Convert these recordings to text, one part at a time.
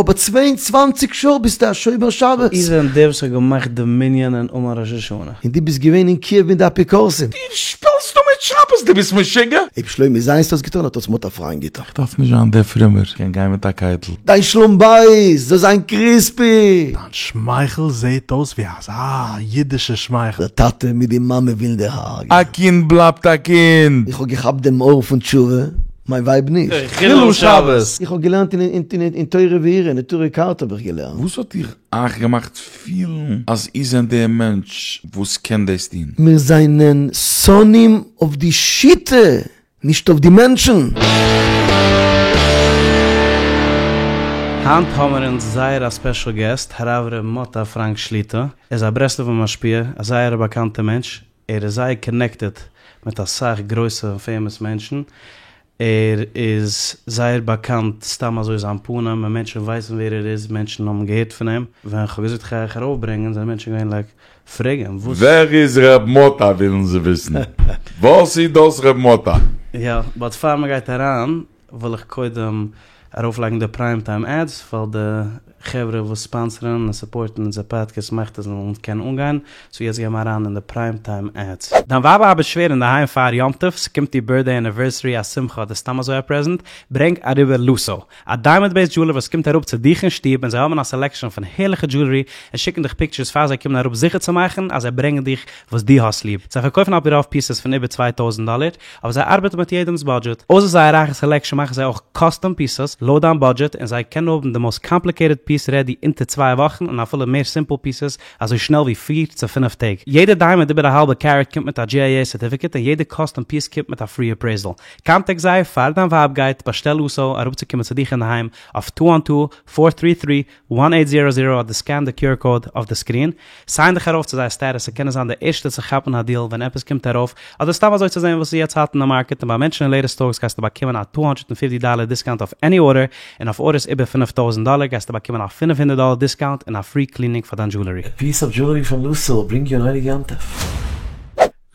אבער 22 שעה ביסטו א שומר שבת. איר זענט דער וואס האט געמאכט די מנין אין אומאן ראש השנה? און דו ביסט געווען אין קיעוו מיט די אפיקורסים? דו שפילסט דא מיט שבת? דו ביסט משוגע? אויב שלומי זיינסט האט עס געטון האט עס מאטא פריינד געטון. איך דארף נישט זיין דער פרומער, כ'קען גיין מיט א קייטל. דיין שלום בית זאל זיין קריספי. דיין שמייכל זעהט אויס ווי אזא אידישע שמייכל. דער טאטע מיט די מאמע ווילן דיר הרג'ענען. א קינד בלייבט א קינד. איך האב געכאפט דעם אור פון תשובה, מיין ווייב נישט. חילול שבת. איך האב געלערנט אין תורה ויראה, אין נטורי קרתא האב איך געלערנט. וואס האט איר אייך געמאכט פילן אז איר זענט דער מענטש וואס קען דאס טון? מיר זענען שונאים אויף די שיטה, נישט אויף די מענטשן. היינט האמער אונז זייער א ספעשל געסט, הרב ר' מוטה פראנק שליטא, ער איז א ברסלב'ער משפיע, א זייער א באקאנטע מענטש, ער איז זייער קאנעקטעד מיט אסאך גרויסע און פעימאס מענטשן, ער איז זייער באקאנט סתם אזוי זיין פנים און מענטשן ווייסן ווער ער איז, מענטשן האבן געהערט פון אים, ווען כ'האב געזאגט כ'גיי אייך ארויפברענגען זענען מענטשן געווען לייק, פרעג אים וואס. ווער איז ר' מוטה ווילן זיי וויסן. וואס איז דאס ר' מוטה? יא, באט פאר מ'גייט אריין וויל איך קודם ארויפלייגן די פריים טיים עדס ווייל די חברה וואס ספאנסערן און סופארטן אונזער פאדקעסט מאכט עס זאל קענען אנגיין, סאו יעצט גיימער אריין אין די פריים טיים עדס. דיין ווייב ארבעט שווער אינדערהיים פאר יום טוב, ס'קומט איר בירטדעי עניווערסערי א שמחה אדער סתם אזוי א פרעזענט, ברענג אריבער לוסו, א דיימאנד בעיסד דזשולער וואס קומט אראפ צו דיך אין שטוב און זיי האבן א סעלעקשאן פון הערליכע דזשולערי און שיקן דיך פיקטשערס פאר זיי קומען אראפ זיכער צו מאכן אז זיי ברענגען דיך וואס דו האסט ליב, זיי פארקויפן על פי רוב פיסעס פון איבער 2000 דאלער, אבער זיי ארבעטן מיט יעדעמס בודזשעט. אויסער זייער רייכע סעלעקשאן מאכן זיי אויך קאסטום פיסעס לויט דיין בודזשעט און זיי קענען האבן די מאסט קאמפליקעיטעד פיס רעדי אונטער צוויי וואכן און אפילו מער סימפל פיסעס אזוי שנעל ווי פיר צו פינף טעג. יעדע דיימאנד איבער א האלבע קערעט קומט מיט א GIA סערטיפיקעט און יעדע קאסטום פיס קומט מיט א פרי אפרעיזעל. קאנטעקט זיי פאר דיין ווייב גייט באשטעל לוסו אראפצוקומען צו דיך אינדערהיים אויף טו וואן טו, פאר טרי טרי, וואן עיט זירא זירא אדער סקען די QR קאוד אויף די סקרין, סיין דיך ארויף צו זייער סטעטוס צו קענען זיין די ערשטע צו כאפן א דיעל ווען עפעס קומט ארויף, אדער סתם אזוי צו זען וואס איז יעצט האט אין די מארקעט, און ביי מענטשענען לעיטעסט טאלקס גייסטו באקומען א טו האנדרעט און פיפטי דאלער דיסקאונט אויף עני ארדער, און אויף ארדערס איבער 5000 דאלער גייסטו באקומען א 500 דאלער דיסקאונט און א פרי קלינינג פאר דיין דזשולערי. A piece of jewelry from Lusso will bring you an early יום טוב.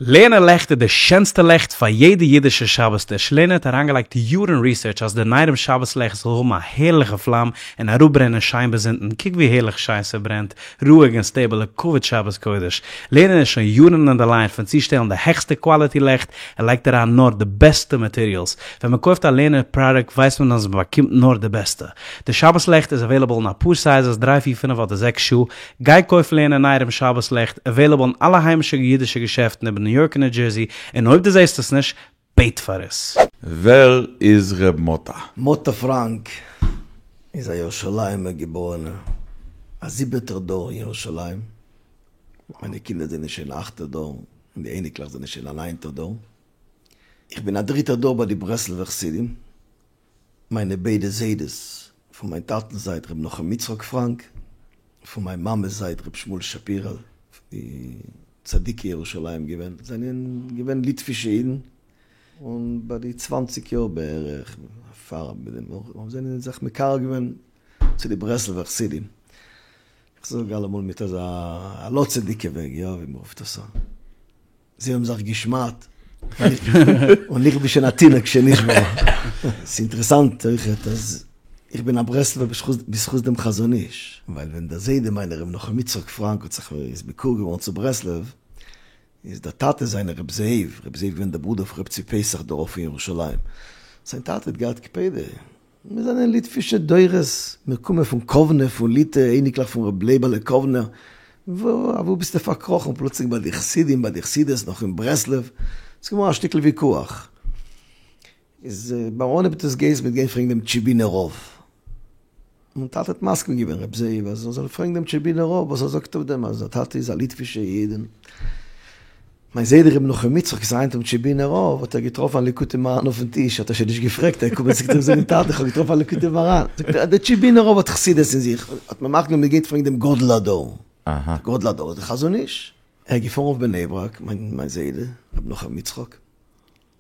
לערנער לעכט איז די שענסטע לעכט פאר יעדע אידישע שבת טיש, לערנער האט אריינגעלייגט יארן ריסערטש אז די נייערע שבת לעכט זאל האבן א הערליכע פלאם און אראפברענען שיין ביז אונטן, קוק ווי הערליך שיין ס'ברענט, רואיג און סטעיבל לכבוד שבת קודש. לערנער איז שוין יארן אין די ליין פון צושטעלן די העכסטע קוואליטי לעכט און לייגט אריין נאר די בעסטע מאטעריאלס, ווען מ'קויפט א לערנער פראדוקט ווייסט מען אז מ'באקומט נאר די בעסטע. די שבת לעכט איז עוועילעבל אין אפאר סייזעס דריי פיר פינף אדער זעקס שעה, גיי קויף לערנער נייערע שבת לעכט, עוועילעבל אין אלע היימישע אידישע געשעפטן איבער ניו יארק און ניו דזשערסי, און אויב דו זעסט עס נישט, בעט פאר עס. ווער איז ר' מוטה? מוטה פראנק איז א ירושלימ'ער געבוירענער, א זיבעטער דור אין ירושלים, מיינע קינדער זענען שוין א אכטער דור, און די אייניקלעך זענען שוין א ניינטער דור, איך בין א דריטער דור ביי די ברסלב'ער חסידים, מיינע ביידע זיידעס, פון מיין טאטנ'ס זייט ר' נחום יצחק פראנק, פון מיין מאמע'ס זייט ר' שמואל שפירא, פון די צדיקי ירושלים געווען, זענען געווען ליטווישע אידן, און ביי די צוואנציג יאר בערך פאר דעם זענען זיי זיך מקרב געווען צו די ברסלב'ער חסידים, איך זאג אלעמאל מיט אזא הלצה'דיגע וועג, יא ווי מ'רופט עס אן. זיי האבן זיך געשמד'ט, און איך בין שוין א תינוק שנשבה. ס'איז אינטערעסאנט אויכעט אז איך בין א ברסלב'ער בזכות דעם חזון איש, ווייל ווען דער זיידע מיינער ר' נחום יצחק פראנק האט זיך איז מקורב געווארן צו ברסלב, איז דער טאטע זיינער ר' זאב, ר' זאב איז געווען דער ברודער פון ר' צבי פסח דער רב פון ירושלים, זיין טאטע האט געהאט קפידה, מיר זענען ליטווישע דורות, מיר קומען פון קאוונע, פון ליטע, אייניקלעך פון רבי לייבעלע קאוונער, וואו ביסטו פארקראכן פלוצלינג ביי די חסידים, ביי די חסידות, נאך אין ברסלב, ס'איז געווארן א שטיקל ויכוח, איז ביים אנהייב האט עס געהייסן מ'וועט גיין פרעגן דעם טשיבינער רב, און טאטע האט מסכים געווען רב זאב אז ער זאל פרעגן דעם טשעבינער רב וואס ער זאגט אויף דעם אז דער טאטע איז א ליטווישע איד און מיין זיידע רבי נחום יצחק איז אריין צום טשעבינער רב האט ער געטראפן א ליקוטי מוהר"ן אויפן טיש האט ער שוין נישט געפרעגט ער איז געקומען צו אים זאגן טאטע איך האב געטראפן א ליקוטי מוהר"ן זאגט ער דער טשעבינער רב האט חסידות אין זיך האט מען מחליט געווען מען גייט פרעגן דעם גדול הדור דער גדול הדור איז דער חזון איש ער איז געפארן אויף בני ברק מיין זיידע רבי נחום יצחק.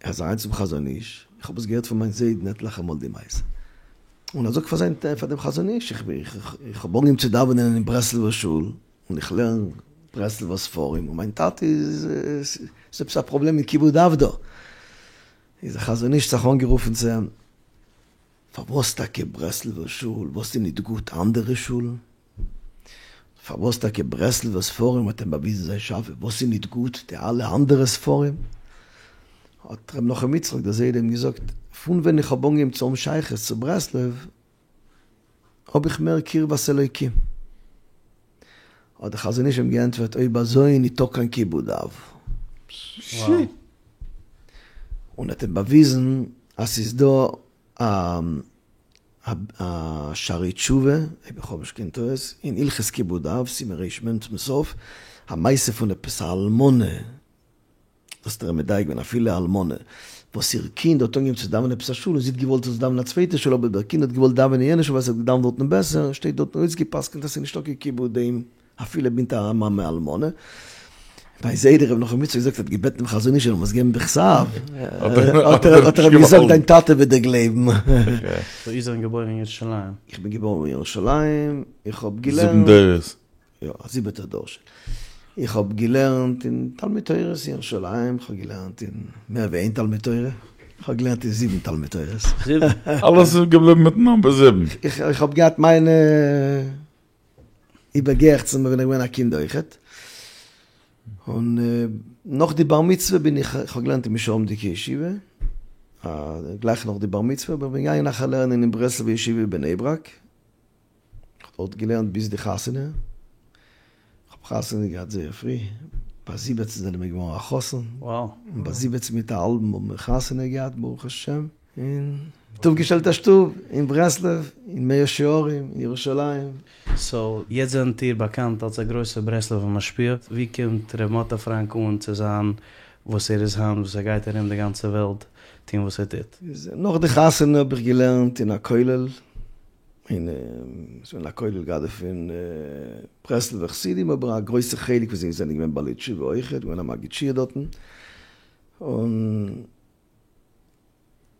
ער איז אריין צום חזון איש, איך האב עס געהערט פון מיין זיידן עטליכע מאל די מעשה, און ער זאגט פאר זיין פאר דעם חזון איש, איך איך האב אנגעהויבן צו דאווענען אין ברסלב'ער שול, און איך לערן ברסלב'ער ספרים, און מיין טאטע איז איז עפעס א פראבלעם מיט כיבוד אב דא, איז דער חזון איש זיך אנגערופן צו אים. פארוואס טאקע ברסלב'ער שול, וואס איז ניט גוט אנדערע שולן? פארוואס טאקע ברסלב'ער ספרים האט אים באוויזן זיין שאפע, וואס איז ניט גוט די אלע אנדערע ספרים? האט ר' נחום יצחק דער זיידע אים געזאגט, פון ווען איך האב אנגעהויבן צו האבן שייכות צו ברסלב, האב איך מער קרבת אלוקים. האט דער חזון איש אים געענטפערט, אויב אזוי ניטא קיין כיבוד אב. און האט אים באוויזן אז ס'איז דא א שערי תשובה, אויב איך האב נישט קיין טעות, אין הלכות כיבוד אב, סימן ר"מ צום סוף, א מעשה פון עפעס א אלמנה, דאס האט ער מדייק געווען, אפילו א אלמנה וואס איר קינד האט אנגעהויבן צו דאווענען עפעס א שול און זי האט געוואלט זאל דאווענען א צווייטע שול אבער דער קינד האט געוואלט דאווענען אין יענע שול ווייל ס'האט געדאווענט דארטן בעסער, שטייט דארטן אויסגע'פסק'נט אז ס'איז נישטא קיין כיבוד אם אפילו מיט א מאמע אלמנה. מיין זיידע ר' נחום יצחק זאגט ער האט געבעטן דעם חזון איש ער זאל עס געבן בכתב, האט ער אים געזאגט דיין טאטע וועט דיר גלייבן. סאו איר זענט געבוירן אין ירושלים? איך בין געבוירן אין ירושלים, איך האב געלערנט. זיבן דורות. יא, א זיבעטער דור שוין. איך האב געלערנט אין תלמוד תורה'ס אין ירושלים, איך האב געלערנט אין מער ווי איין תלמוד תורה, איך האב געלערנט אין זיבן תלמוד תורה'ס. זיבן? אלעס איז געבליבן מיטן נאמבער זיבן. איך האב געהאט מיינע איבערגעיעכצן ווען איך געווען א קינד אויכעט. און נאך די בר מצוה בין איך, איך האב געלערנט אין משרמ'דיגע ישיבה, גלייך נאך די בר מצוה בין איך געגאנגען נאכער לערנען אין ברסלב'ע ישיבה בני ברק. איך האב דארט געלערנט ביז די חתונה, איך האב חתונה געהאט זייער פרי, ביי זיבעצן זענען מיר געווארן א חתן, און ביי זיבעצן מיט א האלבן האבן מיר חתונה געהאט ברוך השם, און מ'האט אויפגעשטעלט א שטוב אין ברסלב, אין מאה שערים, אין ירושלים. סאו יעצט זענט איר באקאנט אלס א גרויסער ברסלב'ער משפיע, ווי קומט ר' מאטע פראנק אן צו זיין וואס ער איז היינט, וואס ער גייט ארום די גאנצע וועלט טון וואס ער טוט? נאך די חתונה האב איך געלערנט אין א כולל, אין ס'איז געווען א כולל גראדע פון ברסלב'ער חסידים אבער א גרויסע חלק פון זיי זענען געווען בעלי תשובה אויכעט, געווען א מגיד שיעור דארטן, און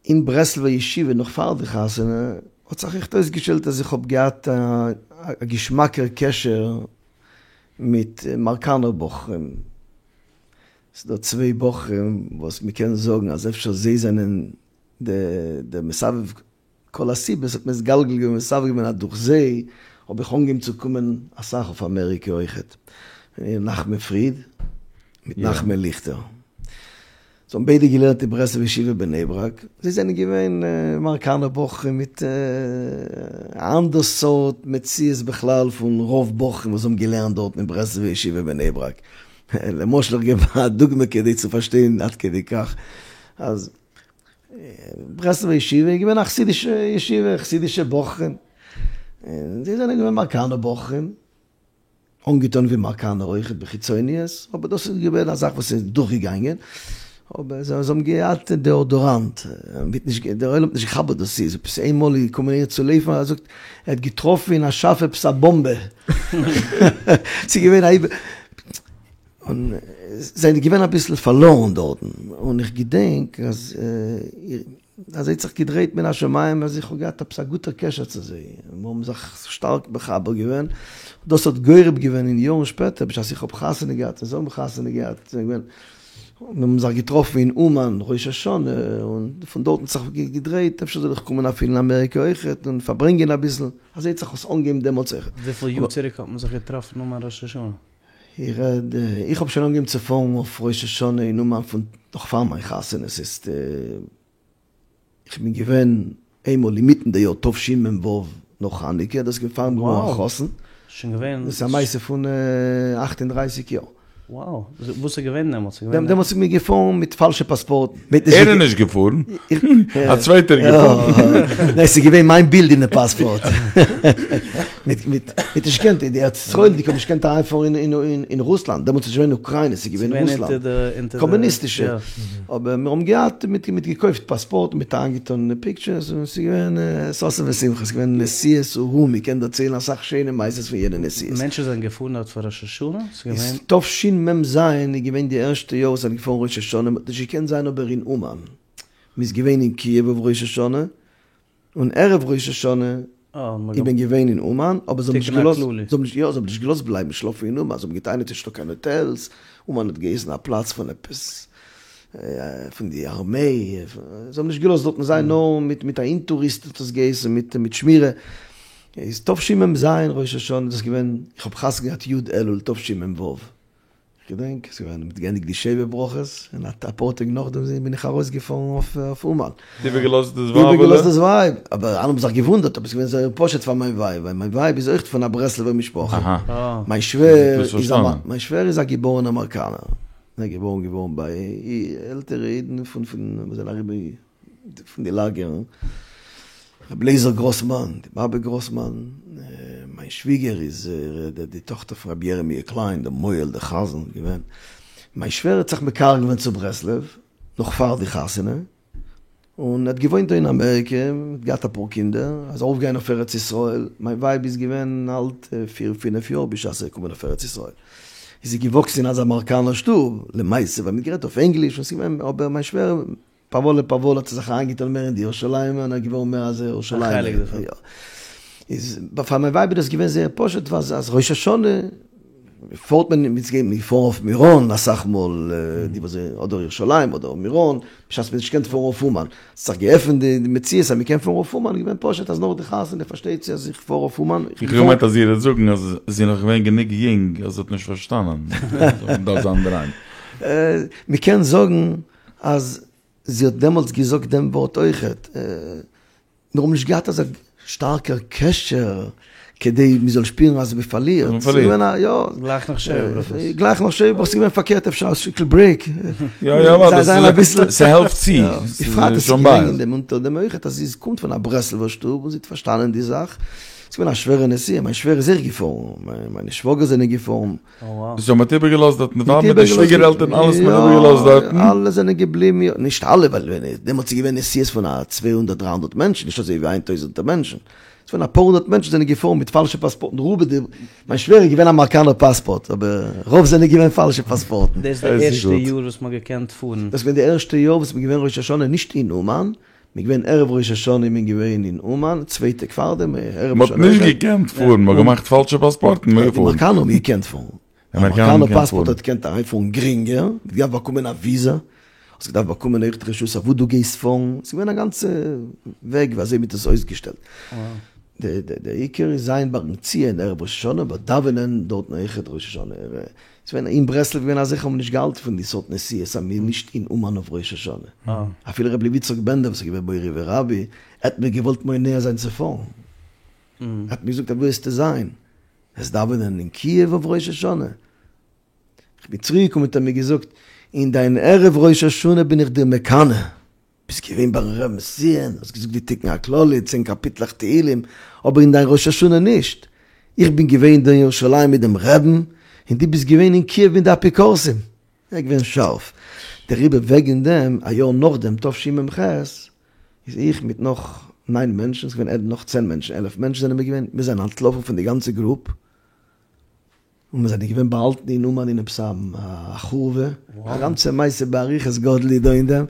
אין ברסלב'ער ישיבה נאך פאר די חתונה האט זיך עכט אויסגעשטעלט אז איך האב געהאט א געשמאקער קשר מיט מארקאנער בחורים, ס'איז דא צוויי בחורים וואס מ'קען זאגן אז אפשר זיי זענען די מסבב כל הסיבות האט מתגלגל געווען מסבב געווען אז דורך זיי האב איך אנגעהויבן צו קומען אסאך אויף אמעריקע אויכעט, נחמן פריד מיט נחמן ליכטער. זיי האבן ביידע געלערנט אין ברסלב ישיבה בני ברק, זיי זענען געווען מארקאנער בחורים מיט א אנדער סארט מציאות בכלל פון רוב בחורים וואס האבן געלערנט דארטן אין ברסלב ישיבה בני ברק. למשל איך געב א דוגמא כדי צו פארשטיין עד כדי כך אז ברסלב'ע ישיבה איז געווען א חסידישע ישיבה, חסידישע בחורים, און זיי זענען געווען מארקאנער בחורים, אנגעטון ווי מארקאנער אויכעט בחיצוניות, אבער דאס איז געווען א זאך וואס איז דורכגעגאנגען, אבער זיי האבן געהאט דעאדאראנט, דער עולם האט נישט געכאפט וואס דאס איז, עפעס איינמאל איז געקומען איינער צו לויפן, ער זאגט ער האט געטראפן אין א שאף עפעס א באמבע, ס'איז געווען א. און זיי זענען געווען אביסל פארלוירן דארטן, און איך געדענק אז אזוי האט זיך געדרייט מן השמים אז איך האב געהאט עפעס א גוטער קשר צו זיי, מיר האבן זיך שטארק מחבר געווען, דאס האט גורם געווען אין יארן שפעטער בשעת איך האב חתונה געהאט און זיי האבן חתונה געהאט, זענען געווען, מיר האבן זיך געטראפן אין אומאן ראש השנה, און פון דארטן האט זיך געדרייט אפשר זאל איך קומען אפילו אין אמעריקע אויכעט און פארברענגען אביסל, אזוי האט זיך עס אנגעהויבן דעמאלטס אויכעט. וויפיל יאר צוריק האט מען זיך געטראפן אומאן ראש השנה? איך רעד, איך האב שוין אנגעהויבן צו פארן אויף ראש השנה אין אומאן פון נאך פאר מיין חתונה, ס'איז איך בין געווען איינמאל אינמיטן די יאר תשמ"ו נאך חנוכה, דאס איז געווען פאר כ'בין געווארן א חתן, שוין געווען. דאס איז א מעשה פון אכט און דרייסיג יאר. וואו, וואס איז געווען דעמאלטס? דעמאלטס איז מען געפארן מיט פאלשע פאספארטן. ער איז נישט געפארן, א צווייטער איז געפארן. ניין, ס'איז געווען מיין בילד אין די פאספארט. מ'האט נישט געקענט, די ארץ ישראל'דיגע האבן נישט געקענט אריינפארן אין רוסלאנד, דעמאלטס איז נישט געווען אוקריינע, ס'איז געווען רוסלאנד, קאמוניסטישע, אבער מיר האבן געהאט, מ'האט געקויפט פאספארטן מיט אריינגעטון פיקטשערס, און ס'איז געווען ששון ושמחה, ס'איז געווען נסיעות ארום, מ'קען דערציילן אסאך שיינע מעשות פון יענע נסיעות. מענטשן זענען געפארן דארט פאר ראש השנה? איז תשמ"ז איז געווען די ערשטע יאר וואס זענען געפארן ראש השנה, מ'האט נישט געקענט זיין אבער אין אומאן, מ'איז געווען אין קיעוו אויף ראש השנה, און ערב ראש השנה איז מען געווען אין אומאן, אבער זיי האבן נישט געלאזט, זיי האבן נישט, יא, זיי האבן נישט געלאזט בלייבן שלאפן אין אומאן, זיי האבן געטענה'ט ס'נישטא קיין האטעלס, אומאן האט געהייסן א פלאץ פון עפעס. פון די ארמעי, זיי האבן נישט געלאזט דארטן זיין נאר מיט מיט א אינטוריסט האט עס געהייסן מיט מיט שמירה, איז תשמ"ז ראש השנה דאס געווען, איך האב חתונה געהאט י' אלול תשמ"ו, כ'געדענק ס'איז געווען מ'האט געענדיגט די שבע ברכות, און אפאר טעג נאכדעם בין איך ארויסגעפארן אויף אומאן. איבערגעלאזט דאס ווייבעלע? איבערגעלאזט דאס ווייב, אבער אלע האבן זיך געוואונדערט, אבער ס'איז געווען זייער פשוט פאר מיין ווייב, ווייל מיין ווייב איז אויך פון א ברסלב'ער משפחה, מיין שווער איז א מיין שווער איז א געבארענער אמעריקאנער, ער איז געבארן געווארן ביי עלטערע אידן פון פון וואס זענען אריבער פון די לאגערן, רבי לייזער גראסמאן, די באבע גראסמאן, מיין שוויגער איז די טאכטער פון רבי ירמי' קליין, דער מוהל, דער חזן געווען, מיין שווער האט זיך מקרב געווען צו ברסלב נאך פאר די חתונה, און האט געוואוינט דא אין אמעריקע, האט געהאט אפאר קינדער, איז ארויפגעגאנגען אויף ארץ ישראל, מיין ווייב איז געווען אלט פיר פינעף יאר בשעת ער איז געקומען אויף ארץ ישראל, איז זי געוואקסן אין אזא אמעריקאנער שטוב, למעשה ווייל מ'האט גערעדט אויף ענגליש, און ס'איז געווען, אבער מיין שווער פאוואלע פאוואלע האט ער זיך אריינגעטון מער אין די ירושלימ'ער און ער איז געווארן מער אזוי ירושלימ'ער. א חלק דערפון. יא. איז פאר מיין ווייב איז דאס געווען זייער פשוט ווייל אז ראש השנה פארט מען מ'איז געפארן אויף מירון אסאך מאל די וואס אדער ירושלים אדער מירון בשעת מ'האט נישט געקענט פארן אויף אומאן. ס'האט זיך געעפנט די מציאות אז מ'קען פארן אויף אומאן איז געווען פשוט אז נאך די חתונה פארשטייט זי אז איך פאר אויף אומאן. איך האב געמיינט אז איר וועט זאגן אז זי איז נאך געווען גענוג יונג אז זי האט נישט פארשטאנען אז מ'דארף זיין אינדערהיים. מ'קען זאגן אז זי האט דעמאלטס געזאגט דעם ווארט אויכעט, מיר האבן נישט געהאט אזא שטארקער קשר כדי מען זאל שפירן אז מען פארלירט, ס'איז געווען א יא, גלייך נאך שבע ברכות, גלייך נאך שבע ברכות, ס'איז געווען פארקערט אפשר א שטיקל ברעיק, יא יא אוודאי, ס'העלפט צו, בפרט עס איז געווען אין דעם אונטער דעם אויכעט אז זי קומט פון א ברסלב'ער שטוב און זי האט פארשטאנען די זאך, ס'איז געווען א שווערע נסיעה, מיין שווער איז אויך געפארן, מיינע שוואגער זענען געפארן. סאו מ'האט איבערגעלאזט דארטן די ווייב מיט די שוויגער עלטערן אלעס האט מען איבערגעלאזט דארטן? יא, אלע זענען געבליבן, יא, נישט אלע ווייל דעמאלטס איז געווען נסיעות פון א צוויי הונדערט דריי הונדערט מענטשן, נישט אזוי ווי היינט טויזענטער מענטשן, ס'איז געווען אפאר הונדערט מענטשן זענען געפארן מיט פאלשע פאספארטן, רובא די, מיין שווער איז געווען אמעריקאנער פאספארט, אבער רוב זענען געווען פאלשע פאספארטן. דאס איז די ערשטע יאר וואס מ'האט געקענט פארן? דאס איז געווען די ערשטע יאר וואס מ'איז געווען ראש השנה נישט אין אומאן, מ'איז געווען ערב ראש השנה איז מען געווען אין אומאן, צוויי טעג פארדעם, ערב ראש מ'האט נישט געקענט פארן, מ'האט געמאכט פאלשע פאספארטן, מ'איז די געפארן. אמעריקאנער האבן געקענט פארן. די אמעריקאנער האבן געקענט פארן. פאספארט האט געקענט אריינפארן גרינגער, מ'האט געדארפט באקומען א וויזא, האסט געדארפט באקומען אויכעט רשות אוואו דו גייסט פארן, ס'איז געווען א גאנצע וועג ווי אזוי מ'האט עס אויסגעשטעלט. די עיקר איז זיין ביים ציון ערב ראש השנה, אבער דאווענען דארטן אויכעט ראש השנה. ס'איז געווען אין ברסלב געווען אזעלכע האבן נישט געהאלטן פון די סארט נסיעות אז מ'איז נישט אין אומאן אויף ראש השנה. אפילו רבי לוי יצחק בענדער וואס איז געווען מורי ורבי, ער האט מיר געוואלט מונע זיין צו פארן. ער האט מיר געזאגט אוואו וועסטו זיין? וועסט דאווענען אין קיעוו אויף ראש השנה? כ'בין צוריק געקומען האט ער מיר געזאגט, אין דיין ערב ראש השנה בין איך דיר מקנא. ביסט געווען ביים רבינ'ס ציון, האסט געזאגט די תיקון הכללי, צען קאפיטלעך תהילים, אבער אין דיין ראש השנה נישט. איך בין געווען דא אין ירושלים מיט דעם רעבן, און דו ביסט געווען אין קיעוו מיט די אפיקורסים. ער איז געווען שארף. דעריבער וועגן דעם, א יאר נאכדעם, תשמ"ח, איז איך מיט נאך ניין מענטשן, ס'איז געווען נאך צען מענטשן, עלף מענטשן זענען מיר געווען, מיר זענען אנטלאפן פון די גאנצע גרופ, און מיר זענען געווען באהאלטן אין אומאן אין עפעס א חורבה, א גאנצע מעשה באריכות גדול איז דא אין דעם,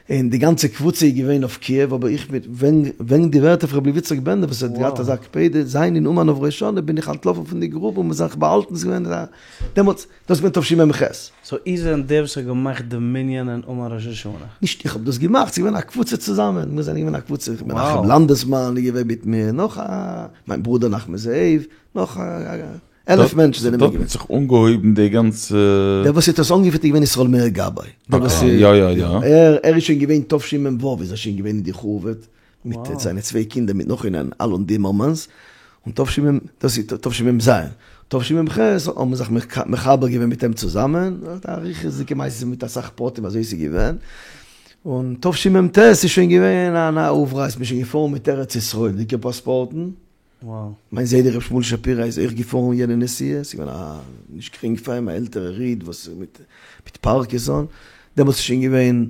און די גאנצע קבוצה איז געווען אויף קיעוו, אבער איך מיט וועגן די ווערטער פון רבי לוי יצחק בענדער וואס האט געהאט אזא קפידה זיין אין אומאן אויף ראש השנה בין איך אנטלאפן פון די גרופע און מיר זיך באהאלטן, ס'איז געווען דעמאלטס, דאס איז געווען תשמ"ח. סאו איר זענט דער וואס האט געמאכט די מנין אין אומאן ראש השנה? נישט איך האב דאס געמאכט, ס'איז געווען א קבוצה צוזאמען, מיר זענען געווען א קבוצה, מנחם לאנדעסמאן איז געווען מיט מיר, נאך א, מיין ברודער נחמן זאב, נאך עלף מענטשן זענען מיר דארט געווען. האט זיך אנגעהויבן די גאנצע. דער וואס האט עס אנגעפירט איז געווען ישראל מאיר גבאי. דער וואס יא יא יא. ער ער איז שוין געווען תשמ"ו איז ער שוין געווען אין די חורבות מיט זיינע צוויי קינדער מיט נאך איינעם אלון דימערמאנס, און תשמ דאס איז תשמ"ז, תשמ"ח האבן מיר זיך מחבר געווען מיט אים צוזאמען, א אריכות'דיגע מעשה מיט אסאך פרטים אזוי איז געווען, און תשמ"ט איז שוין געווען אן אויפרייס, מ'איז שוין געפארן מיט ארץ ישראל'דיגע פאספארטן, מיין זיידע ר' שמואל שפירא איז אויך געפארן יענע נסיעה, ס'איז געווען א נישט גרינג פאר אים, א עלטערער איד וואס מיט מיט פארקינסאן, דעמאלטס איז שוין געווען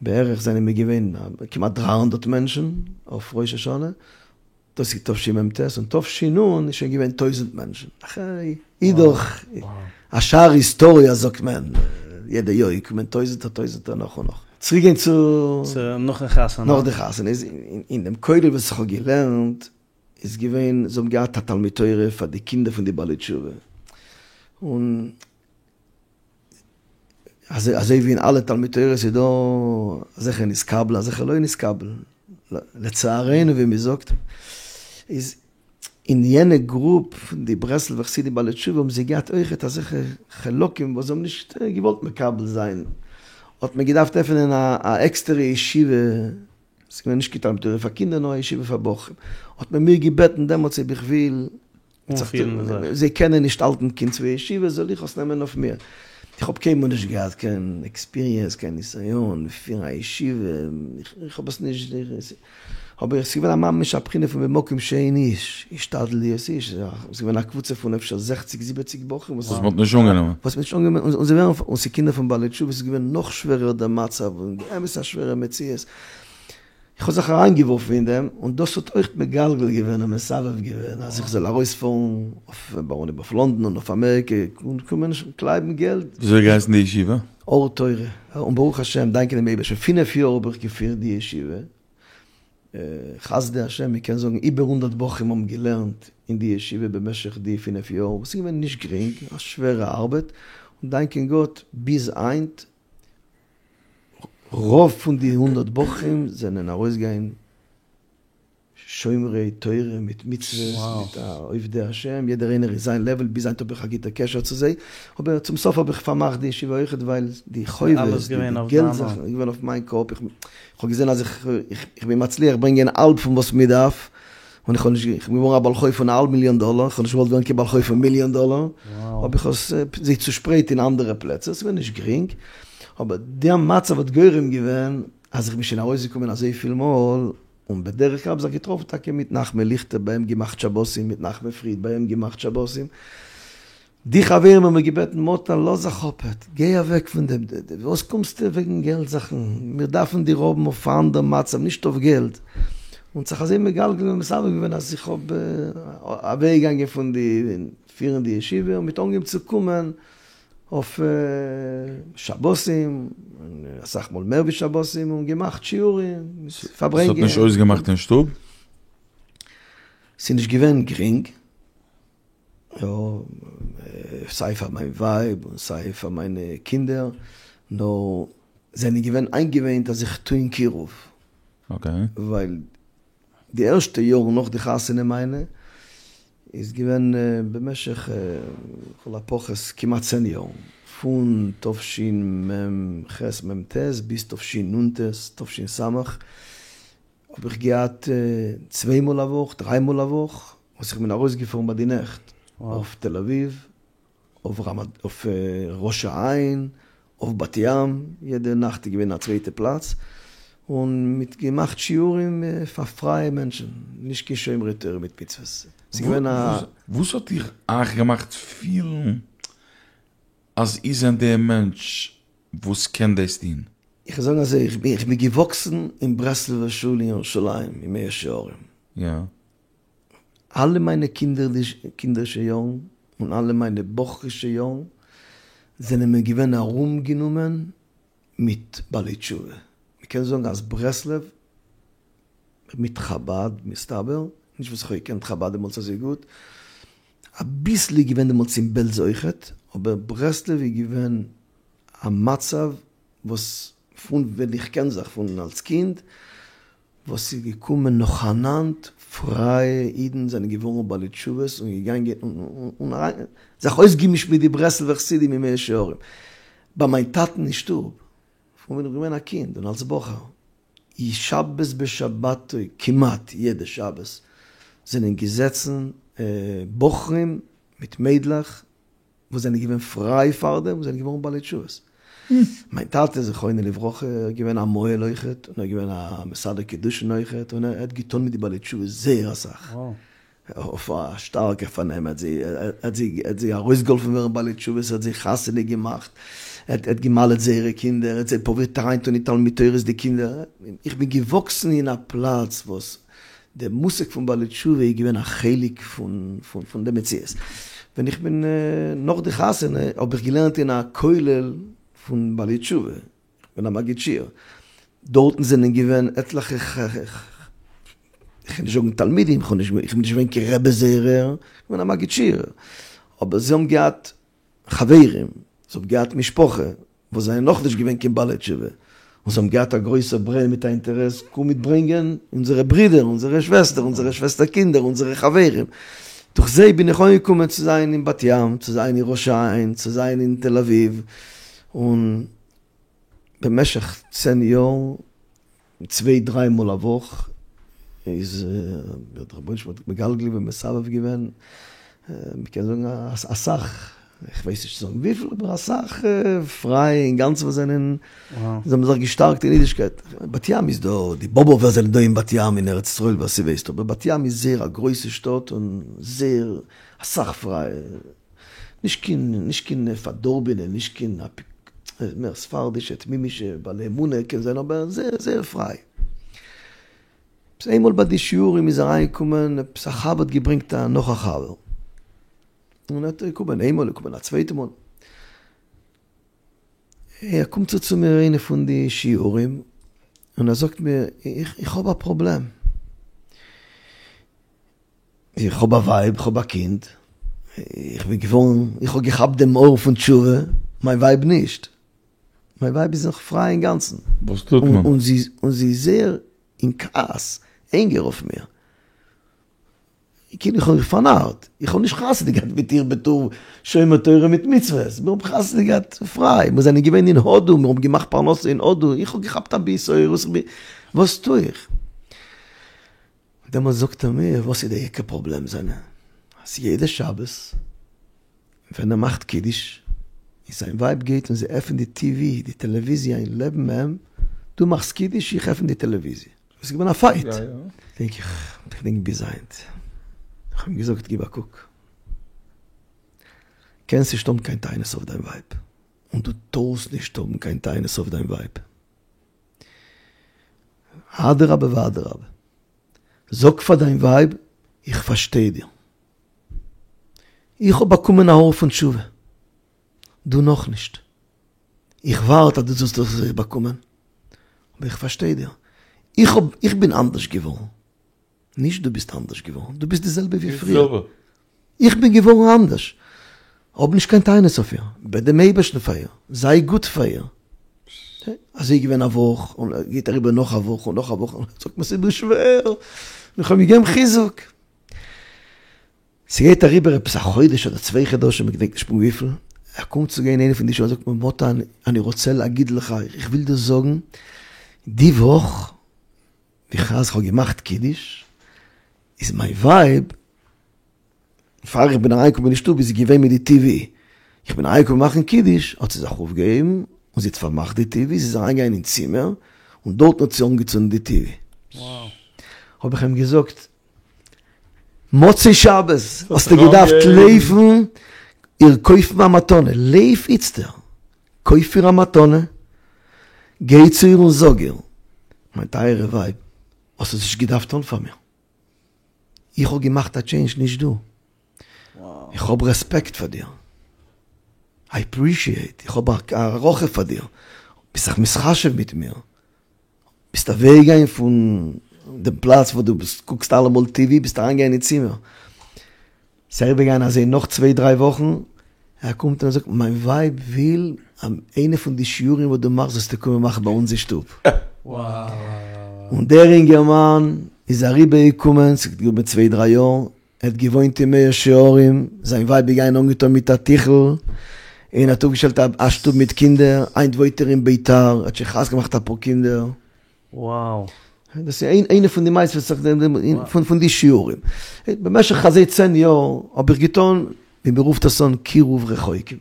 בערך זענען מיר געווען כמעט דרײַ הונדערט מענטשן אויף ראש השנה, דאס איז תשמ"ט, און תש"נ איז שוין געווען טויזנט מענטשן, אידאך א שער היסטאריע זאגט מען, יעדע יאר געקומען טויזנטער טויזנטער נאך און נאך. צוריק גיין צו. צו נאכן חתונה. נאך די חתונה איז אין דעם כולל וואס איך האב געלערנט איז געווען זיי האבן געהאט א תלמוד תורה פאר די קינדער פון די בעלי תשובה און. אזוי ווי אין אלע תלמוד תורה'ס איז דא אזעלכע נתקבל אזעלכע לא נתקבל, לצערינו ווי מען זאגט, איז אין יענע גרופ פון די ברסלב'ע חסידים בעלי תשובה האבן זיי געהאט אויכעט אזעלכע חלקים וואס זיי האבן נישט געוואלט מקבל זיין, האט מען געדארפט עפענען א עקסטערע ישיבה, ס'איז געווען נישט קיין תלמוד תורה פאר קינדער נאר א ישיבה פאר בחורים, האט מען מיר געבעטן דעמאלטס אויב איך וויל זיי קענען נישט האלטן קיין צוויי ישיבות, זאל איך עס נעמען אויף מיר? איך האב קיינמאל נישט געהאט קיין עקספיריענס, קיין ניסיון פירן א ישיבה, איך האב עס נישט, אבער עס איז געווען א ממש א בחינה פון במקום שאין איש, השתדל להיות איש, עס איז געווען א קבוצה פון אפשר זעכציג זיבעציג בחורים וואס מען האט נישט אנגענומען. וואס מען האט נישט אנגענומען, און זיי ווערן, און ס'איז קינדער פון בעלי תשובה, עס איז געווען נאך שווערער דער מצב, און באמת א שווערע מציאות. איך האב זיך אריינגעווארפן אין דעם, און דאס האט אויך מגלגל געווען און מסבב געווען אז איך זאל ארויספארן אויף לאנדאן און אויף אמעריקע און קומען קלייבן געלט. וויאזוי האט געהייסן די ישיבה? אור תורה, און ברוך השם, דאנקען דעם אייבערשטן, פינף יאר האב איך געפירט די ישיבה, חסדי השם, מען קען זאגן איבער הונדערט בחורים האבן געלערנט אין די ישיבה במשך די פינף יאר, וואס איז געווען נישט גרינג, א שווערע ארבעט, און דאנקען גאט ביז היינט רוב פון די הונדערט בחורים זענען ארויסגעגאנגען שומרי תורה מיט מצוות מיט א עובדי השם, יעדער איינער אין זיין לעוועל, ביז היינט האב איך א גוטע קשר צו זיי, אבער צום סוף האב איך פארמאכט די ישיבה אויכעט ווייל די חובות, די געלט זאכן איז געווען אויף מיין קאפ, איך האב געזען אז איך בין מצליח ברענגען האלב פון וואס מען דארף, און איך האב נישט, איך בין געווארן א בעל חוב פון א האלב מיליאן דאלער, איך האב נישט געוואלט ווערן קיין בעל חוב פון מיליאן דאלער, האב איך עס זיי צושפרייט אין אנדערע פלעצער, ס'איז געווען נישט גרינג, אבער דער מצב האט גורם געווען אז איך בין שוין ארויסגעקומען אזויפיל מאל, און בדרך כלל האב זיך געטראפן טאקע מיט נחמן ליכטער ביי אים געמאכט שבתים, מיט נחמן פריד ביי אים געמאכט שבתים, די חברים האבן מיר געבעטן מאטל לאז זיך אפעט, גיי אוועק פון דעם, וואס קומסטו וועגן געלט זאכן, מיר דארפן דיר האבן אויף א אנדער מצב, נישט אויף געלט, און זיך אזוי מגלגל און מסבב געווען אז איך האב אוועק געגאנגען פון די פירן די ישיבה און מ'האט אנגעהויבן צו קומען אויף שבתים, און אסאך מאל מער ווי שבתים, און געמאכט שיעורים, פארברענגען. ס'האט נישט אויסגעמאכט אין שטוב? ס'איז נישט געווען גרינג. יא, סיי פאר מיין ווייב און סיי פאר מיינע קינדער, נאר זענען געווען איינגעוואינט אז איך טו אין קירוב. ווייל די ערשטע יארן נאך די חתונה מיינע איז געווען במשך לכל הפחות כמעט צען יאר, פון תשמ"ח מ"ט ביז תשנ"ט תש"ס, האב איך געהאט צוויי מאל א וואך, דריי מאל א וואך, וואס איך בין ארויסגעפארן ביי די נעכט אויף תל אביב, אויף ראש העין, אויף בת ים, יעדע נאכט איז געווען א צווייטע פלאץ, און מ'האט געמאכט שיעורים פאר פרייע מענטשן, נישט קיין שומרי תורה מיט מצוות, ס'איז געווען א. וואס האט דיך אייך געמאכט פילן אז איר זענט דער מענטש וואס קען דאס טון? איך וועל זאגן אזוי, איך בין געוואקסן אין ברסלב'ער שול אין ירושלים, אין מאה שערים. יא. אלע מיינע קינדערישע יארן און אלע מיינע בחור'ישע יארן זענען מיר געווען ארומגענומען מיט בעלי תשובה. מ'קען זאגן אז ברסלב מיט חבד, מסתבר, נישט וואס איך האב געקענט חבד דעמאלטס אזוי גוט, אביסל איז געווען דעמאלטס אין בעלז אויכעט, אבער ברסלב איז געווען א מצב וואס פון ווען איך קען זיך פון אלס קינד, וואס איז געקומען נאכאנאנד פרייע אידן זענען געווארן בעלי תשובות און געגאנגען און זיך אויסגעמישט מיט די ברסלב'ער חסידים אין מאה שערים. ביי מיין טאטן אין שטוב, פון ווען איך בין געווען א קינד און אלס בחור, איז שבת בשבתו, כמעט יעדע שבת, זענען געזעצן בחורים מיט מיידלעך וואס זענען געווען פריי פאר דעם, זענען געווארן בעלי תשובות. מיין טאטע זכרונו לברכה איז געווען א מוהל אויכעט, און ער איז געווען א מסדר קידושין אויכעט, און ער האט געטון מיט די בעלי תשובות זייער אסאך. אויף א שטארקע פארנעם, ער האט זיי, ער האט זיי, ער האט זיי ארויסגעהאלפן ווערן בעלי תשובות, ער האט זיי חתונה געמאכט, ער האט גע'מל'ט זייערע קינדער, ער האט זיי פרובירט אריינטון אין תלמוד תורה'ס די קינדער. איך בין געוואקסן אין א פלאץ וואס די מושג פון בעלי תשובה איז געווען א חלק פון פון די מציאות. ווען איך בין נאך די חתונה האב איך געלערנט אין א כולל פון בעלי תשובה, איך בין א מגיד שיעור, דארטן זענען געווען עטליכע איך קען נישט זאגן תלמידים, איך בין נישט געווען קיין רבי זייערער, איך בין א מגיד שיעור, אבער זיי האבן געהאט חברים, זיי האבן געהאט משפחה. וואס זענען נאכנישט געווען קיין בעלי תשובה, און זיי האבן געהאט א גרויסע ברען מיט א אינטערעס, קום מיטברענגען אונזערע ברידער, אונזערע שוועסטער, אונזערע שוועסטער קינדער, אונזערע חברים. דורך זיי בין איך אנגעקומען צו זיין אין בת ים, צו זיין אין ראש העין, צו זיין אין תל אביב, און במשך צען יאר צוויי דריי מאל א וואך איז דער רבונו של עולם האט מגלגל ומסבב געווען, מ'קען זאגן אסאך, איך ווייס נישט צו זאגן וויפיל, אבער אסאך פרייע אינגאנצן וואס זענען, זיי האבן זיך געשטארקט אין אידישקייט. בת ים איז דא, די באבובער זענען דא אין בת ים אין ארץ ישראל ווער ס'ווייסט, אבער בת ים איז זייער א גרויסע שטאט און זייער אסאך פרייע, נישט קיין נישט קיין פארדארבענע, נישט קיין מער ספרדישע תמימישע בעלי אמונה קען זיין אבער זייער זייער פריי. עפעס איינמאל ביי די שיעורים איז אריינגעקומען עפעס א חבר האט געברענגט א נאך א חבר. און ער האט געקומען איינמאל געקומען א צווייטע מאל. ער קומט צו צו מיר איינע פון די שיעורים און ער זאגט מיר איך איך האב א פראבלעם. איך האב א ווייב, איך האב א קינד, איך בין געווארן, איך האב געכאפט דעם אור פון תשובה, מיין ווייב נישט. מיין ווייב איז נאך פריי אינגאנצן. וואס טוט מען? און זי, און זי איז זייער אין כעס, ענגער אויף מיר. כאילו איך האב איר פארנארט, איך האב נישט חתונה געהאט מיט איר בתור שומר תורה מיט מצוות, מיר האבן חתונה געהאט פריי, מיר זענען געווען אין הודו, מיר האבן געמאכט פרנסה אין הודו, איך האב געכאפט א ביסעל, וואס טו איך? דעמאלטס זאגט ער מיר וואס איז די עיקר פראבלעם זיינע, אז יעדע שבת ווען ער מאכט קידוש איז זיין ווייב גייט און זי עפענט די טי ווי, די טעלעוויזיע אין לעבן אים, דו מאכסט קידוש איך עפען די טעלעוויזיע. עס איז געווען א פייט. געדענק איך, געדענק ביז היינט, איך האב אים געזאגט גיב א קוק, קענסט נישט האבן קיין טענות אויף דיין ווייב, און דו טארסט נישט האבן קיין טענות אויף דיין ווייב, אדרבה ואדרבה, זאג פאר דיין ווייב, איך פארשטיי דיר. איך האב באקומען א אור פון תשובה, דו נאכנישט. איך ווארט אז דו זאלסט עס אויך באקומען, אבער איך פארשטיי דיר. איך האב, איך בין אנדערש געווארן. נישט דו ביסט אנדערש געווארן, דו ביסט די זעלבע ווי פריער. איך בין געווארן אנדערש. האב נישט קיין טענות אויף איר, בעט דעם אייבערשטן פאר איר, זיי גוט פאר איר. אזוי איז געווען א וואך, און גייט אריבער נאך א וואך און נאך א וואך, און זאגט מיר ס'איז מיר שווער, און איך האב אים געגעבן חיזוק. ס'גייט אריבער עפעס א חודש אדער צוויי חדשים, איך געדענק נישט פונקט וויפיל, ער קומט צו גיין איינע פון די שיעורים, זאגט מיר מוטי אני רוצה להגיד לך, איך וויל דיר זאגן, די וואך בשעת כ'האב געמאכט קידוש, איז מיין ווייב, פאר איך בין אריינגעקומען אין שטוב איז זי געווען מיט די טיווי, איך בין אריינגעקומען מאכן קידוש, האט זי זיך אויפגעהויבן און זי האט פארמאכט די טיווי, זי איז אריינגעגאנגען אין צימער, און דארטן האט זי אנגעצונדן די טיווי. האב איך אים געזאגט, מוצאי שבת האסטו געדארפט לויפן איר קויפן א מתנה, לויף איצטער, קויף איר א מתנה, גיי צו איר און זאג איר, מיין טייערע ווייב, האסט עס נישט געדארפט טון פאר מיר, איך האב געמאכט א טשעינדזש נישט דו, איך האב רעספעקט פאר דיר, איי אפרישיעט, איך האב הערכה פאר דיר, ביסט זיך מתחשב מיט מיר, ביסט אוועקגעגאנגען פון דעם פלאץ וואו דו ביסט קוקסט אלעמאל טיווי ביסט אריינגעגאנגען אין צימער. ס'איז אריבערגעגאנגען אזוי נאך צוויי דריי וואכן, ער קומט און ער זאגט מיין ווייב וויל אז איינע פון די שיעורים וואס דו מאכסט זאלסטו קומען מאכן ביי אונז אין שטוב. און דער אינגערמאן איז אריבערגעקומען, ס'איז געווען צוויי דריי יאר, ער האט געוואוינט אין מאה שערים, זיין ווייב איז געגאנגען אנגעטון מיט א טיכל, און ער האט אויפגעשטעלט א שטוב מיט קינדער, היינט וואוינט ער אין ביתר, ער האט שוין חתונה געמאכט אפאר קינדער. Wow. דאס איז איינע פון די מעשיות פון די שיעורים. במשך אזוי צען יאר האב איך געטון ווי מען רופט עס אן קירוב רחוקים.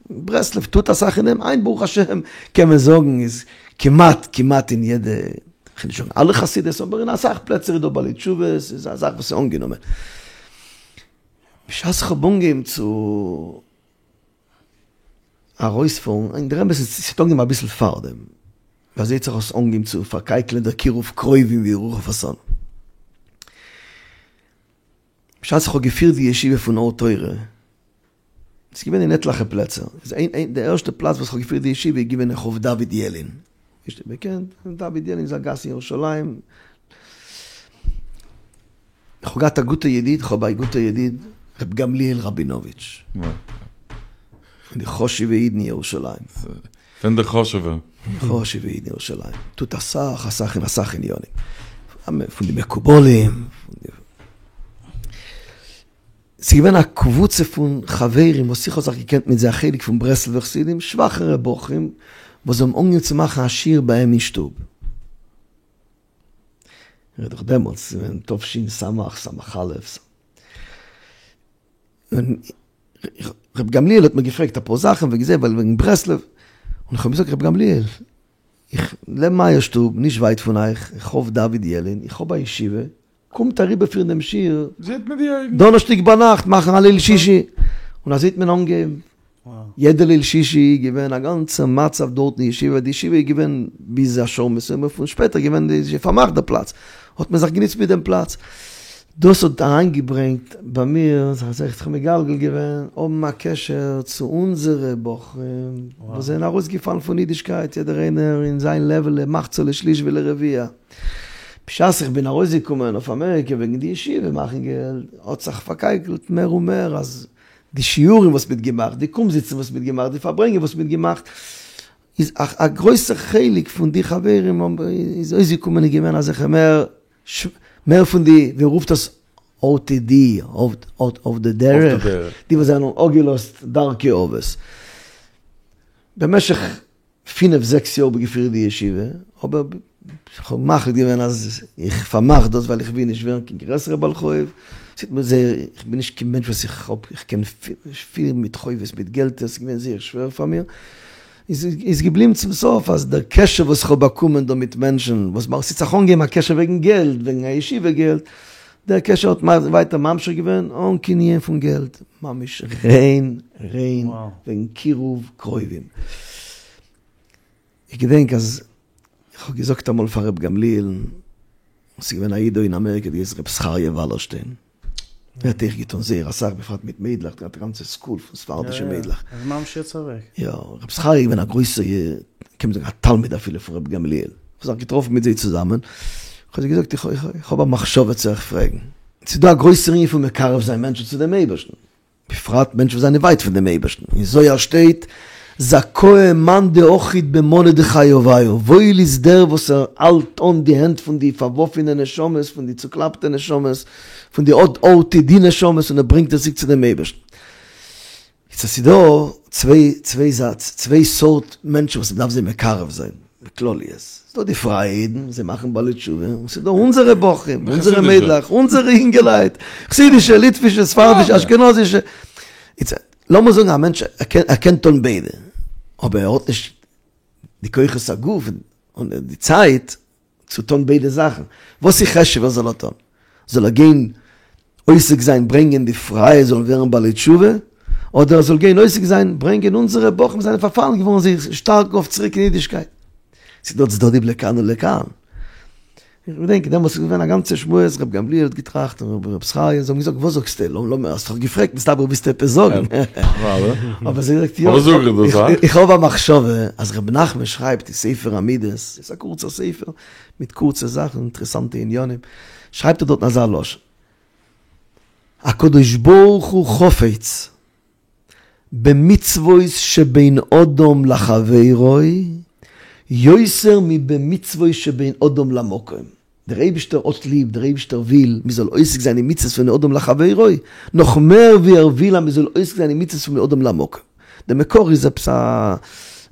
ברסלב טוט אסאך אין דעם, היינט ברוך השם קען מען זאגן איז כמעט כמעט אין יעדע, כ'וויל נישט זאגן אלע חסידות, אבער אין אסאך פלעצער איז דא בעלי תשובות, איז א זאך וואס איז אנגענומען. בשעת איך האב אנגעהויבן צו ארויספארן, אין דער אמת איז ס'האט אנגעהויבן אביסל פארדעם, ווי אזוי האט זיך עס אנגעהויבן צו פארקייקלען דער קירוב קרובים ווי איך רוף עס אן. בשעת איך האב געפירט די ישיבה פון אור תורה, ס'איז געווען אין עטליכע פלעצער, איז איין די ערשטע פלאץ וואס איך האב געפירט די ישיבה איז געווען אין רחוב דוד ילין, נישט אויב איר קענט, דוד ילין איז א גאס אין ירושלים, איך האב געהאט א גוטע ידיד, איך האב א גוטע ידיד, ר' גמליאל ראבינאוויטש, פון די חשובע אידן אין ירושלים. פון די חשוב'ע. חשוב'ע אידן אין ירושלים. טוט אסאך אסאך אין אסאך עניינים. פון די מקובלים. ס'איז געווען א קבוצה פון חברים וואס איך האב זיך געקענט מיט זיי א חלק פון ברסלב'ער חסידים, שוואכערע בחורים, וואס האבן אנגעהויבן צו מאכן א שיעור ביי אים אין שטוב. איך רעד דאך דעמאלטס, ס'איז געווען תש"ס, ס"א. און ר' גמליאל האט מיר געפרעגט אפאר זאכן וועגן זה, וועגן ברסלב, און איך האב געזאגט ר' גמליאל, איך לעבן אייער שטוב, נישט ווייט פון אייך, רחוב דוד ילין, איך האב א ישיבה, קומט אריבערפירן דעם שיעור, זעט מיט די אויגן. דאנערשטאג ביינאכט מאכן א ליל שישי, און אזוי האט מען אנגעהויבן, יעדע ליל שישי איז געווען א גאנצע מצב דארט אין ישיבה, די ישיבה איז געווען ביז א שעה מסוימת, פון שפעטער געווען די פארמאכט די פלאץ, האט מען זיך גענוצט מיט דעם פלאץ, דאס האט אריינגעברענגט ביי מיר, זיך אזוי זיך מגלגל געווען, האבן א קשר צו אונזערע בחורים וואס זענען ארויסגעפאלן פון אידישקייט, יעדער איינער אין זיין לעוועל למחצה לשליש ולרביע. בשעת איך בין ארויסגעקומען אויף אמעריקע וועגן די ישיבה מאכן געלט, האט זיך פארקייקלט מער און מער אז די שיעורים וואס מ'האט געמאכט, די קומזיצן וואס מ'האט געמאכט, די פארברענגען וואס מ'האט געמאכט, איז א גרויסע חלק פון די חברים האבן איז אויסגעקומען איז געווען אזעלכע מער מער פון די ווי מ'רופט עס OTD, אף די דרך, די וואס זענען אפגעלאזט דרכי אבות. במשך פינף זעקס יאר האב איך געפירט די ישיבה, אבער איך האב מחליט געווען אז איך פארמאך דאס ווייל איך וויל נישט ווערן קיין גרעסערע בעל חוב, ס'טוט מיר זייער, איך בין נישט קיין מענטש וואס איך האב, איך קען פירן מיט חובות מיט געלטער, ס'איז געווען זייער שווער פאר מיר, איז געבליבן צום סוף אז דער קשר וואס איך האב באקומען דא מיט מענטשן, וואס ס'האט זיך אנגעהויבן א קשר וועגן געלט, וועגן א ישיבה געלט, דער קשר האט ווייטער ממשיך געווען אן קיין ענין פון געלט, ממש ריין ריין וועגן קירוב קרובים. איך געדענק אז איך האב געזאגט אמאל פאר ר' גמליאל, ס'איז געווען א איד דא אין אמעריקע האט געהייסן ר' זכריה וואלערשטיין, ער האט אויך געטון זייער אסאך בפרט מיט מיידלעך, געהאט א גאנצע סקול פון ספרדישע מיידלעך. ער איז ממש יעצט אוועק. יא, ר' זכריה איז געווען א גרויסע, קען מען זאגן א תלמיד אפילו פון ר' גמליאל. איך האב זיך געטראפן מיט זיי צוזאמען, איך האב זיי געזאגט איך האב א מחשבה צו אייך פרעגן. ס'איז דא א גרויסער ענין פון מקרב זיין מענטשן צו דעם אייבערשטן, בפרט מענטשן וואס זענען ווייט פון דעם אייבערשטן, אין זוהר שטייט זכאה מאן דאחיד במנא דחיוביא, וואויל איז דער וואס ער האלט אן די הענט פון די פארווארפענע נשמות, פון די צוקלאפטע נשמות, פון די OTD נשמות און ער ברענגט עס צוריק צו דעם אייבערשטן. איצט עס איז דא צוויי צוויי צוויי סארט מענטשן וואס מ'דארף זיי מקרב זיין בכלליות, ס'איז דא די פרייע אידן, זיי מאכן בעלי תשובה, און ס'איז דא אונזערע בחורים, אונזערע מיידלעך, אונזערע אינגעלייט, חסידישע, ליטווישע, ספרדישע, אשכנזישע, איצט לאמיר זאגן א מענטש ער קען טון ביידע, אבער ער האט נישט די כוחות הגוף און די צייט צו טון ביידע זאכן, וואס איז חשוב'ער זאל ער טון? זאל ער גיין עוסק זיין ברענגען די פרייע זאלן ווערן בעלי תשובה, אדער ער זאל גיין עוסק זיין ברענגען אונזערע בחורים וואס זענען פארפאלן געווארן זיך שטארקן אויף צוריק אין אידישקייט? ס'איז דא צדדים לכאן ולכאן. איך געדענק דעמאלטס איז געווען א גאנצע שמועס, ר' גמליאל האט געטראכט און ר' זכריה, זיי האבן געזאגט וואס זאגסטו, לאמיר, האסט דאך געפרעגט מסתבר ווילסטו עפעס זאגן. אבער זיי געזאגט יא, איך האב א מחשבה אז ר' נחמן שרייבט אין ספר המידות, ס'איז א קורצער ספר מיט קורצע זאכן אינטערעסאנטע עניינים, שרייבט ער דארטן אזא לשון, הקדוש ברוך הוא חפץ במצוות שבין אדם לחבירו יותר מבמצוות שבין אדם למקום, דער אייבישטער האט ליב, דער אייבישטער וויל מען זאל עוסק זיין אין מצוות פון אדם לחבירו, נאך מער ווי ער וויל אז מען זאל עוסק זיין אין מצוות פון אדם למקום. דער מקור איז עפעס א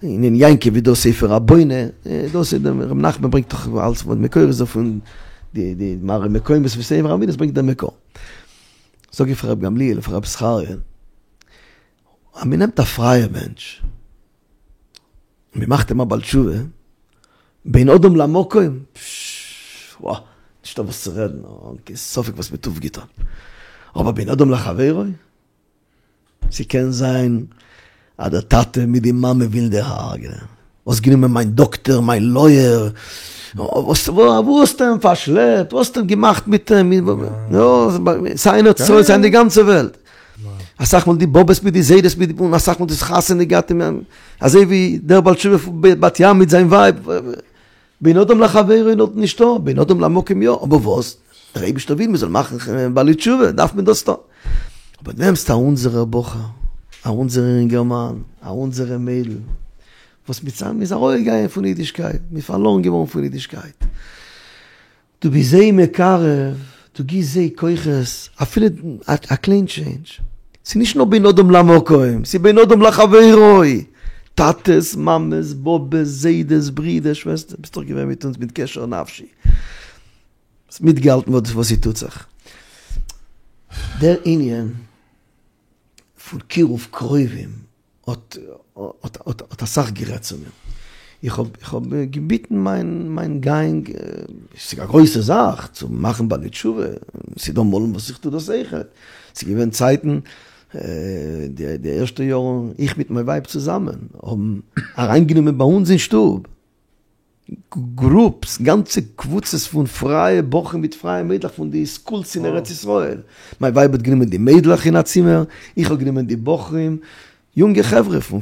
אין עין יעקב איז דא ספר הבונה, דאס איז דער ר' נחמן ברענגט דאך אלס מקור איז דא פון די די מראה מקומות פון ספר המידות ברענגט דער מקור. זאג איך פאר ר' גמליאל און פאר ר' זכריה, אז מען נעמט א פרייע מענטש, און מען מאכט אים א בעל תשובה, בין אדם למקום, פששש, וואו, נישטא וואס צו רעדן, אן קיין ספק וואס מען האט אויפגעטון. אבער בין אדם לחבירו? ס'קען זיין אז דער טאטע מיט די מאמע ווילן דיר הרג'נען, האסט גענומען מיין דאקטער, מיין לויער, וואו האסטו אים פארשלעפט, וואס האסטו געמאכט מיט אים, סיי אין ארץ ישראל סיי אין די גאנצע וועלט, אסאך מאל די באבעס מיט די זיידעס מיט די, און אסאך מאל דאס חתונה געהאט, אזוי ווי דער בעל תשובה פון בת ים מיט זיין ווייב, בין אדם לחבירו איז דארט נישטא, בין אדם למקום יא, אבער וואס? דער אייבישטער וויל מען זאל מאכן בעלי תשובה, דארף מען דאס טון. אבער נעמסט א אונזערער בחור, א אונזערער אינגערמאן, א אונזערע מיידל, וואס מ'איז ארויסגעגאנגען פון אידישקייט, מ'איז פארלוירן געווארן פון אידישקייט. דו ביסט זיי מקרב, דו גיבסט זיי כוחות, אפילו א קליין טשעינדזש. ס'איז נישט נאר בין אדם למקום, ס'איז בין אדם לחבירו. טאטעס, מאמעס, באבעס, זיידעס, ברידער, שוועסטער, ביסט דאך געווען מיט אונז מיט קשר נפשי. האסט מיטגעהאלטן וואס ס'טוט זיך. דער ענין פון קירוב קרובים האט האט אסאך גערעדט צו מיר. איך האב איך האב געביטן מיין מיין גאנג, ס'איז א גרויסע זאך צו מאכן בעלי תשובה, ס'איז דא מאלן וואס איך טו דאס אויכעט, ס'איז געווען צייטן די די ערשטע יארן איך מיט מיין ווייב צוזאמען האבן אריינגענומען ביי אונז אין שטוב גרופס, גאנצע קבוצות פון פרייע בחורים מיט פרייע מיידלעך פון די סקולס אין ארץ ישראל. מיין ווייב האט גענומען די מיידלעך אין א צימער, איך האב גענומען די בחורים, יונגע חברה פון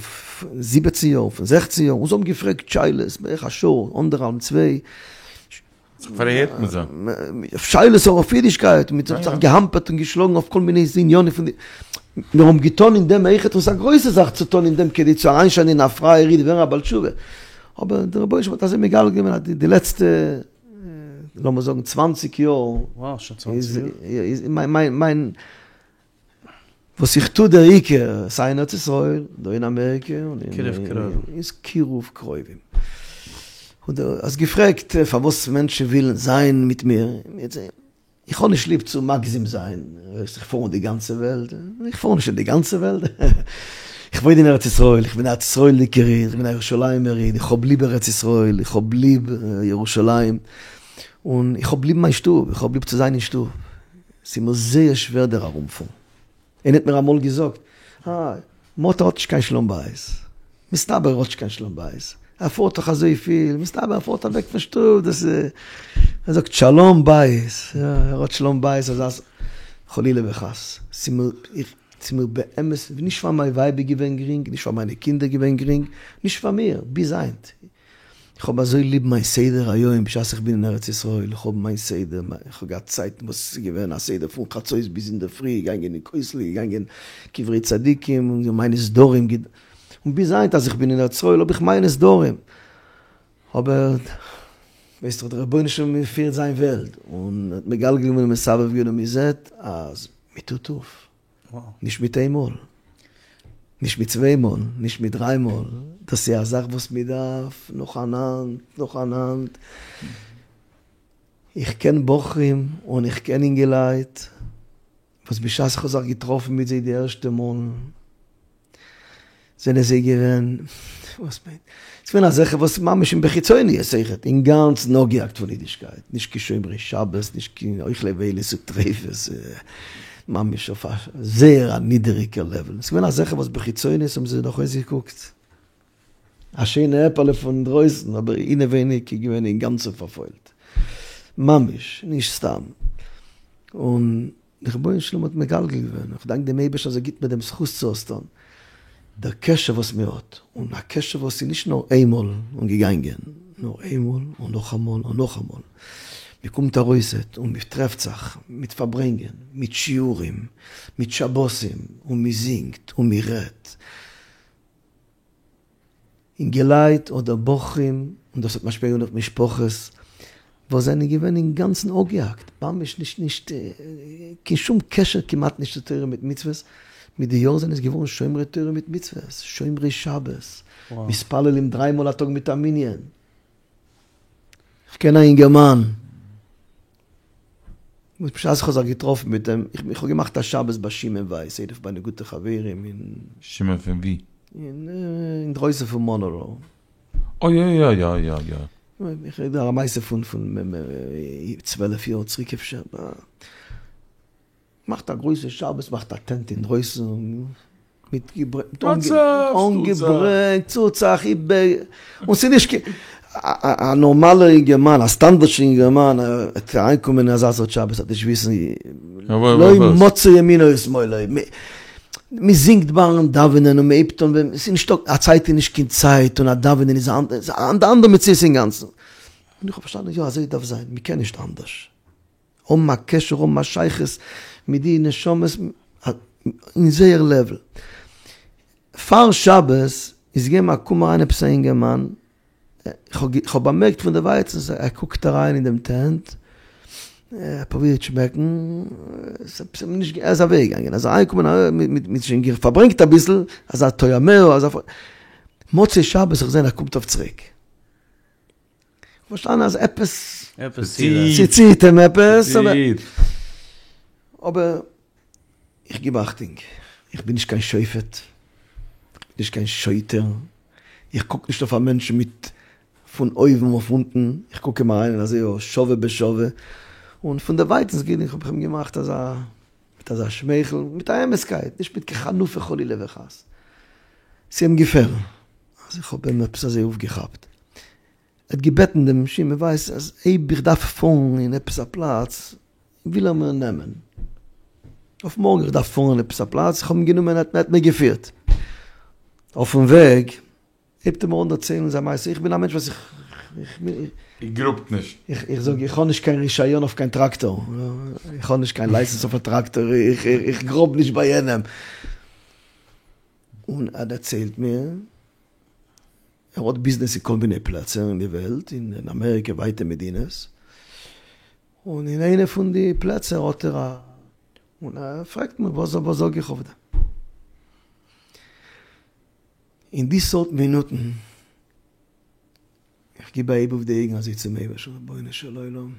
זיבעצן יאר, פון זעכצן יאר, און זיי האבן געפרעגט שאלות בערך א שעה, אנדערהאלבן, צוויי. זיך פארהערט מיט זיי. שאלות אויף אידישקייט, מ'האט זיך געהאמפערט און געשלאגן אויף כל מיני עניינים פון די, מיר האבן געטון אין דעם אויכעט, און ס'איז א גרויסע זאך צו טון אין דעם כדי צו אריינשיינען אין א פרייער איד ווערן א בעל תשובה, אבער דער רבונו של עולם האט אזוי מגלה געווען אז די לעצטע לאמיר זאגן צוואנציג יאר, איז מיין מיין וואס איך טו דער עיקר, סיי אין ארץ ישראל, דא אין אמעריקע, איז קירוב קרובים. און דו האסט געפרעגט פארוואס מענטשן ווילן זיין מיט מיר, איך האב נישט ליב צו מגזים זיין, איך פאר אין די גאנצע וועלט, איך פאר נישט אין די גאנצע וועלט, איך וואוין אין ארץ ישראל, איך בין א ארץ ישראל'דיגער איד, איך בין א ירושלימ'ער איד, איך האב ליב ארץ ישראל, איך האב ליב ירושלים, און איך האב ליב מיין שטוב, איך האב ליב צו זיין אין שטוב. ס'איז מיר זייער שווער דער ארומפארן. איינער האט מיר אמאל געזאגט, אה, מאטע האט נישט קיין שלום בית. מסתבר ער האט נישט קיין שלום בית. ער פארט דאך אזויפיל, מסתבר ער פארט אוועק פון שטוב, דאס איז. ער זאגט שלום בית, יא, ער האט שלום בית אזא ס. חלילה וחס. ס'איז מיר, איך, ס'איז מיר באמת, נישט פאר מיין ווייב איז געווען גרינג, נישט פאר מיינע קינדער געווען גרינג, נישט פאר מיר, ביז היינט. איך האב אזוי ליב מיין סדר היום בשעת איך בין אין ארץ ישראל, איך האב מיין סדר, איך האב געהאט צייטן וואס עס איז געווען א סדר פון חצות ביז אינדערפרי, געגאנגען אין כותל, געגאנגען קברי צדיקים, און מיינע סדרים, און ביז היינט אז איך בין אין ארץ ישראל האב איך מיינע סדרים, אבער ווייסט דאך דער רבונו של עולם פירט זיין וועלט, און האט מגלגל געווען און מסבב געווען און מען זעט אז מען טוט אויף. נישט מיט איין מאל, נישט מיט צוויי מאל, נישט מיט דריי מאל, דאס איז א זאך וואס מען דארף נאכאנאנד, נאכאנאנד. איך קען בחורים און איך קען אינגעלייט וואס בשעת איך האב זיך געטראפן מיט זיי די ערשטע מאל, זענען זיי געווען, וואס מיינט, ס'איז געווען אזעלכע וואס ממש אין בחיצוניות אויכעט, אינגאנצן אפגעהאקט פון אידישקייט, נישט קיין שומרי שבת, נישט קיין אוכלי נבילות וטריפות, ממש אויף א זייער א נידעריגע לעוועל, ס'איז געווען אזעלכע וואס בחיצוניות האבן זיי נאך אויסגעקוקט א שיינע עפעלע פון דרויסן, אבער אינעווייניג איז געווען אינגאנצן פארפוילט, ממש, נישט סתם, און. דער רבונו של עולם האט מגלגל געווען, איך דאנק דעם אייבערשטן אז ער גיבט מיר דעם זכות צו עס טון, דער קשר וואס מען האט, און א קשר וואס איז נישט נאר איינמאל און געגאנגען, נאר איינמאל און נאכאמאל און נאכאמאל, מען קומט ארויסעט און מען טרעפט זיך מיט פארברענגען, מיט שיעורים, מיט שבתים, און מען זינגט און מען רעדט. אינגעלייט אדער בחורים, און דאס האט משפיע געווען אויף משפחות וואס זענען געווען אינגאנצן אפגעהאקט, ממש נישט נישט קיין שום קשר כמעט נישט צו תורה מיט מצוות, מיט די יארן זענען עס געווארן שומרי תורה מיט מצוות, שומרי שבת, מתפללים דריי מאל א טאג מיט א מנין. כ'קען א אינגערמאן וואס בשעת איך האב זיך געטראפן מיט אים, איך האב געמאכט א שבת ביי שמעון ווייס, איינער פון מיינע גוטע חברים אין. שמעון פון ווי? אינדרויסן פון מאנרא. אוי יא יא יא יא יא. איך רעד דא א מעשה פון 12 יאר צוריק אפשר. מאכט א גרויסע שבת, מאכט א טענט אינדרויסן, מיט אנגעברענגט, צוט זיך איבער, און ס'איז נישט קיין, א נארמאלער אינגערמאן, א סטאנדארטישע אינגערמאן, וועט אריינקומען אין אזא סארט שבת, וועט נישט וויסן, לא מצא ימינו ושמאלו, מ'זינגט ביים דאווענען און מ'הייבט אן, ס'איז נישטא, א צייט איז נישט קיין צייט, און א דאווענען איז א אנדערע מציאות אינגאנצן, און איך האב פארשטאנען, יא אזוי דארף זיין, מ'קען נישט אנדערש. האבן א קשר האבן א שייכות מיט די נשמות אין זייער לעוול. פאר שבת איז איז געגעבן א קום אריין עפעס א אינגערמאן, איך האב באמערקט פון דערווייטנס ער קוקט אריין אין דעם טענט, ער פרובירט שמעקן, עס איז אים נישט, ער איז אוועק געגאנגען, אז אריינגעקומען מיט שוין פארברענגט אביסל, אזא טועמיה, אזא, מוצאי שבת איך זעה ער קומט אויף צוריק, פארשטאנען אז עפעס, ס'ציט אים עפעס, אבער איך גיב אכטונג, איך בין נישט קיין שופט, איך בין נישט קיין שוטר, איך קוק נישט אויף א מענטש מיט פון אויבן אויף אונטן, איך קוק אים אריין אזוי שווה בשווה, און פון דערווייטנס גיי איך האב איך אים געמאכט אזא, מיט אזא שמייכל, מיט א אמת'קייט, נישט מיט קיין חנופה חלילה וחס. ס'איז אים געפעלן אז איך האב אים עפעס אזוי אויפגעכאפט. ער האט געבעטן דעם שמעון ווייס אז אויב איך דארף פארן אין עפעס א פלאץ, וויל ער מיר נעמען. אויף מארגן איך דארף פארן אין עפעס א פלאץ, איך האב אים גענומען ער האט מיר געפירט. אויפן וועג הייבט ער מיר אן דערציילן זיין מעשה, איך בין א מענטש וואס איך. איר גראבט נישט. איך זאג איך האב נישט קיין רישיון אויף קיין טראקטאר, איך האב נישט קיין לייסענס אויף א טראקטאר, איך גראב נישט ביי יענעם. און ער דערציילט מיר, ער האט ביזנעס אין כל מיני פלעצער אין די וועלט, אין אמעריקע, ווייטע מדינות, און אין איינע פון די פלעצער האט ער א, און ער פרעגט מיר וואס זאג איך אויף דעם? אין די סארט מינוטן, איך גיב א הייב אויף די אויגן אזוי צום אייבערשטן, רבונו של עולם,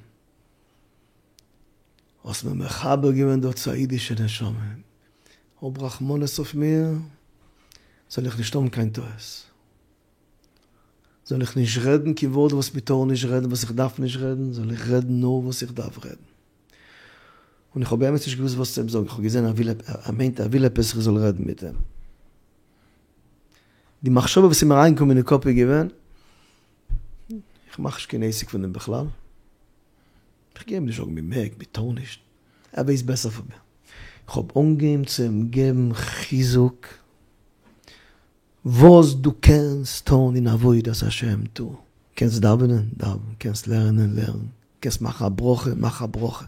האסט מיר מחבר געווען דא צו א אידישע נשמה, האב רחמנות אויף מיר, זאל איך נישט האבן קיין טעות, זאל איך נישט רעדן קיין ווארט וואס מען טאר נישט רעדן, וואס איך דארף נישט רעדן, זאל איך רעדן נאר וואס איך דארף רעדן. און איך האב באמת נישט געוואוסט וואס צו אים זאגן, איך האב געזען ער וויל, ער מיינט ער וויל עפעס איך זאל רעדן מיט אים. די מחשבה וואס איז מיר אריינגעקומען אין קאפ איז געווען, איך מאך נישט קיין עסק פון דעם בכלל, איך גיי אים נישט זאגן מען מעג, מען טאר נישט, ער ווייסט בעסער פון מיר. איך האב אנגעהויבן צו אים געבן חיזוק, וואס דו קענסט טון אין עבודת השם טו, קענסט דאווענען, דאווען, קענסט לערנען, לערן, קענסט מאכן א ברכה, מאך א ברכה.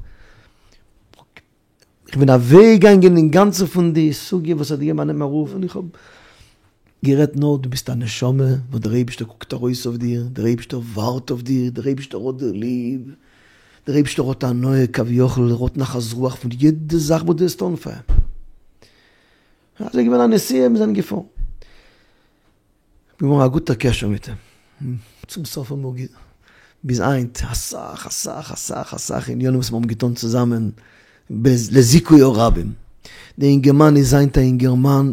איך בין אוועקגעגאנגען אינגאנצן פון די סוגיא וואס האט געגעבן א נעם ארויף און איך האב גערעדט נאר דו ביסט א נשמה וואס דער אייבישטער קוקט ארויס אויף דיר, דער אייבישטער ווארט אויף דיר, דער אייבישטער האט דיר ליב, דער אייבישטער האט הנאה כביכול, ער האט נחת רוח פון יעדע זאך וואס דו וועסט טון פאר אים. אזוי געווען א נסיעה, מיר זענען געפארן. געווארן א גוטער קשר מיט אים. צום סוף האבן מיר ביז היינט אסאך אסאך אסאך אסאך עניינים וואס מיר האבן געטון צוזאמען לזיכוי הרבים. דער אינגערמאן איז היינט א אינגערמאן,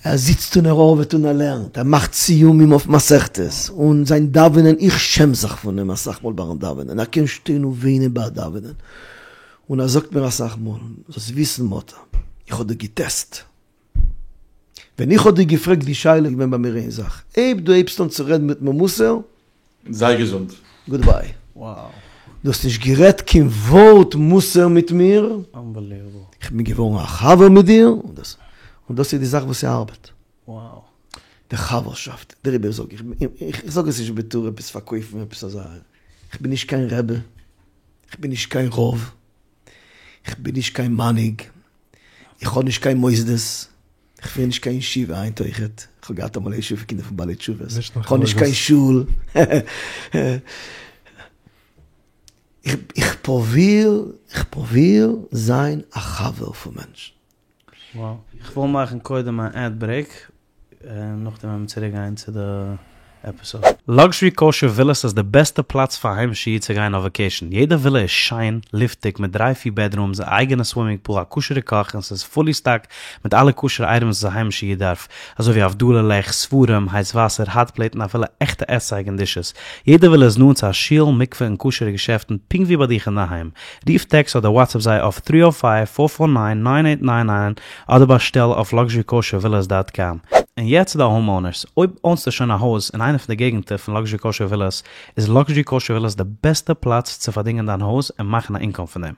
ער זיצט און ער ארבעט און ער לערנט, ער מאכט סיומים אויף מסכתות, און זיין דאווענען, איך שעם זיך פון אים אסאך מאל ביים דאווענען, ער קען שטיין און וויינען ביי א דאווענען, און ער זאגט מיר אסאך מאל, זאלסט וויסן מאטע, איך האב דיר געטעסט. ווען איך האב דיר געפרעגט די שאלה איז געווען ביי מיר איין זאך, אויב דו הייבסט אן צו רעדן מיט מיר מוסר, זיי געזונט. גוד ביי. דו האסט נישט גערעדט קיין ווארט מוסר מיט מיר, איך בין געווארן א חבר מיט דיר, און דאס און דאס איז די זאך וואס ס'ארבעט. די חבר'שאפט, דעריבער זאג איך, איך זאג עס נישט בתור עפעס פארקויפן עפעס אזא, איך בין נישט קיין רבי, איך בין נישט קיין רב, איך בין נישט קיין מנהיג, איך האב נישט קיין מוסדות, איך פיר נישט קיין ישיבה היינט אויכעט, איך האב געהאט אמאל א ישיבה פאר קינדער פון בעלי תשובות, איך האב נישט קיין שול, איך פרוביר, איך פרוביר זיין א חבר פון מענטשן. איך וויל מאכן קודם א עד ברעיק, און נאכדעם וועלן מיר צוריק גיין צו די עפיסאד. לאקזשערי קאושער ווילאס איז די בעסטע פלאץ פאר היימישע איד צו גיין אויף וואקעישן, יעדע ווילא איז שיין, לופטיג, מיט דריי פיר בעדרומס, א אייגענע סווימינג פול, א כשר'ע קאך, און ס'איז פולי סטאקד מיט אלע כשר'ע אייטעמס וואס א היימישע איד דארף, אזוי ווי הבדלה לעכט, ספרים, הייס וואסער, האט פלעיט און אפילו עכטע עסצייג און דישעס. יעדע ווילא איז נאנט צו א שול, מקווה און כשר'ע געשעפטן פונקט ווי ביי דיך אינדערהיים. רוף טעקסט אדער וואטסעפפ זיי אויף טרי או פייוו פאר פאר ניין ניין עיט ניין ניין אדער באשטעל אויף לאקזשערי קאושער ווילאס דאט קאם. און יעצט צו די האום אונערס, אויב אונסטו שוין א הויז אין איינע פון די געגנטער פון לאקזשערי קאושער ווילאס, איז לאקזשערי קאושער ווילאס די בעסטע פלאץ צו פארדינגען דיין הויז און מאכן א אינקאם פון דעם.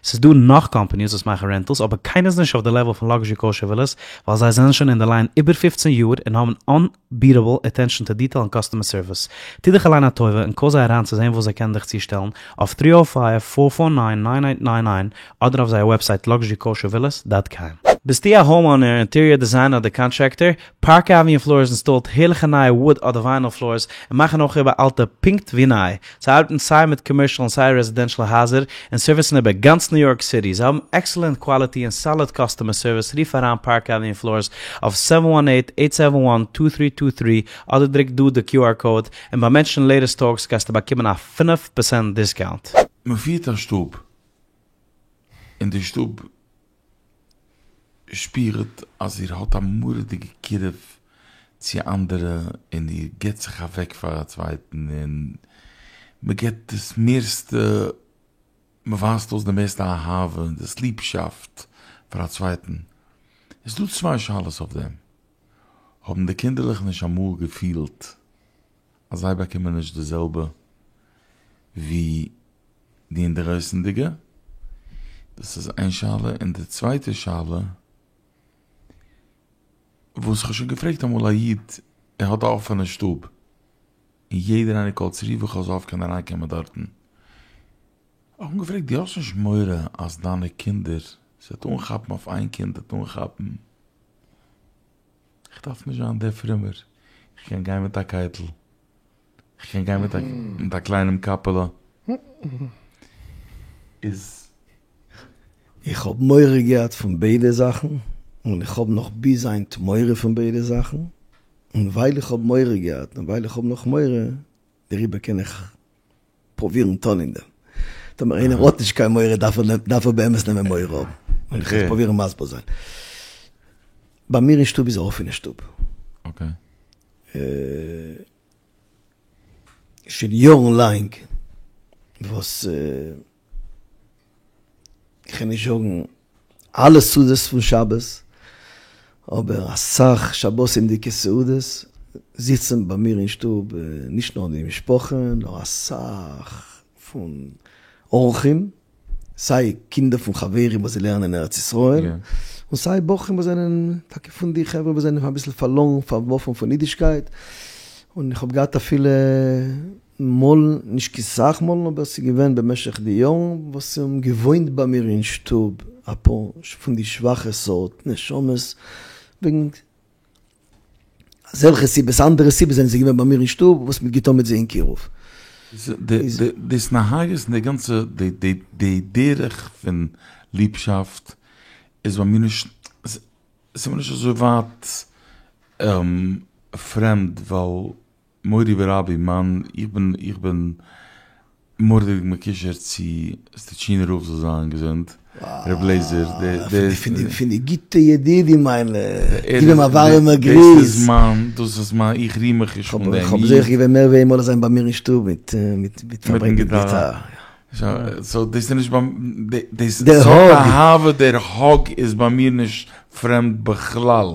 ס'איז דא נאך קאמפאניס וואס מאכן רענטעלס אבער קיינער איז נישט אויף די לעוועל פון לאקזשערי קאושער ווילאס ווייל זיי זענען שוין אין די ליין איבער פופצן יאר און האבן אנביטעבל אטענשאן טו דיטעיל און קאסטומער סערוויס. טו דיך אליין א טובה און קאל זיי אריין צו זען וואס זיי קענען דיך צושטעלן אויף טרי או פייוו פאר פאר ניין ניין עיט ניין ניין אדער אויף זייער וועבסייט לאקזשערי קאושער ווילאס דאט קאם. ביסטו א האום-אונער, אינטעריער דיזיינער אדער קאנטרעקטער? פארק עוועניו פלארס אינסטאלט הערליכע נייע וואוד אדער וויינעל פלארס און מאכן אויך איבער אלטע פונקט ווי ניי. זיי ארבעטן סיי מיט קאמערשעל און סיי רעזידענשעל הייזער און סערוויסן איבער גאנץ ניו יארק סיטי. זיי האבן עקסעלענט קוואליטי און סאליד קאסטומער סערוויס. רוף אריין פארק עוועניו פלארס אויף סעווען וואן עיט, עיט סעווען וואן, טו טרי טו טרי אדער דרוק דא די QR קאוד און ביי מענשאנען לעיטעסט טאלקס גייסטו באקומען א פינף פערסענט דיסקאונט. מען פירט א שטוב, און די שטוב שפירט אז איר האט א מורא'דיגע קירוב צו אנדערע און איר גיבט זיך אוועק פאר א צווייטן און מען גיבט דאס מערסטע, מען ווייזט אויס די מערסטע אהבה און דאס ליבשאפט פאר א צווייטן. איז דא צוויי שאלות אויף דעם. האבן די קינדערלעך נישט אמאל געפילט אז זיי באקומען נישט די זעלבע ווי די אינדערויסענדיגע? דאס איז איין שאלה, און די צווייטע שאלה וואס כ'האב שוין געפרעגט אמאל א איד, ער האט א אפענע שטוב, און יעדער איינער כל צרוף וכל זב קען אריינקומען דארטן, האב איך אים געפרעגט דו האסט נישט מורא אז דיינע קינדער, ס'וועט אנכאפן אויף איין קינד וועט אנכאפן, איך דארף נישט זיין דער פרומער, איך קען גיין מיט א קייטל, איך קען גיין מיט א קליינעם קאפעלע, איז. איך האב מורא געהאט פון ביידע זאכן, און איך האב נאך ביז היינט מורא פון ביידע זאכן, און ווייל איך האב מורא געהאט און ווייל איך האב נאך מורא, דעריבער קען איך פרובירן טון אין דעם. טאמער איינער האט נישט קיין מורא דארף ער דארף ער באמת נעמען מורא האבן. און איך וועל פרובירן מסביר זיין. ביי מיר אין שטוב איז א אפענע שטוב. אקעי. שוין יארן לאנג וואס כ'קען נישט זאגן אלע סעודות פון שבת, אבער אסאך שבתים'דיגע סעודות זיצן ביי מיר אין שטוב נישט נאר די משפחה נאר אסאך פון אורחים, סיי קינדער פון חברים וואס זיי לערנען אין ארץ ישראל, און סיי בחורים וואס זענען טאקע פון די חברה וואס זענען אביסל פארלוירן פארווארפן פון אידישקייט, און איך האב געהאט אפילו מאל, נישט קיין סאך מאלן אבער ס'איז געווען במשך די יארן וואס ס'האבן געוואוינט ביי מיר אין שטוב אפאר פון די שוואכע סארט נשמות, וועגן אזעלכע סיבות אנדערע סיבות זענען זיי געווען ביי מיר אין שטוב וואס מ'האט געטון מיט זיי אין קירוב. די התנהגות און די גאנצע די דרך פון ליבשאפט איז ביי מיר נישט, ס'איז מיר נישט אזוי ווייט פרעמד ווייל מורי ורבי מיין איך בין איך בין מורא'דיג מקושר צו סטוטשינער רב זאל זיין געזונט ר' לעזער דער דער פון די גוטע ידידים מיינע גיב אים א ווארימע גריס. דאס איז מיין דאס איז מיין איך ריר מיך נישט פון דעם. איך האב זוכה געווען מער ווי איינמאל זיין ביי מיר אין שטוב מיט מיט פארברענגען גיטאר. סאו דאס איז נישט ביי דאס סארט אהבה דער האג איז ביי מיר נישט פרעמד בכלל.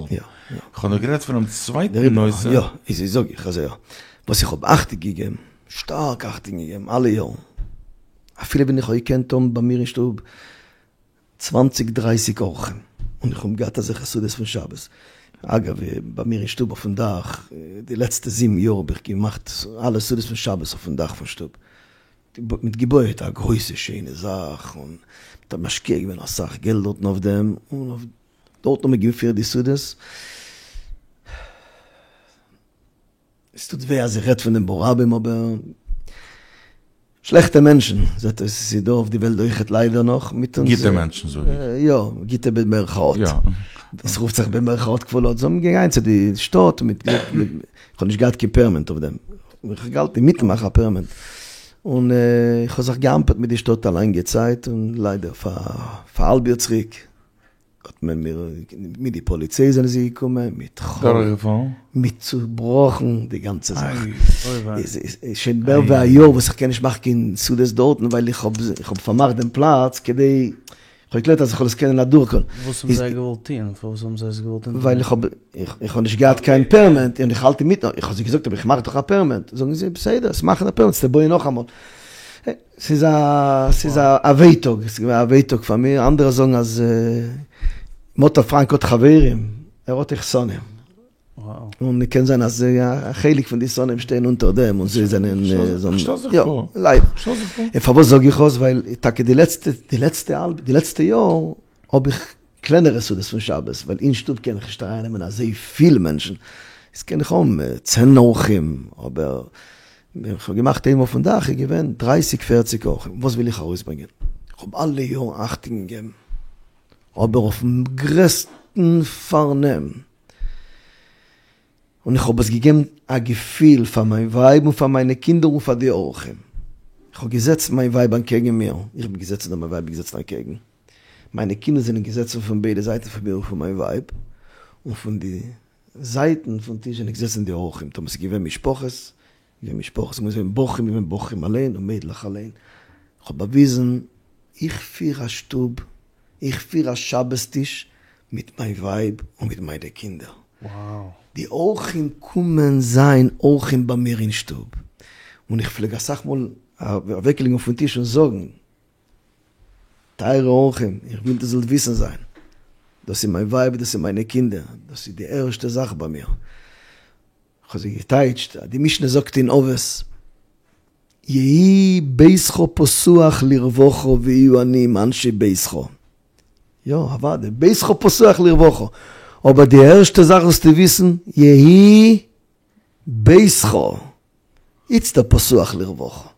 איך האב נאר גערעדט פונעם צווייטן נושא. יא, איז זאג איך אזוי יא. וואס איך האב אכטונג געגעבן, שטארק אכטונג געגעבן אלע יארן, אפילו ווען איך האב געקענט האבן ביי מיר אין שטוב צוואנציג דרייסיג אורחים, און איך האב געהאט אזעלכע סעודות פון שבת, אגב, ביי מיר אין שטוב אויפן דאך, די לעצטע זיבן יאר האב איך געמאכט אלע סעודות פון שבת אויפן דאך פון שטוב, מ'האט געבויעט א גרויסע שיינע זאך, און מ'האט משקיע געווען אסאך געלט דארטן אויף דעם, און אויף דארטן האט מען געפירט די סעודות. עס טוט וויי אז איך רעד פון דעם ברבים אבער שלעכטע מענטשן זעט אויס עס איז דא אויף די וועלט אויכעט ליידער נאך מיט אונז. גוטע מענטשן זאג איך. יא, גוטע במרכאות. יא. עס רופט זיך במרכאות כפולות. זיי האבן געגאנגען צו די שטאט מיט איך האב נישט געהאט קיין פערמיט אויף דעם. איך האב געהאלטן אינמיטן מאכן א פערמיט. און איך האב זיך געאמפערט מיט די שטאט א לאנגע צייט און ליידער פאר פאר א האלב יאר צוריק האט מען מיר, מיט די פאליציי זענען זיי געקומען, מיט דורכגעפאלן? מ'האט צובראכן די גאנצע זאך. איז שוין מער ווי א יאר וואס איך קען נישט מאכן קיין סעודות דארטן ווייל איך האב איך האב פארמאכט דעם פלאץ כדי, איך האב געקלערט אז איך וועל עס קענען אדורכקומען. וואס האבן זיי געוואלט טון? פארוואס האבן זיי עס געוואלט אונטערנעמען? ווייל איך האב איך האב נישט געהאט קיין פערמיט און איך האלט אינמיטן, איך האב זיי געזאגט אבער איך מאך דאך א פערמיט, זאגן זיי בסדר, וועסט מאכן א פערמיט, וועסטו בויען נאכאמאל. ס'איז א ס'איז א ווייטאג, ס'איז געווען א ווייטאג פאר מיר, אנדערע זאגן אז מאטא פראנק האט חברים, ער האט אויך שונאים. און קען זיין אז א חלק פון די שונאים שטייען אונטער דעם און זיי זענען כ'שטעל זיך פאר. ליידער. און פארוואס זאג איך עס? ווייל טאקע די לעצטע די לעצטע האלב די לעצטע יאר האב איך. קלענערע סעודות פון שבת, ווייל אין שטוב קען איך נישט ארייננעמען אזוי פיל מענטשן, איז קען איך האבן צען אורחים, אבער ווען איך האב געמאכט איינמאל אויפן דאך איז געווען דרייסיג פערציג אורחים, וואס וויל איך ארויסברענגען? איך האב אלע יארן אכטונג געגעבן, אבער אויפן גרעסטן פארנעם, און איך האב עס געגעבן א געפיל פאר מיין ווייב און פאר מיינע קינדער און פאר די אורחים. איך האב געזעצט מיין ווייב אנטקעגן מיר, איך בין געזעצן און מיין ווייב איז געזעצן אנטקעגן, מיינע קינדער זענען געזעצן פון ביידע זייטן פון מיר און פון מיין ווייב, און פון די זייטן פון טיש זענען געזעצן די אורחים, טאמער ס'איז געווען משפחות, איז געווען משפחות, און ס'איז געווען בחורים, איז געווען בחורים אליין און מיידלעך אליין. איך האב באוויזן, איך פיר א שטוב, איך פיר א שבת טיש מיט מיין ווייב און מיט מיינע קינדער. די אורחים קומען זיין אורחים ביי מיר אין שטוב, און איך פלעג אסאך מאל אוועקלייגן אויפן טיש און זאגן, טייערע אורחים, איך וויל איר זאלט וויסן זיין, דאס איז מיין ווייב, דאס איז מיינע קינדער, דאס איז די ערשטע זאך ביי מיר. איך האב זיי געטייטשט אז די משנה זאגט אין אבות, יהי ביתך פתוח לרווחה ויהיו עניים אנשי ביתך. יא, אוודאי, ביתך פתוח לרווחה. אבער די ערשטע זאך זאלסטו וויסן, יהי ביתך איצטער פתוח לרווחה.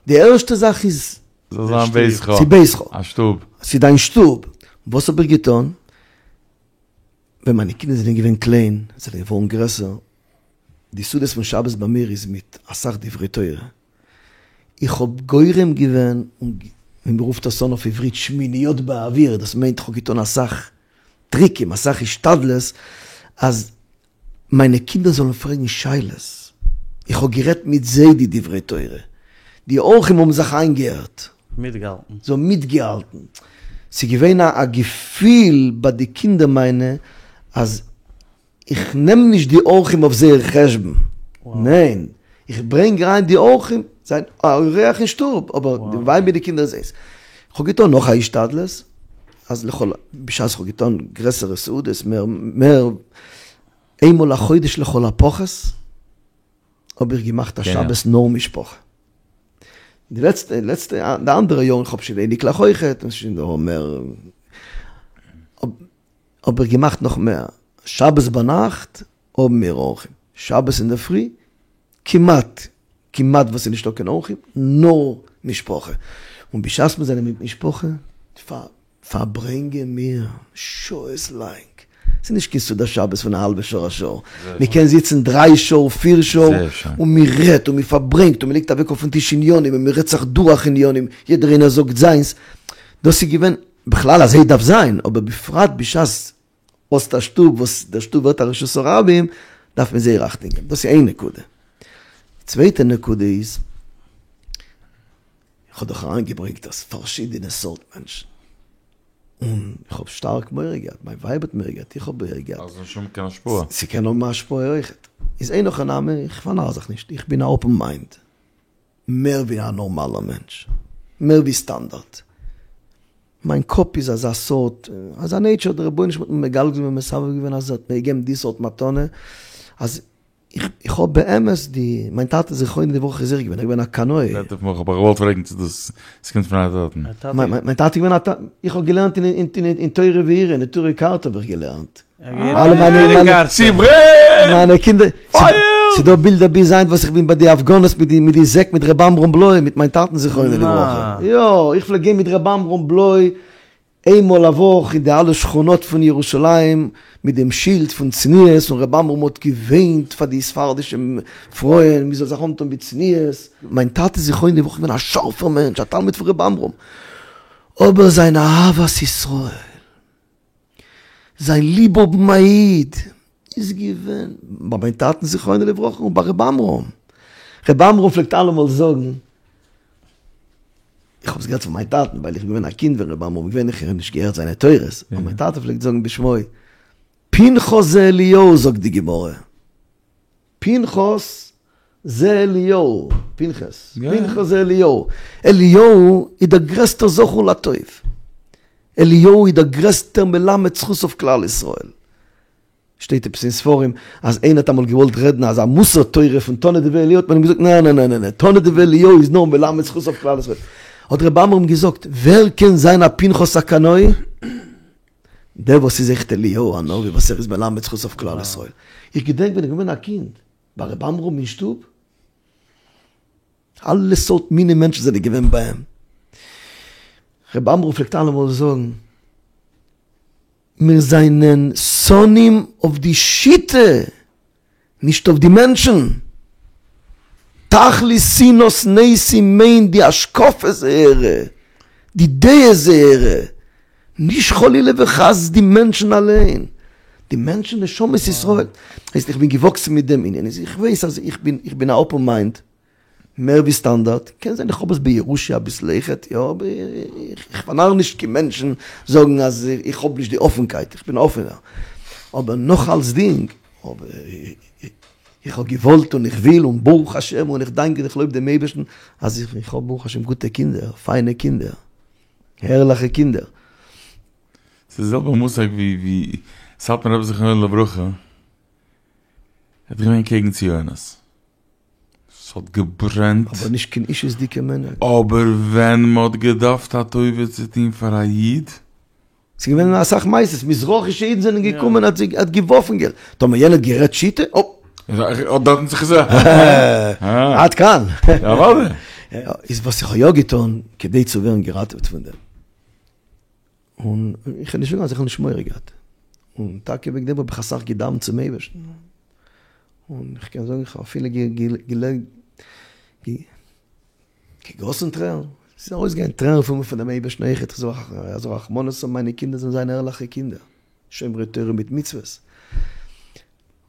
די ערשטע זאך איז זאל זיין ביתך. ס'איז ביתך. א שטוב. ס'איז דיין שטוב. וואס האב איך געטון? ווען מיינע קינדער זענען געווען קליין, זענען געווארן גרעסער, די סעודות פון שבת ביי מיר איז מיט אסאך דברי תורה. איך האב גורם געווען, און ווי מ'רופט עס אן אויף עברית שמיניות באוויר, דאס מיינט איך האב געטון אסאך טריקים, אסאך השתדלות, אז מיינע קינדער זאלן פרעגן שאלות, איך האב גערעדט מיט זיי די דברי תורה, די אורחים האבן זיך איינגעהערט, מיטגעהאלטן. זיי האבן מיטגעהאלטן, ס'איז געווען א געפיל ביי די קינדער מיינע אז איך נעם נישט די אורחים אויף זייער חשבון, ניין, איך ברענג אריין די אורחים, זיין א אורח אין שטוב, אבער די ווייב מיט די קינדער איז איינס. איך האב געטון נאך א השתדלות, אז לכל, בשעת איך האב געטון גרעסערע סעודות, מער, מער, איינמאל א חודש לכל הפחות, האב איך געמאכט א שבת נאר משפחה. די לעצטע, לעצטע, די אנדערע יארן, איך האב שוין אייניקלעך אויכעט, און שוין דא מער, האב איך געמאכט נאך מער, שבת ביינאכט האבן מיר אורחים, שבת אינדערפרי כמעט, כמעט וואס איז נישטא קיין אורחים, נאר משפחה, און בשעת מיר זענען מיט משפחה, פארברענגען מיר שעות לאנג, ס'איז נישט קיין סעודת שבת פון א האלבע שעה א שעה, מען קען זיצן דריי שעה פיר שעה, און מען רעדט און מען פארברענגט און מען לייגט אוועק אויפן טיש עניינים און מען רעדט זיך דורך עניינים, יעדער איינער זאגט זיינס, דאס איז געווען, בכלל אזוי דארף זיין, אבער בפרט בשעת האסט א שטוב וואס דער שטוב ווערט א רשות הרבים, דארף מען זייער אכטונג געבן, דאס איז איין נקודה. די צווייטע נקודה איז, איך האב דאך אריינגעברענגט אז פארשידענע סארט מענטשן, און איך האב שטארק מורא געהאט, מיין ווייב האט מורא געהאט, איך האב מורא געהאט. אז נישט האבן קיין השפעה. ס'קען האבן א השפעה אויכעט. איז אין הכי נמי, איך פארנאר זיך נישט, איך בין א אפען מיינד. מער ווי א נארמאלער מענטש, מער ווי סטאנדארט. מיין קאפ איז אזא סארט, אזא נעיטשער, דער רבונו של עולם האט מיר מגלגל און מסבב געווען אז ער האט מיר געגעבן די סארט מתנה, אז איך איך האב באמת די, מיין טאטע זכרונו לברכה איז אויך געווען, ער איז געווען א קנאי. איך האב געוואלט פרעגן צו דאס קומט פון דיין טאטן. מיין טאטע איז געווען א, איך האב געלערנט אין תורה ויראה, אין נטורי קרתא האב איך געלערנט. אלע מיינע מיינע קינדער, ס'דא בילדער ביז היינט וואס איך בין ביי די הפגנות מיט די מיט די זעק מיט ר' עמרם בלוי מיט מיין טאטן זכרונו לברכה, יא איך פלעג גיין מיט ר' עמרם בלוי איינמאל א וואך אין די אלע שכונות פון ירושלים מיט דעם שילד פון צניעות און ר' עמרם האט געוויינט פאר די ספרדישע פרויען מ'זאל זיך אנטון בצניעות, מיין טאטע זכרונו לברכה איז געווען א שארפער מענטש א תלמיד פון ר' עמרם אבער זיין אהבת ישראל. זיין ליב האבן א איד איז געווען ביי מיין טאטן זכרונו לברכה און ביי ר' עמרם. ר' עמרם פלעגט אלעמאל זאגן, איך האב עס געהערט פון מיין טאטן ווייל איך בין געווען א קינד ווען ר' עמרם איז געווען, איך האב נישט געהערט זיינע תורות, אבער מיין טאטע פלעגט זאגן בשמו, פנחס זה אליהו זאגט די גמרא. פנחס זה אליהו, פנחס, פנחס זה אליהו, אליהו איז דער גרעסטער זכור לטוב, אליהו איז דער גרעסטער מלמד זכות אויף כלל ישראל, שטייט עפעס אין ספרים אז איינער האט אמאל געוואלט רעדן אזא מוסר תורה פון תנא דבי אליהו האט מען אים געזאגט נע נע נע נע נע תנא דבי אליהו איז נאר מלמד זכות אויף כלל ישראל, האט ר' עמרם געזאגט ווער קען זיין א פנחס הקנאי? דער וואס איז עכט אליהו הנביא וואס ער איז מלמד זכות אויף כלל ישראל. איך געדענק ווען איך בין געווען א קינד ביי ר' עמרם אין שטוב, אלע סארט מיני מענטשן זענען געווען ביי אים. ר' עמרם פלעגט אלעמאל זאגן, מיר זענען שונאים אויף די שיטה, נישט אויף די מענטשן. תכלית שנאת נתין מיינט די השקפה זייערע, די דעה זייערע, נישט חלילה וחס די מענטשן אליין. די מענטשן נשמות ישראל. הייסט איך בין געוואקסן מיט דעם ענין, איך ווייס אז איך בין איך בין א אפען מיינד, מער ווי סטאנדארט, קען זיין איך האב עס בירושה אביסל אויכעט, יא, אבער איך פארנאר נישט קיין מענטשן זאגן אז איך האב נישט די אפענקייט, איך בין א אפענער, אבער נאך אלצדינג, אבער איך האב געוואלט און איך וויל און ברוך השם און איך דאנק און איך לויב דעם אייבערשטן אז איך האב ברוך השם גוטע קינדער, פיינע קינדער, הערליכע קינדער. ס'איז די זעלבע מושג ווי סאטמאר רבי זכרונו לברכה האט געווען קעגן ציונות. ס'האט געברענט. אבער נישט קיין אישות'דיגע מענער. אבער ווען מ'האט געדארפט א טובה צו טון פאר א איד. ס'איז געווען אסאך מעשות, מזרחישע אידן זענען געקומען האט זיי האט געווארפן געלט, טאמער יענער האט גערעדט שיטה, אופ. האט דארטן זיך געזאגט. עד כאן. אוודאי. איז וואס איך האב יא געטון כדי צו ווערן געראטעוועט פון דעם. און איך קען נישט זאגן אז איך האב נישט מורא געהאט, און טאקע וועגן דעם האב איך אסאך געדאווענט צום אייבערשטן, און איך קען זאגן איך האב אפילו געגאסן טרערן, ס'איז ארויסגעגאנגען טרערן פון מיר פון דעם אייבערשטן אויכעט, איך זאל ער זאל רחמנות האבן מיינע קינדער זאלן זיין ערליכע קינדער, שומרי תורה מיט מצוות,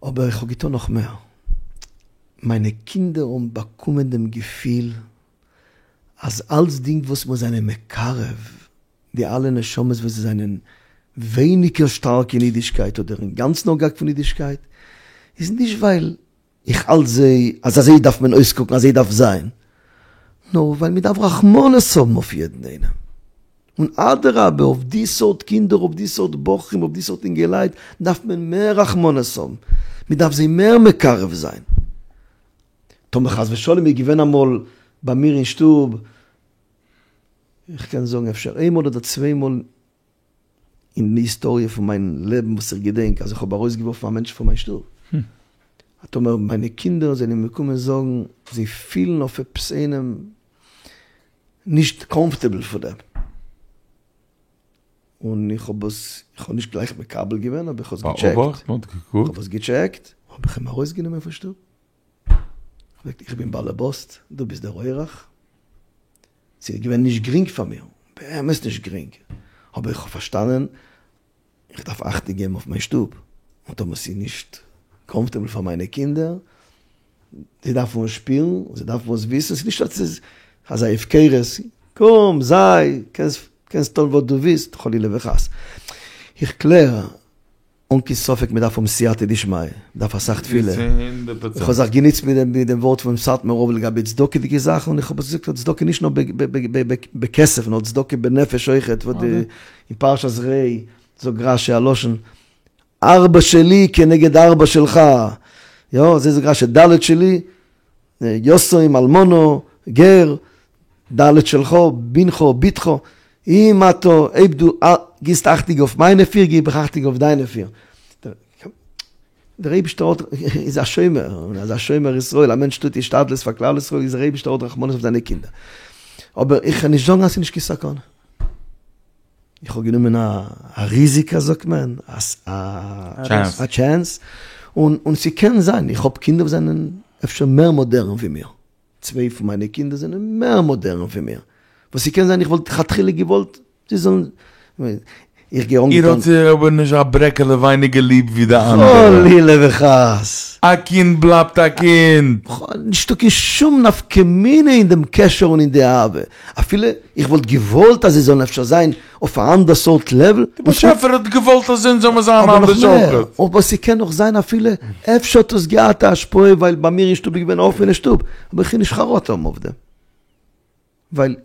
אבער איך האב געטון נאך מער, מיינע קינדער האבן באקומען דעם געפיל אז אלצדינג וואס מיר זענען מקרב די אלע נשמות וואס זיי זענען ווייניגער שטארק אין אידישקייט אדער אינגאנצן אפגעהאקט פון אידישקייט, איז נישט ווייל איך האלט זיי אז אזוי דארף מען אויסקוקן אזוי דארף זיין, נאר ווייל מען דארף רחמנות האבן אויף יעדן איינעם, און אדרבה אויף די סארט קינדער אויף די סארט בחורים אויף די סארט אינגעלייט דארף מען מער רחמנות האבן, מען דארף זיי מער מקרב זיין. טאמער חס ושלום איז געווען אמאל ביי מיר אין שטוב איך קען זאגן אפשר איין מאל אדער צוויי מאל אין די היסטאריע פון מיין לעבן וואס איך געדענק אז איך האב ארויסגעווארפן א מענטש פון מיין שטוב. טאמער מיינע קינדער זענען מיר געקומען זאגן זיי פילן אויף עפעס איינעם נישט קאמפארטעבל פון דעם. און איך האב עס, איך האב נישט גלייך מקבל געווען אבער איך האב עס געטשעקט. איך האב עס געטשעקט, האב איך אים ארויסגענומען פון שטוב. געזאגט איך בין באלעבאסט, דו ביסט דער אורח. ס'איז געווען נישט גרינג פאר מיר, באמת נישט גרינג, אבער איך האב פארשטאנען איך דארף אכטונג געבן אויף מיין שטוב, און טאמער ס'איז נישט קאמפארטעבל פאר מיינע קינדער, זיי דארפן עס שפירן, זיי דארפן עס וויסן, ס'איז נישט אז ס'איז אזא הפקרות, קום, זיי, קענסט טון וואס דו ווילסט, חלילה וחס. איך קלער אן קיין ספק מען דארף האבן סייעתא דשמיא, מען דארף אסאך תפילה, איך האב זיך גענוצט מיט דעם ווארט פונעם סאטמאר רב לגבי צדקה'דיגע זאכן, און איך האב עס געזאגט אז צדקה נישט נאר בכסף נאר צדקה בנפש אויכעט, וואס די אין פרשת ראה זאגט רשי א לשון ארבע שלי כנגד ארבע שלך, יא אזוי זאגט רשי ד' שלי יתום אלמנה גר ד' שלך בנך בתך אם אתה אויב דו גיבסט אכטונג אויף מיינע פיר גיב איך אכטונג אויף דיינע פיר. דער אייבישטער האט איז א שומר, און אז א שומר ישראל, א מענטש טוט השתדלות פאר כלל ישראל איז דער אייבישטער האט רחמנות אויף זיינע קינדער. אבער איך קען נישט זאגן אז ס'איז נישט קיין סכנה. איך האב גענומען א ריזיקע זאגט מען, א טשענס, און ס'קען זיין, איך האב קינדער וואס זענען אפשר מער מאדערן ווי מיר. צוויי פון מיינע קינדער זענען מער מאדערן פון מיר, וואס ס'קען זיין איך וואלט לכתחילה געוואלט זיי זאלן, איך גיי אנגעטון. איר האט זיי אבער נישט א ברעקעלע ווייניגער ליב ווי די אנדערע. חלילה וחס. א קינד בלייבט א קינד. נישטא קיין שום נפקא מינה אין דעם קשר און אין די אהבה. אפילו איך וואלט געוואלט אז זיי זאלן אפשר זיין אויף א אנדער סארט לעוול. די באשעפער האט געוואלט אז אונז זאל מיר זיין אנדערש אויכעט. אבער ס'קען נאך זיין אפילו אפשר האט עס געהאט א השפעה ווייל ביי מיר אין שטוב איז געווען א אפענע שטוב, אבער איך קען נישט חרטה האבן אויף דעם. ווייל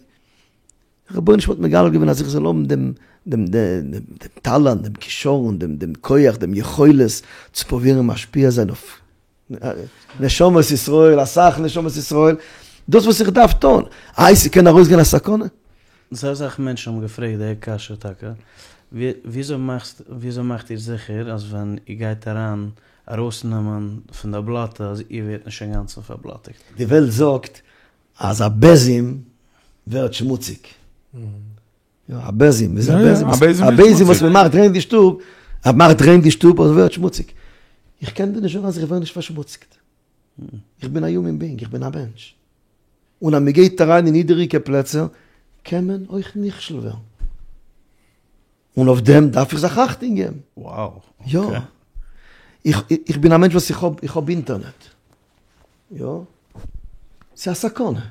רבונו של עולם האט מגלה געווען אז איך זאל האבן דעם דעם דעם טאלאנט, דעם כשרון, דעם דעם כח, דעם יכולת צו פרובירן משפיע זיין אויף נשמות ישראל, אסאך נשמות ישראל, דאס וואס איך דארף טון, איי ס'קען ארויסגיין א סכנה? זייער אסאך מענטשן האבן געפרעגט די קשיא טאקע. וויאזוי מאכסט וויאזוי מאכט איר זיכער אז ווען איר גייט אריין ארויסנעמען פון די בלאטע אז איר ווערט נישט אינגאנצן פארבלאטיגט? די וועלט זאגט אז א בעזים ווערט שמוציג. יא, א בעזים, וואס איז א בעזים? א בעזים וואס מען מאכט ריין די שטוב, אז מאכט ריין די שטוב אז ווערט שמוציג. איך קען דיר נישט זאגן אז איך ווער נישט פארשמוציקט. איך בין א יומען בינג, איך בין א מענטש. און אז מען גייט אריין אין נידעריגע פלעצער, קען מען אויך נכשל ווערן. און אויף דעם דארף איך זיך אכטונג געבן. וואו, יא. איך איך בין א מענטש וואס איך האב איך האב אינטערנעט. יא. ס'איז א סכנה.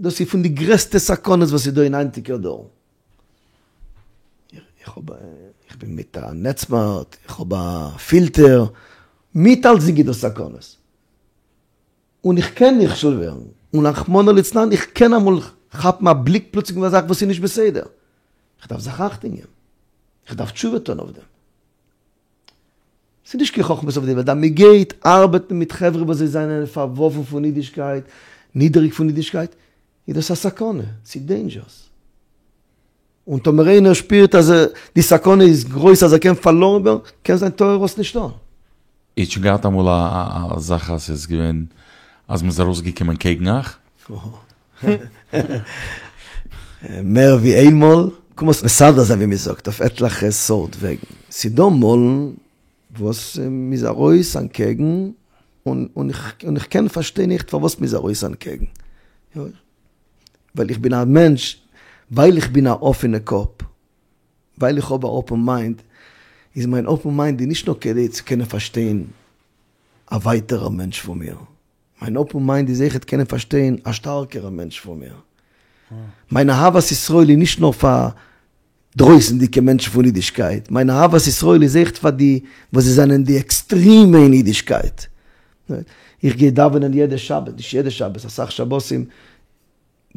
דאס איז פון די גרעסטע סכנות וואס איז דא אין היינטיגער דור. איך האב איך בין מיט א נעטסמארט, איך האב א פילטער, מיט אלצדינג איז דא סכנות. און איך קען נכשל ווערן, און רחמנא ליצלן איך קען אמאל כאפן א בליק פלוצלינג אויף א זאך וואס איז נישט בסדר. איך דארף זיך אכטונג געבן. איך דארף תשובה טון אויף דעם. ס'איז נישט קיין חכמות אויף די וועלט אז מ'גייט ארבעטן מיט חברה וואס זיי זענען פארווארפן פון אידישקייט, נידעריג פון אידישקייט, איז דאס א סכנה, ס'איז דעינדזשערס. און טאמער איינער שפירט אז די סכנה איז גרויס אז ער קען פארלוירן ווערן, קען זיין טאר ער עס נישט טון. איר האט שוין געהאט אמאל א זאך אז ס'איז געווען אז מ'איז ארויסגעקומען קעגן אייך? מער ווי איינמאל, קען מען עס מסדר זיין ווי מ'זאגט אויף עטליכע סארט וועגן. ס'דא מאלן וואס מ'איז ארויס אנטקעגן, און איך קען פארשטיין אויכעט פארוואס מ'איז ארויס אנטקעגן. ווייל איך בין א מענטש, ווייל איך בין א אפענע קאפ, ווייל איך האב א אפען מיינד, איז מיין אפען מיינד איז נישט נאר כדי צו קענען פארשטיין א ווייטערע מענטש פון מיר, מיין אפען מיינד איז אויכעט קענען פארשטיין א שטארקערע מענטש פון מיר. מיין אהבת ישראל איז נישט נאר פאר דרויסנדיגע מענטשן פון אידישקייט, מיין אהבת ישראל איז אויכעט פאר די וואס זיי זענען די עקסטרימע אין אידישקייט. איך גיי דאווענען יעדע שבת, נישט יעדע שבת, אסאך שבתים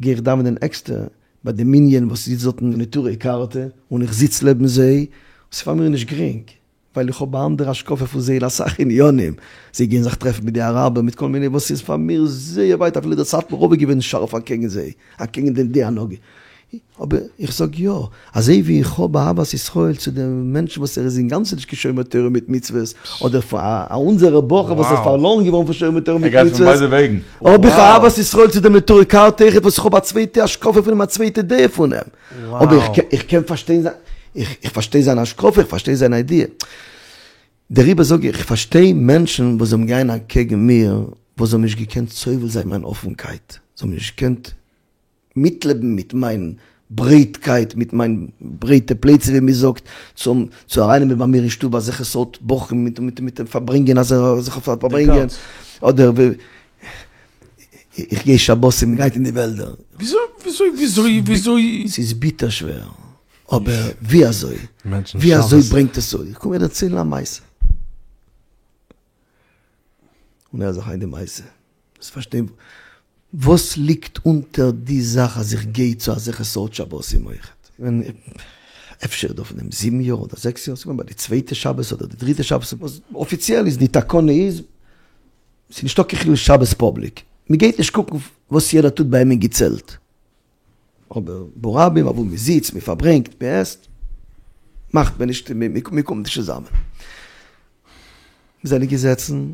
גיי איך דאווענען עקסטער ביי די מנין וואס זיצט דארטן נטורי קרתא, און איך זיץ לעבן זיי, ס'איז פאר מיר נישט גרינג, ווייל איך האב א אנדערע השקפה פון זיי אין אסאך עניינים, זיי גייען זיך טרעפן מיט די אראבער מיט כל מיני וואס איז פאר מיר זייער ווייט אפילו דער סאטמאר רב איז געווען שארף אקעגן זיי, אקעגן דעם די הנהגה, אבער איך זאג יא, אזוי ווי איך האב אהבת ישראל צו דעם מענטשן וואס ער איז אינגאנצן נישט קיין שומר תורה מיט מצוות, אדער פאר א אונזערע בחור וואס איז פארלוירן געווארן פון שומר תורה מיט מצוות, האב איך אהבת ישראל צו דעם נטורי קרתא אויכעט וואס איך האב א צווייטע השקפה פון אים א צווייטע דעה פון אים. אבער איך קען פארשטיין זיין, איך פארשטיי זיין השקפה, איך פארשטיי זיין איידיע. דעריבער זאג איך, איך פארשטיי מענטשן וואס זיי האבן געגיין אקעגן מיר, וואס זיי האבן נישט געקענט סובל זיין מיין אפנקייט, זיי האבן נישט געקענט מיטלעבן מיט מיין ברייטקייט, מיט מיין ברייטע פלייצע ווי מען זאגט, צו צו ארייננעמען ביי מיר אין שטוב אזעלכע סארט בחורים מיט מיט מיט פארברענגען אזעלכע פארברענגען, אדער איך גיי שבתים מ'גייט אין די וועלדער. וויאזוי וויאזוי וויאזוי וויאזוי. ס'איז ביטער שווער, אבער ווי אזוי? ווי אזוי ברענגט עס אויף? איך קום דיר דערציילן א מעשה. און הער זיך איין די מעשה, וועסט פארשטיין וואס ליגט אונטער די זאך אז איך גיי צו אזעלכע סארט שבתים אויכעט. געווען אפשר דא פון דעם זיבן יאר אדער זעקס יאר, ס'געווען ביי די צווייטע שבת אדער די דריטע שבת, וואס אפיציעל איז די תקנה איז, ס'איז נישטא קיין חילול שבת פאבליק, מ'גייט נישט קוקן וואס יעדער טוט ביי אים אין געצעלט, אבער ברבים אוואו מ'זיצט, מ'פארברענגט, מ'עסט, מאכט מען נישט, מ'קומט נישט צוזאמען. מיר זענען געזעצן,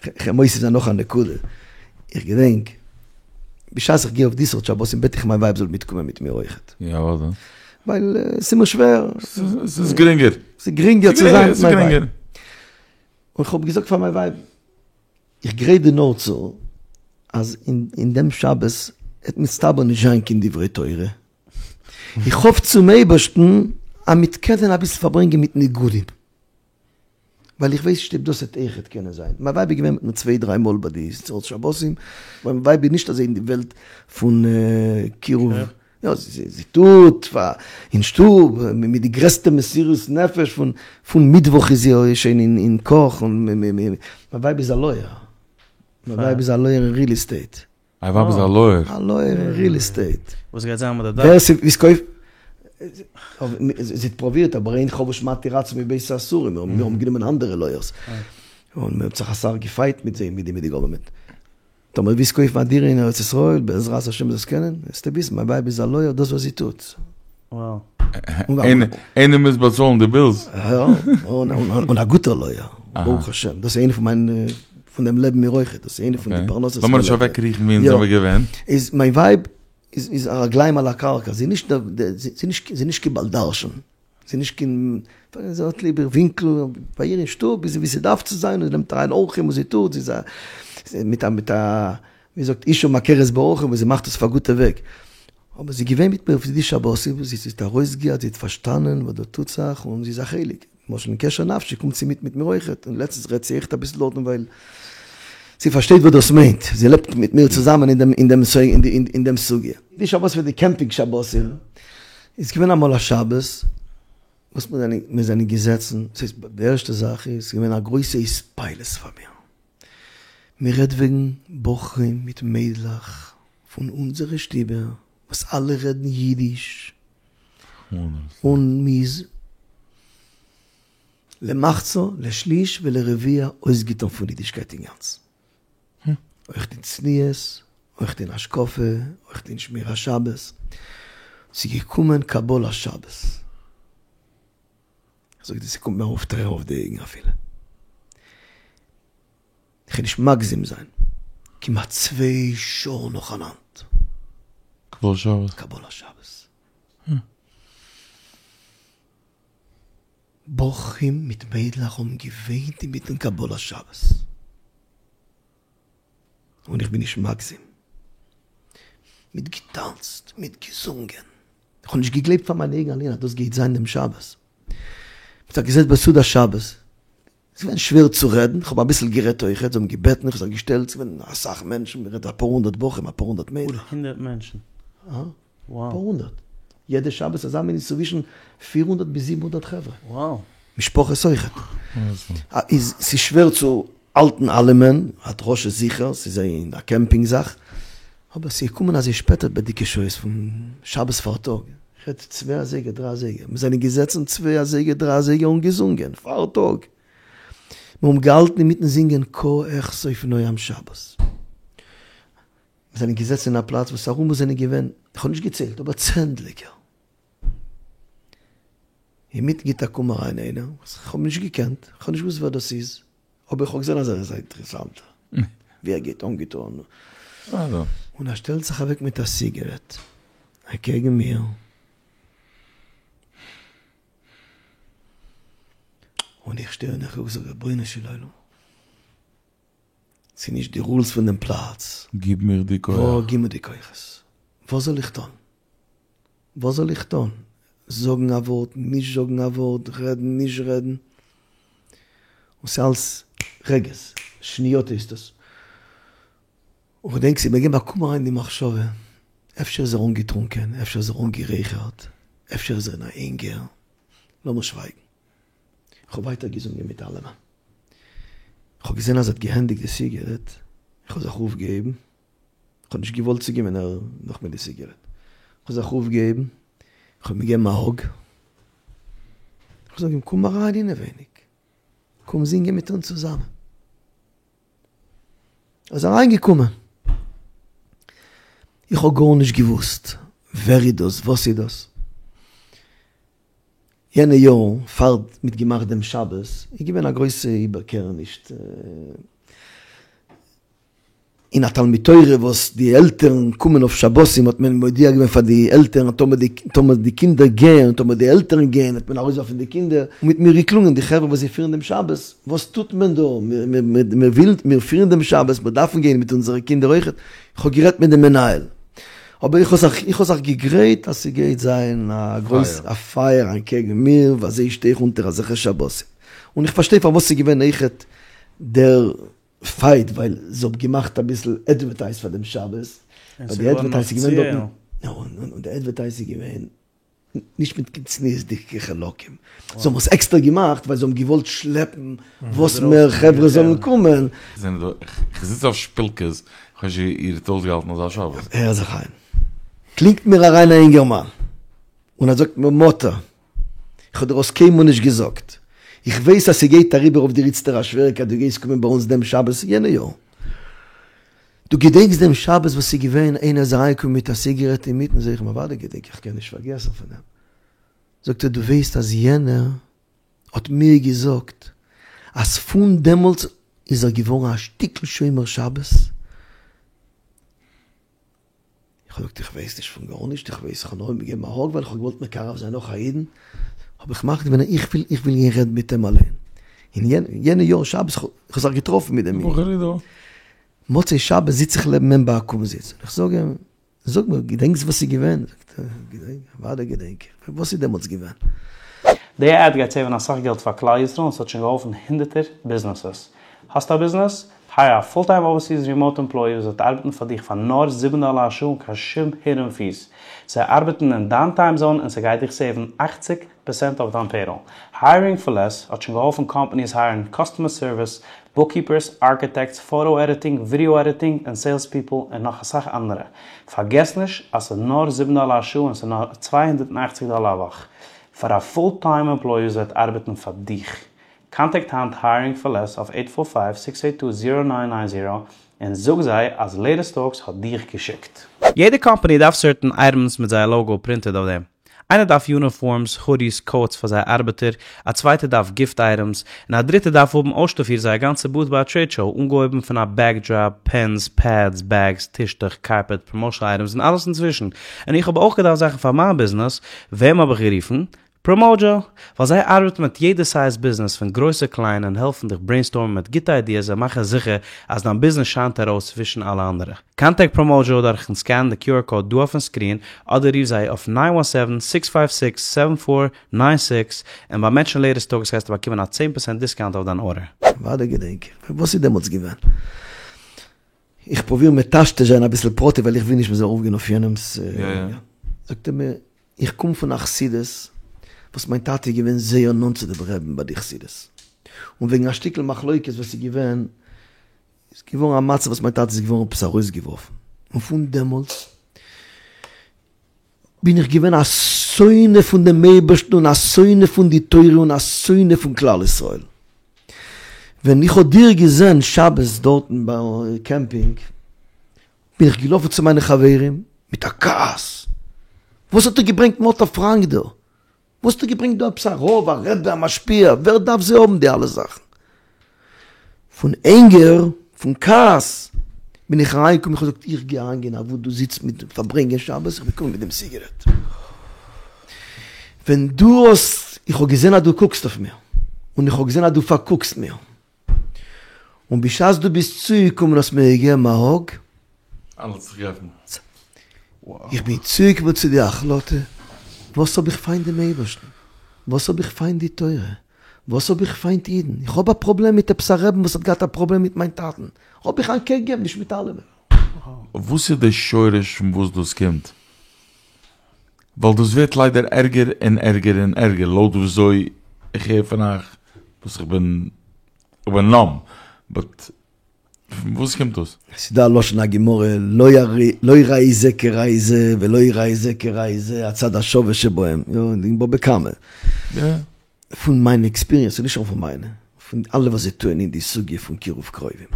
כ'גיי מוסיף זיין נאך א נקודה, איך געדענק בשעת איך גיי אויף די סארט שבתים בעט איך מיין ווייב זאל מיטקומען מיט מיר אויכעט. יא אוודאי. ווייל ס'איז מיר שווער. ס'איז גרינגער. ס'איז גרינגער צו זיין מיט מיין ווייב. און כ'האב געזאגט פאר מיין ווייב, איך גרייט דיר נאר צו, אז אין דעם שבת וועט מסתבר נישט זיין קיין דברי תורה, איך האף צום אייבערשטן אז מ'וועט קענען אביסל פארברענגען מיט ניגונים, ווייל איך ווייס נישט אויב דאס וועט אויכעט קענען זיין. מיין ווייב איז געווען מיט מיר צוויי דריי מאל ביי די סארט שבתים, מיין ווייב איז נישט אזוי אין די וועלט פון קירוב, יא, זי טוט פאר אין שטוב מיט די גרעסטע מסירות נפש, פון פון מיטוואך איז זי שוין אין קאך, און מיין ווייב איז א לויער, מיין ווייב איז א לויער אין ריעל עסטעיט. אייער ווייב איז א לויער? א לויער אין ריעל עסטעיט. וואס גייט זיין מיט די דאך? ווער ס'וויל קויפן, זי האט פרובירט אבער אין חבוש מתיר עצמו מבית האסורים, מיר האבן גענומען אנדערע לויערס, און מיר האבן זיך אסאך געפייט מיט זיי מיט די גאווערמענט. טאמער ווילסט קויפן א דירה אין ארץ ישראל, בעזרת השם זאלסט קענען, וועסטו וויסן, מיין ווייב איז א לויער, דאס וואס זי טוט. Wow. איינער מוז באצאלן די בילס. און א גוטער לויער, ברוך השם, דאס איז איינע פון מיינע, פון דעם לעבן מיר אויכעט, דאס איז איינע פון די פרנסות. לאמיר נישט אוועקקריכן ווי אונז זעמיר געווען. איז מיין ווייב איז רגליים על הקרקע, זי איז נישט, זי איז נישט קיין בעל דרשן, זי איז נישט קיין, זי האט ליב איר ווינקל ביי איר אין שטוב איז ווי ס'דארף צו זיין, און זי נעמט אריין אורחים און זי טוט, זי איז א, מיט א, מיט א, ווי זאגט, אשה מכרת באורחים און זי מאכט עס אויף א גוטע וועג. אבער זי איז געווען מיט מיר אויף די שבתים, זי האט ארויסגעהערט, זי האט פארשטאנען וואס דא טוט זיך, און זי איז א חלק. למשל אין קשר נפשי קומט זי מיט מיט מיר אויכעט, און לעצטנס רעדט זי אויכעט אביסל דארטן ווייל זי פארשטייט וואס דאס מיינט, זי לעבט מיט מיר צוזאמען אין דעם אין דעם אין דעם סוגיא. די שבת פון די קעמפינג שבתים איז געווען אמאל א שבת וואס מיר זענען מיר זענען געזעצן, ס'איז די ערשטע זאך איז געווען א גרויסע התפעלות פאר מיר, מען רעדט וועגן בחורים מיט מיידלעך פון אונזערע שטיבער וואס אלע רעדן אידיש, און מ'איז למחצה לשליש ולרביע אויסגעטון פון אידישקייט אינגאנצן. אויך אין צניעות, אויך אין השקפה, אויך אין שמירת שבת. ס'איז געקומען קבלת שבת. כ'זאג דיר ס'קומט מיר ארויף טרערן אויף די אויגן אפילו. כ'גיי נישט מגזים זיין, כמעט צוויי שעה נאכאנאנד. קבלת שבת. קבלת שבת. בחורים מיט מיידלעך האבן געוויינט אינמיטן קבלת שבת. און איך בין נישט מגזים. מ'האט געטאנצט, מ'האט געזונגען. איך האב נישט געגלייבט פאר מיינע אויגן אליין אז דאס גייט זיין דעם שבת. מ'האט זיך געזעצט ביי סעודת שבת. ס'איז געווען שווער צו רעדן, כ'האב אביסל גערעדט אויכעט, זיי האבן געבעטן, איך האב זיך געשטעלט, ס'איז געווען אסאך מענטשן, מ'רעדט אפאר הונדערט בחורים, אפאר הונדערט מיידלעך. אפאר הונדערט מענטשן? אה? וואו. אפאר הונדערט. יעדע שבת אזא מין איז צווישן פיר הונדערט ביז זיבן הונדערט חברה. וואו. משפחות אויכעט. איז ס'איז שווער צו האלטן אלעמען, א דרשה זיכער, ס'איז אין א קעמפינג זאך, אבער ס'איז געקומען אזוי שפעטער ביי די שעות פון שבת פארטאג, כ'רעד צוויי אזייגער דריי אזייגער, מיר זענען געזעצן צוויי אזייגער דריי אזייגער און געזונגען פארטאג, מיר האבן געהאלטן אינמיטן זינגען קה אכסוף נועם שבת, מיר זענען געזעצן אין א פלאץ וואס ארום אונז זענען געווען, כ'האב נישט געציילט, אבער צענדליגער. אינמיטן גיט א קום אריין איינער וואס כ'האב נישט געקענט, כ'האב נישט געוואוסט ווער דאס איז, אבער איך האב געזען אז ער איז א אינטערעסאנטער, ווי ער גייט אנגעטון, און ער שטעלט זיך אוועק מיט א סיגערעט אקעגן מיר, און איך שטיי און איך קוק, זאג רבונו של עולם, ס'איז נישט די רולס פון דעם פלאץ, גיב מיר די כח. גיב מיר די כוחות, וואס זאל איך טון? וואס זאל איך טון? זאגן א ווארט, נישט זאגן א ווארט, רעדן, נישט רעדן? און ס'איז אלס רגעס, שניות הייסט עס. און כ'דענק ס'איז מיר געגעבן א קום אריין די מחשבה, אפשר איז ער אנגעטרונקען, אפשר איז ער אנגערייכערט, אפשר איז ער אין א הינגער, לאמיר שווייגן. כ'האב ווייטער געזונגען מיט אלעמען. כ'האב געזען אז ער האט געענדיגט די סיגערעט, איך האב זיך אויפגעהויבן, כ'האב נישט געוואלט צוגיין ווען ער נאך מיט די סיגערעט. כ'האב זיך אויפגעהויבן, כ'האב אים געגעבן א האג, כ'זאג אים קום אריין אינעווייניג, קום זינגען מיט אונז צוזאמען. ער איז אריינגעקומען. איך האב גארנישט געוואוסט ווער איז דאס, וואס איז דאס. יענע יארן פאר מ'האט געמאכט דעם שבת איז געווען א גרויסע איבערקערעניש. אין א תלמוד תורה וואס די עלטערן קומען אויף שבתים האט מען מודיע געווען פאר די עלטערן טאמער די טאמער די קינדער גייען און טאמער די עלטערן גייען וועט מען ארויסווארפן די קינדער, און מ'האט מיר געקלונגען די חברה וואס זיי פירן דעם שבת, וואס טוט מען דא, מיר מיר ווילן מיר פירן דעם שבת מיר דארפן גיין מיט אונזערע קינדער אויכעט, איך האב גערעדט מיט דעם מנהל, אבער איך האב זיך איך האב זיך געגרייט אז ס'גייט זיין א גרויס א פייער אנטקעגן מיר וויאזוי שטיי איך אונטער אזעלכע שבתים, און איך פארשטיי פארוואס ס'איז געווען אויכעט דער פייט ווייל זיי האבן געמאכט אביסל עדווערטייז פאר דעם שבת, און ווייל די ס'איז געווארן עדווערטייז איז געווען אפיציעל. דארטן, און די עדווערטייז איז געווען נישט מיט קיין צניעות'דיגע חלקים, זיי האבן עס עקסטער געמאכט ווייל זיי האבן געוואלט שלעפן וואס מער חברה זאלן קומען. זענען דא, כ'זיץ אויף שפילקעס, כ'ווייס נישט ווי איר האט אויסגעהאלטן אזא שבת. הער זיך איין. קלינגט מיר אריין א אינגערמאן און ער זאגט מיר מאטע, איך האב דיר עס קיינמאל נישט געזאגט, איך ווייס אז ס'גייט אריבער אויף דיר איצטער א שוועריקייט דו גייסט קומען ביי אונז דעם שבת יענע יאר, דו געדענקסט דעם שבת וואס איז געווען איינער איז אריינגעקומען מיט א סיגערעט אינמיטן זאג איך אים אוודאי געדענק איך קען נישט פארגעסן פון דעם. זאגט ער דו ווייסט אז יענער האט מיר געזאגט אז פון דעמאלטס איז ער געווארן א שטיקל שומר שבת, איך האב געזאגט איך ווייס נישט פון גארנישט, איך ווייס איך האב נאר אים געגעבן א האג ווייל איך האב געוואלט מקרב זיין נאך א אידן, האב איך מחליט געווען איך וויל איך וויל גיין רעדן מיט אים אליין, און יענע יאר שבת איך האב זיך געטראפן מיט דעם איד, מוצאי שבת זיץ איך לעבן אים ביי א קומזיץ, און איך זאג אים זאג מיר, געדענקסט וואס איז געווען? זאגט ער, געדענק, אוודאי געדענק איך, וואס איז דעמאלטס געווען? די עד גייט סעיווען אסאך געלט פאר כלל ישראל און ס'האט שוין געהאלפן הונדערטער ביזנעסעס. האסט א ביזנעס? הייער א פול טיים אווערסיס רימאוט עמפלאי וואס וועט ארבעטן פאר דיך פאר נאר זיבן דאלער א שעה אן קיין שום הידען פיס. זיי ארבעטן אין דיין טיים זאון און ס'גייט דיך סעיוון אכציג פערסענט אויף דיין פעיראל. הייערינג פאר לעס האט שוין געהאלפן קאמפאניס הייערן קאסטומער סערוויס, בוקקיפערס, ארקיטעקטס, פאטא עדיטינג, ווידעא עדיטינג, און סעילס פיפל, און נאך אסאך אנדערע. פארגעס נישט אז ס'איז נאר זיבן דאלער א שעה און ס'איז נאר 280 דאלער א וואך פאר א פול טיים עמפלאי וואס וועט ארבעטן פאר דיך. קאנטעקט היינט הייערינג פאר לעס אויף עיט פאר פייוו סיקס עיט טו זירא ניין ניין זירא און זאג זיי אז לעיטעסט טאלקס האט דיך געשיקט. יעדע קאמפאני דארף סערטען אייטעמס מיט זייער לאגא פרינטעד אויף דעם. איינער דארף יוניפארמס, הודיס, קאוטס פאר זייער ארבעטער, א צווייטער דארף גיפט אייטעמס, און א דריטער דארף האבן אויסשטאפירט זייער גאנצע בוט ביי א טרעיד שאו, אנגעהויבן פון א בעקדראפ, פענס, פעדס, בעגס, טישטוך, קארפעט, פראמאשען אייטעמס און אלעס אינצווישן. און איך האב אויך געדארפט זאכן פאר מיין ביזנעס, וועם האב איך גערופן? פראמאודזשא! ווייל זיי ארבעטן מיט יעדע סייז ביזנעס פון גרויס צו קליין און העלפן דיך ברעינסטארמען מיט גוטע איידיעס און מאכן זיכער אז דיין ביזנעס שיינט ארויס צווישן אלע אנדערע. קאנטעקט פראמאודזשא דורכן סקענען די QR קאוד דא אויפן סקרין אדער רוף זיי אויף ניין וואן סעווען סיקס פייוו סיקס סעווען פאר ניין סיקס און ביים מענטשן לעיטעסט טאלקס גייסטו באקומען א צען פערסענט דיסקאונט אויף דיין ארדער. אוודאי געדענק איך. וואס איז דעמאלטס געווען? איך פרוביר מטשטש זיין אביסל פרטים ווייל איך וויל נישט מ'זאל ארויפגיין אויף יענעמ'ס. זאגט ער מיר, איך קום פון א חסידות וואס מיין טאטע איז געווען זייער נאנט צו דעם רעבן ביי די חסידות, און וועגן א שטיקל מחלוקת וואס איז געווען, איז געווארן א מצב וואס מיין טאטע איז געווארן עפעס ארויסגעווארפן, און פון דעמאלטס בין איך געווען א שונא פון דעם אייבערשטן און א שונא פון די תורה און א שונא פון כלל ישראל. ווען איך האב דיר געזען שבת דארטן ביי קעמפינג, בין איך געלאפן צו מיינע חברים מיט א כעס, וואס האט איר געברענגט מאטא פראנק דא? וואס האט איר געברענגט דא עפעס א רב, א רבי, א משפיע, ווער דארף זיי האבן די אלע זאכן? פון ענגער, פון כעס, בין איך אריינגעקומען, איך האב געזאגט, איך גיי אריינגיין אוואו דו זיצט מיט פארברענגען שבת, איך בין קומען מיט דעם סיגערעט. ווען דו האסט, איך האב געזען אז דו קוקסט אויף מיר, און איך האב געזען אז דו פארקוקסט מיר, און בשעת דו ביסט צוגעקומען האסט מיר געגעבן א האג. אלעס האט זיך געעפנט. איך בין צוגעקומען צו די החלטה, וואס האב איך פיינט דעם אייבערשטן? וואס האב איך פיינט די תורה? וואס האב איך פיינט אידן? איך האב א פראבלעם מיט עפעס א רעבן וואס האט געהאט א פראבלעם מיט מיין טאטן, האב איך אנטקעגן געבן, נישט מיט אלעמען. וואס איז די שורש פון וואס דאס קומט? ווייל דאס ווערט ליידער ערגער און ערגער און ערגער לויט וויאזוי איך הער פון אייך וואס איך בין איך בין נאם באט פון וואס קומט דאס? ס'איז דא א לשון הגמרא לא ראי זה כראי זה ולא ראי זה כראי זה הצד השווה שבהם, יא, אין בבא קמא. פון מיין עקספיריענס, און נישט נאר פון מיינע, פון אלע וואס זיי טוען אין די סוגיא פון קירוב קרובים,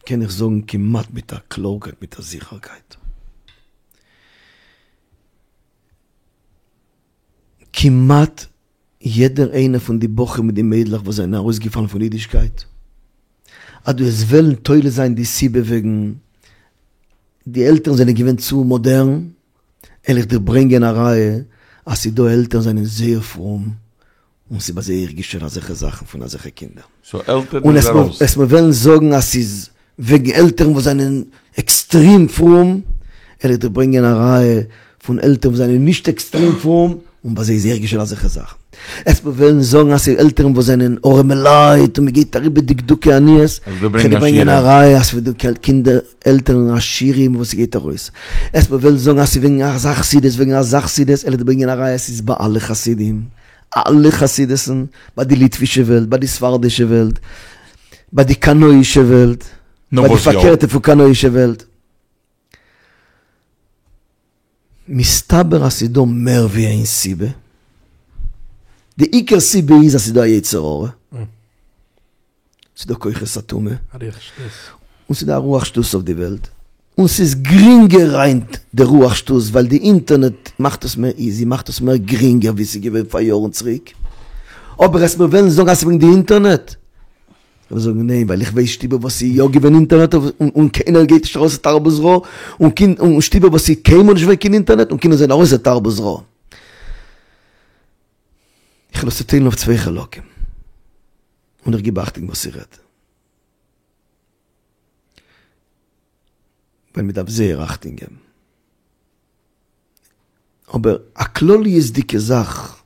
קען איך זאגן כמעט מיט א קלארקייט מיט א זיכערקייט, כמעט יעדער איינער פון די בחורים מיט די מיידלעך וואס זענען ארויסגעפאלן פון אידישקייט, אז דו וועסט וועלן תולה זיין די סיבה וועגן די עלטערן זענען געווען צו מאדערן, על איך דיר ברענגען א ראיה אז ס'דא עלטערן זענען זייער פרום און ס'איז ביי זיי אויך געשען אזעלכע זאכן פון אזעלכע קינדער. סאו עלטערן און איז ארויס. וועסט מיר וועלן זאגן אז ס'איז וועגן עלטערן וואס זענען עקסטרים פרום, על איך דיר ברענגען א ראיה פון עלטערן וואס זענען נישט עקסטרים פרום און ביי זיי איז אויך געשען אזעלכע זאכן. וועסט מיר וועלן זאגן אז ס'איז עלטערן וואס זענען ארעמעלייט און מ'גייט אריבער דקדוקי עניות, כ'על דיר ברענגען א ראיה אז ס'איז דא קינדער עלטערן עשירים וואס ס'גייט ארויס. וועסט מיר וועלן זאגן אז ס'איז וועגן אזא חסידות וועגן אזא חסידות, על איך דיר ברענגען א ראיה אז ס'איז ביי אלע חסידים, אלע חסידות'ן, ביי די ליטווישע וועלט, ביי די ספרדישע וועלט, ביי די קנאישע וועלט, ביי די פארקערטע פון קנאישע וועלט. מסתבר אז ס'איז דא מער ווי איין סיבה. די עיקר סיבה איז אז ס'איז דא א יצר הרע. ס'איז דא כוחות הטומאה. א רוח שטות. און ס'איז דא א רוח שטות אויף די וועלט. און ס'איז גרינגער היינט די רוח שטות ווייל די אינטערנעט מאכט עס מער איזי, מאכט עס מער גרינגער ווי ס'איז געווען פאר יארן צוריק, אבער אז מיר וועלן זאגן אז ס'איז וועגן די אינטערנעט, כ'וועל זאגן ניין ווייל איך ווייס שטיבער וואס ס'איז יא געווען אינטערנעט און קיינער גייט נישט ארויס לתרבות רעה, און שטיבער וואס ס'איז קיינמאל נישט געווען קיין אינטערנעט און קינדער זענען ארויס לתרבות רעה. איך וועל עס צוטיילן אויף צוויי חלקים, און איך גיב אכטונג וואס איך רעד. ווייל מען דארף זייער אכטונג געבן. אבער א כלליות'דיגע זאך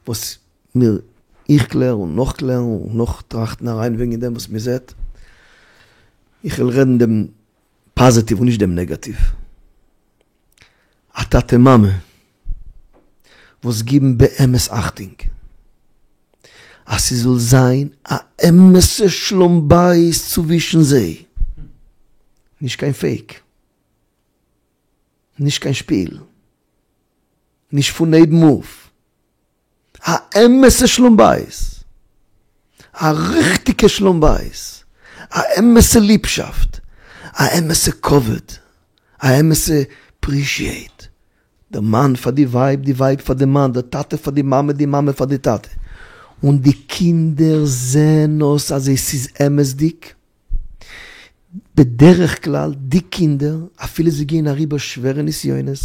וואס מיר, איך קלער און נאך קלערן און נאך טראכטן אריין וועגן דעם וואס מען זעט, איך וועל רעדן דעם פאזיטיוו און נישט דעם נעגאטיוו. א טאטע מאמע וואס גיבן באמת אכטונג אז ס'זאל זיין א אמת'ע שלום בית צווישן זיי, נישט קיין פעיק, נישט קיין שפיל, נישט פון אויבן אויף, א אמת'ע שלום בית, א ריכטיגע שלום בית, א אמת'ע ליבשאפט, א אמת'ע כבוד, א אמת'ע אפרישיעט, די מאן פאר די ווייב, די ווייב פאר די מאן, די טאטע פאר די מאמע, די מאמע פאר די טאטע, און די קינדער זעהן אויס אז עס איז אמת'דיג, בדרך כלל די קינדער אפילו זיי גייען אריבער שווערע נסיונות,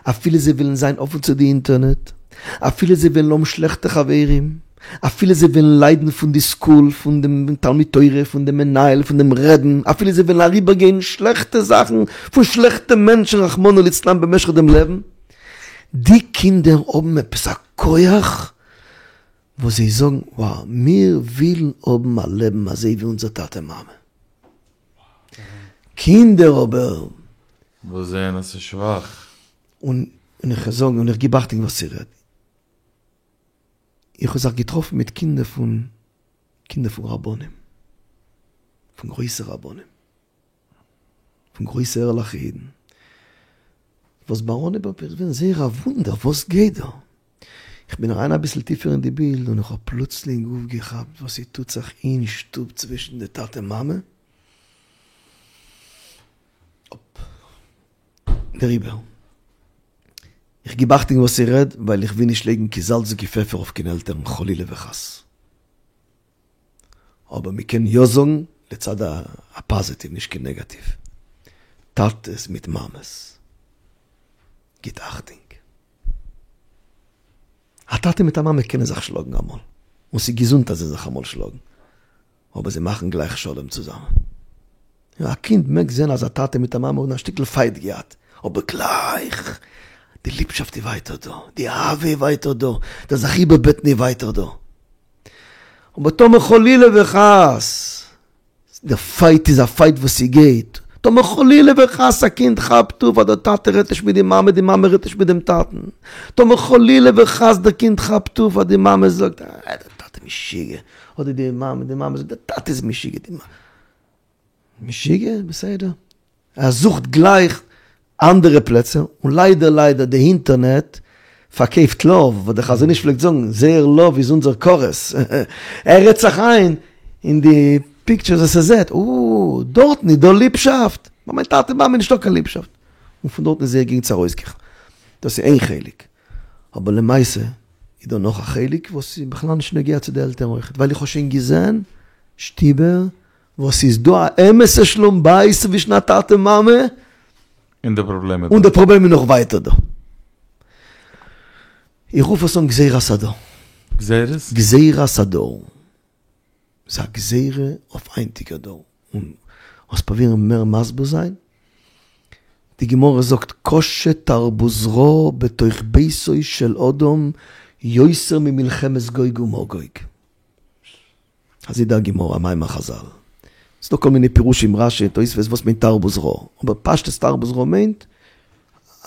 אפילו זיי וועלן זיין אפן צו די אינטערנעט, אפילו זיי וועלן האבן שלעכטע חברים, אפילו זיי וועלן ליידן פון די סקול, פון דעם תלמוד תורה, פון דעם מנהל, פון דעם רעבן, אפילו זיי וועלן אריבער גיין שלעכטע זאכן פון שלעכטע מענטשן רחמנא ליצלן במשך דעם לעבן, די קינדער האבן עפעס א כח וואס זיי זאגן, וואו, מיר ווילן האבן א לעבן אזוי ווי אונזער טאטע מאמע. קינדער אבער. וואס זעען אז ס'איז שוואך. און איך זאג, און איך גיב אכטונג וואס איך רעד. איך האב זיך געטראפן מיט קינדער פון, קינדער פון רבנים. פון גרויסע רבנים. פון גרויסע ערליכע אידן. וואס ביי אנהייב האב איך געווען זייער א וואונדער וואס גייט דא? איך בין אריין אביסל טיפער אין די בילד און איך האב פלוצלינג אויפגעכאפט וואס ס'טוט זיך אין שטוב צווישן די טאטע מאמע. אפ. דעריבער, איך גיב אכטונג וואס איך רעד ווייל איך וויל נישט לייגן קיין זאלץ און קיין פעפער אויף קיין עלטערן חלילה וחס. אבער מ'קען יא זאגן לצד הפאזיטיוו נישט קיין נעגאטיוו. טאטעס מיט מאמעס, גיט אכטונג. א טאטע מיט א מאמע קענען זיך שלאגן אמאל, און ס'איז געזונט אז זיי זיך אמאל שלאגן, אבער זיי מאכן גלייך שלום צוזאמען. א קינד מעג זען אז א טאטע מיט א מאמע האבן א שטיקל פייט געהאט, אבער גלייך די ליבשאפט איז ווייטער דא, די אהבה איז ווייטער דא, דער זיך איבערבעטן איז ווייטער דא. אבער טאמער חלילה וחס די פייט איז א פייט וואס ס'גייט, טאמער חלילה וחס א קינד כאפט אויף אז דער טאטע רעדט נישט מיט די מאמע, די מאמע רעדט נישט מיט דעם טאטן, טאמער חלילה וחס דער קינד כאפט אויף אז די מאמע זאגט אה דער טאטע איז משוגע, אדער די מאמע, די מאמע זאגט דער טאטע איז משוגע, די מאמע משוגע? בסדר. ער זוכט גלייך אנדערע פלעצער, און ליידער ליידער די אינטערנעט פארקויפט לאוו, וואס דער חזון איש פלעגט זאגן, זייער לאוו איז אונזער כרת, ער רעדט זיך איין אין די פיקטשערס וואס ער זעט, אה, דארטן איז דא ליבשאפט, ביי מיין טאטע מאמע איז נישטא קיין ליבשאפט, און פון דארטן איז זייער גרינג צו ארויסקריכן, דאס איז איין חלק, אבער למעשה איז דא נאך א חלק וואס איז בכלל נישט נוגע צו די עלטערן אויכעט, ווייל איך האב שוין געזען שטיבער וואס איז דא א אמת'ע שלום בית צווישן א טאטע מאמע, און די פראבלעם איז און די פראבלעם איז נאך ווייטער דא. איך רוף עס אן גזירת הדור. גזירת? גזירת הדור. ס'איז א גזירה אויף היינטיגע דור. און לאמיר פרובירן מער מסביר זיין. די גמרא זאגט קשה תרבות רעה בתוך ביתו של אדם יותר ממלחמת גוג ומגוג. אזוי די גמרא, א מאמר חזל. ס'דא כל מיני פירושים רשי תוספות וואס מיינט תרבות רעה, אבער פשטות תרבות רעה מיינט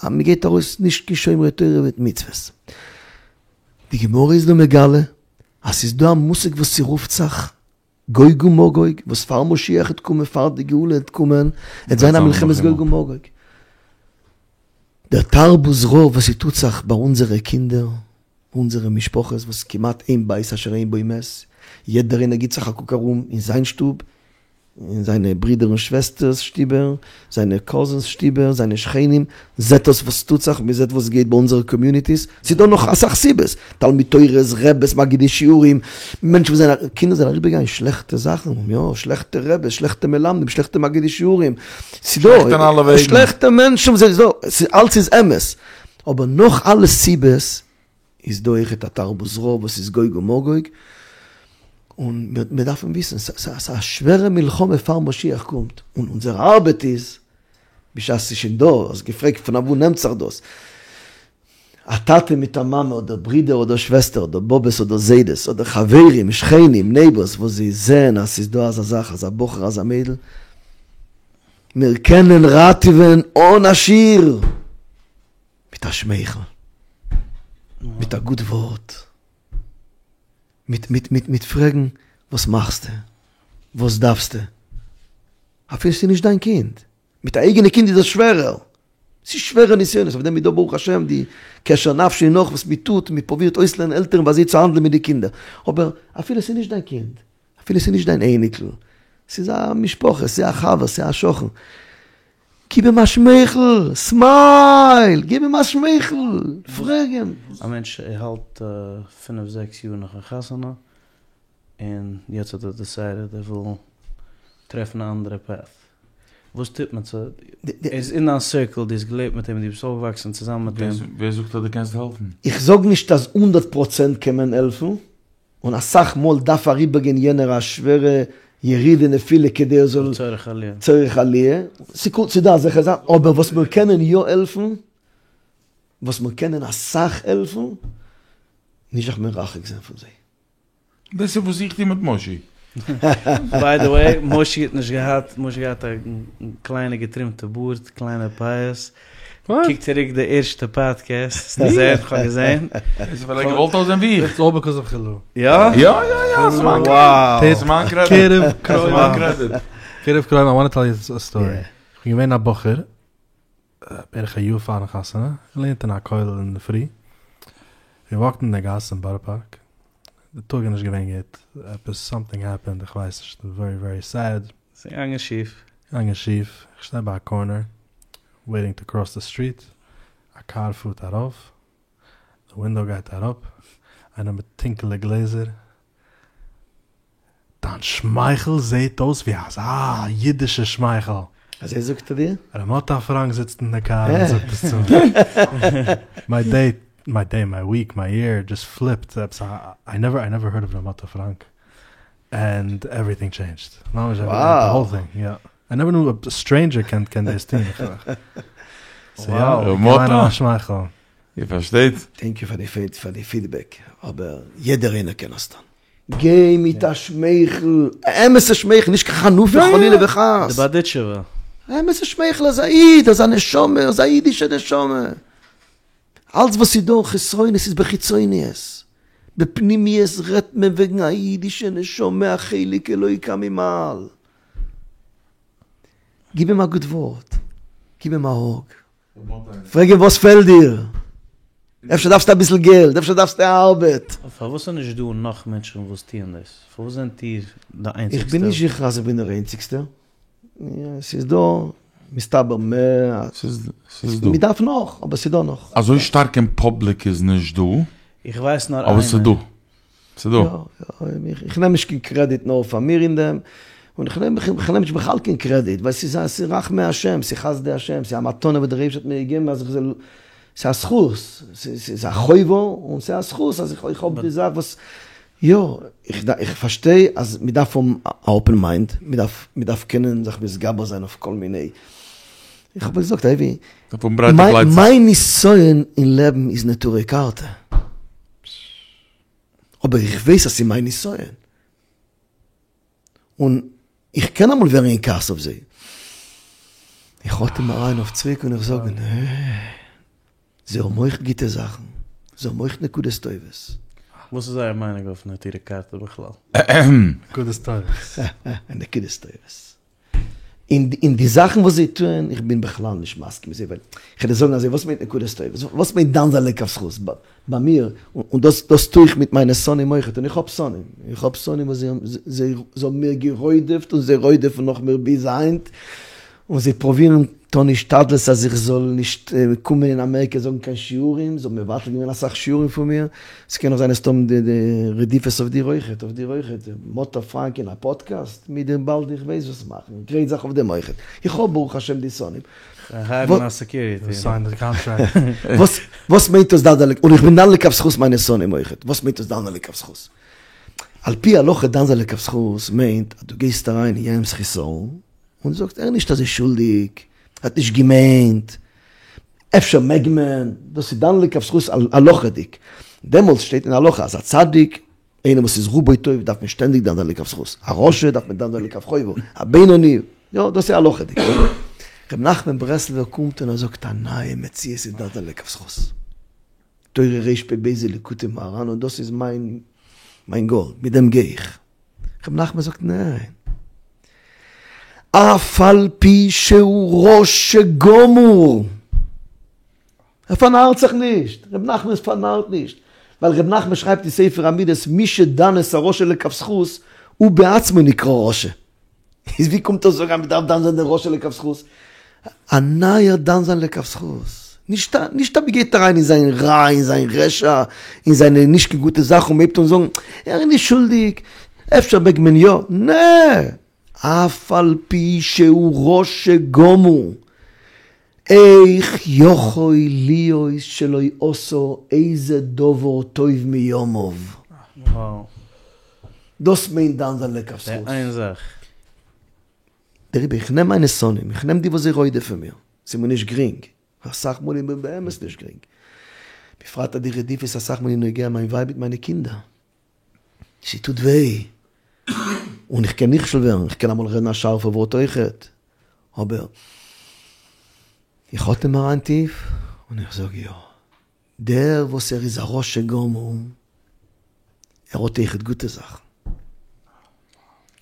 אז מ'גייט ארויס נישט קיין שומרי תורה ומצוות. די גמרא איז דא מגלה אז ס'איז דא א מושג וואס ס'רופט זיך גוג ומגוג, וואס פאר משיח העט קומען פאר די גאולה העט קומען, העט זיין א מלחמת גוג ומגוג. דער תרבות רעה וואס ס'טוט זיך ביי אונזערע קינדער, אונזערע משפחות וואס כמעט אין בית אשר אין בו מת, יעדער איינער גיט זיך א קוק ארום אין זיין שטוב, אין זיינע ברידער און שוועסטערס שטיבער, זיינע קאזינס שטיבער, זיינע שכנים, זעט אויס וואס טוט זיך, מען זעט וואס גייט ביי אונזערע קאמיוניטיס, ס'איז דא נאך אסאך סיבות, תלמוד תורה'ס, רעבעס, מגידי שיעורים, מענטשן וואס זענען, קינדער זענען אריבערגעגאנגען שלעכטע זאכן, יא, שלעכטע רעבעס, שלעכטע מלמדים, שלעכטע מגידי שיעורים, ס'איז דא, שלעכטע אין אלע וועגן. שלעכטע מענטשן, ס'איז דא, אלץ איז אמת, אבער נאך אלע סיבות איז דא אויכעט א תרבות רעה וואס איז גוג ומגוג, און מיר דארפן וויסן, ס'איז א שווערע מלחמה פאר משיח קומט, און אונזער ארבעט איז, בשעת ס'איז שוין דא, האסט געפרעגט פון אוואו נעמט זיך דאס, א טאטע מיט א מאמע אדער ברידער אדער שוועסטער אדער באבעס אדער זיידעס אדער חברים שכנים נעיבערס וואס זיי זעען אז ס'איז דא אזא זאך אזא בחור אזא מיידל, מיר קענען ראטעווען אן א שיעור! מיט א שמייכל, מיט א גוט ווארט, מיט מיט מיט מיט פרעגן וואס מאכסטו? וואס דארפסטו? אפילו ס'איז נישט דיין קינד, מיט א אייגענע קינד איז עס שווערער, ס'איז שווערע נסיונות, אויף דעם איז דא ברוך השם די קשר נפשי און נאך וואס מ'טוט, מ'פרובירט אויסלערנען עלטערן ווי אזוי צו האנדלען מיט די קינדער, אבער אפילו ס'איז נישט דיין קינד, אפילו ס'איז נישט דיין אייניקל, ס'איז א משפחה, ס'איז א חבר, ס'איז א שכן, גיב אים א שמייכל, סמייל! גיב אים א שמייכל, פרעג אים. א מענטש האלט פינף זעקס יאר נאכן חתונה, און יעצט האט ער דיסיידעד ער וויל טרעפן א אנדערע פעט, וואס טוט מען צו, ער איז אין דיין סירקל, דו האסט געלעבט מיט אים, דו ביסט אויפגעוואקסן צוזאמען מיט אים. ווער זאגט אז דו קענסט העלפן? איך זאג נישט אז הונדערט פראצענט קען מען העלפן, און אסאך מאל דארף אריבערגיין יענער א שווערע ירידה נפילה כדי ער זאל לצורך עליה. צורך עליה, ס'קומט ס'דא אזעלכע זאכן, אבער וואס מיר קענען יא העלפן, וואס מיר קענען אסאך העלפן, נישט זיך מרחק זיין פון זיי. דאס איז וואס איך טו מיט מושי. ביי די וועי, מושי האט נישט געהאט, מושי האט געהאט א קליינע געטרימטע בארד, קליינע פאות, קוק צוריק די ערשטע פאדקעסט, וועסטו זען, כ'האב געזען. דאס איז ווייל ער האט געוואלט אויסזען ווי איך. איטס אלל ביקאוז אוו חילו. יא? יא יא יא, ס'איז מיין קרעדיט. ס'איז מיין קרעדיט. קירוב קרובים. קירוב קרובים, איי וואנט טו טעל יו א סטארי. כ'בין געווען א בחור, בערך א יאר פארן חתונה, געלערנט אין א כולל אינדערפרי, געוואקט אין די גאס אין בארא פארק, די טאג איז נישט געווען גוט, עפעס סאמטינג העפענד, איך ווייס נישט, ווערי ווערי סעד. ס'איז געגאנגען שיף. געגאנגען שיף, איך שטיי ביי א קארנער, וועיטינג טו קראס די סטריט, א קאר פארט ארויף, די ווינדאו גייט אראפ, איינער מיט טונקעלע גלעזער, דיין שמייכל זעהט אויס ווי אזא אידישע שמייכל. אזוי זאגט ער דיר? ר' מאטא פראנק זיצט אין די קאר און זאגט עס צו מיר. מיי דעי, מיי דעי, מיי וויק, מיי יער, דזשאסט פליפד, עפעס א, איי נעווער, איי נעווער הערד אוו ר' מאטא פראנק, ענד עווריטינג טשעינדזשד. ממש די האול טינג, יא. איי נעווער ניו א סטרעינדזשער קען קען דאס טון. סאו יא, ר' געב איינעם מאטא? א שמייכל. איר פארשטייט? טענק יו פאר די פידבעק, אבער יעדער איינער קען עס טון. גיי מיט א שמייכל, א אמת'ע שמייכל, נישט קיין חנופה חלילה וחס. די בארדיטשובער. א אמת'ע שמייכל, אזא איד, אזא נשמה, אזא אידישע נשמה. אלץ וואס איז דא חסרונות איז בחיצוניות. בפנימיות רעדט מען וועגן א אידישע נשמה א חלק אלוקה ממעל. גיב אים א גוט ווארט, גיב אים א האג. פרעג אים וואס פעלט דיר? אפשר דארפסטו אביסל געלט, אפשר דארפסטו ארבעט. פארוואס איז נישט דא נאך מענטשן וואס טוען דאס? פארוואס זענט איר די איינציגסטע? איך בין נישט זיכער אז איך בין דער איינציגסטער. ס'איז דא מסתבר מער. ס'איז דא. מ'דארף נאך, אבער ס'איז דא נאך. אזוי שטארק אין פאבליק איז נישט דא. איך ווייס נאר איינער. אבער ס'איז דא. ס'איז דא. יא, איך נעם נישט קיין קרעדיט נאר פאר מיר אין דעם, און איך נעם איך נעם נישט בכלל קיין קרעדיט, ווייל ס'איז א ס'איז רחמי השם, ס'איז חסדי השם, ס'איז א מתנה וואס דער אייבערשטער האט מיר געגעבן אז איך זאל, ס'איז א זכות, ס'איז א חובה און ס'איז א זכות אז איך האב די זאך וואס, יא, איך פארשטיי אז מ'דארף האבן א אפען מיינד, מ'דארף מ'דארף קענען זיך מתגבר זיין אויף כל מיני, איך האב געזאגט אייבי, מיין נסיון אין לעבן איז נטורי קרתא. אבער איך ווייס אז ס'איז מיין נסיון. און איך קען אמאל ווערן אין כעס אויף זיי. איך אטעם אריין אויף צוריק און איך זאג, נע, זיי האבן אויך גוטע זאכן, זיי האבן אויך נקודות טובות. וואס איז אייער מיינונג אויף נטורי קרתא בכלל? נקודות טובות. נקודות טובות. אין די זאכן וואס זיי טוען, איך בין בכלל נישט מסכים מיט זיי, ווייל איך וועל דיר זאגן אזוי, וואס מיינט נקודות טובות? וואס מיינט דן זיין לכף זכות? ביי מיר, און דאס דאס טו איך מיט מיינע שונאים אויכעט, און איך האב שונאים, איך האב שונאים וואס זיי זיי האבן מיר גע'רודפ'ט און זיי רודפ'ן נאך מיר ביז היינט, און זיי פרובירן טון השתדלות אז איך זאל נישט קומען אין אמעריקע זאגן קיין שיעורים, זיי האבן מבטל געווען אסאך שיעורים פון מיר, ס'קען נאך זיין אז ס'האבן די רדיפות אויף דיר אויכעט, אויף דיר אויכעט, מאטא פראנק אין א פאדקעסט, מ'עט דיר באלד איך ווייס וואס מאכן, גרייט זיך אויף דעם אויכעט, איך האב ברוך השם די שונאים. וואס מיינט דאס דן זיין, און איך בין דן לכף זכות מיינע שונאים אויכעט, וואס מיינט דאס דן זיין לכף זכות? על פי הלכה דן זיין לכף זכות מיינט אז דו גייסט אריין אין יענעמ'ס חיסרון, און זאגסט ער איז נישט אזוי שולדיג, ער האט נישט געמיינט, אפשר מעג מען, דאס איז דן לכף זכות הלכה'דיג, דעמאלטס שטייט אין הלכה אז א צדיק, איינער וואס איז רובו טוב דארף מען שטענדיג דן זיין לכף זכות, א רשע דארף מען דן זיין לכף חובה, א בינוני, יא דאס איז הלכה'דיג. ר' נחמן ברסלבער קומט און ער זאגט א נייע מציאות אין דן זיין לכף זכות. תורה רפ"ב אין ליקוטי מוהר"ן און דאס איז מיין מיין גאול, מיט דעם גיי איך. ר' נחמן זאגט ניין. אף על פי שהוא רשע גמור. ער פארנארט זיך נישט, ר' נחמן פארנארט נישט, ווייל ר' נחמן שרייבט אין ספר המידות מי שדן את הרשע לכף זכות הוא בעצמו נקרא רשע. איז ווי קומט ער זאגן אז מ'דארף דן זיין דעם רשע לכף זכות? א נייער דן זיין לכף זכות, נישט נישט אז מ'גייט אריין אין זיין רע, אין זיין רשע, אין זיינע נישט קיין גוטע זאכן און מ'הייבט אן זאגן ער איז נישט שולדיג, אפשר מעג מען יא, נע! אף על פי שהוא רשע גמור, איך יכול להיות שלא עשה איזה דבר טוב מימיו. דאס מיינט דן זיין לכף זכות. די איין זאך. דעריבער איך נעם מיינע שונאים, איך נעם די וואס זיי רודפ'ן מיר, ס'איז מיר נישט גרינג, אסאך מאל איז מיר באמת נישט גרינג, בפרט אז די רדיפות אסאך מאל איז נוגע מיין ווייב מיט מיינע קינדער, ס'טוט וויי, און איך קען נכשל ווערן, איך קען אמאל רעדן א שארפע ווארט אויכעט, אבער איך אטעם אריין טיף און איך זאג יא, דער וואס ער איז א רשע גמור, ער האט אויכעט גוטע זאכן.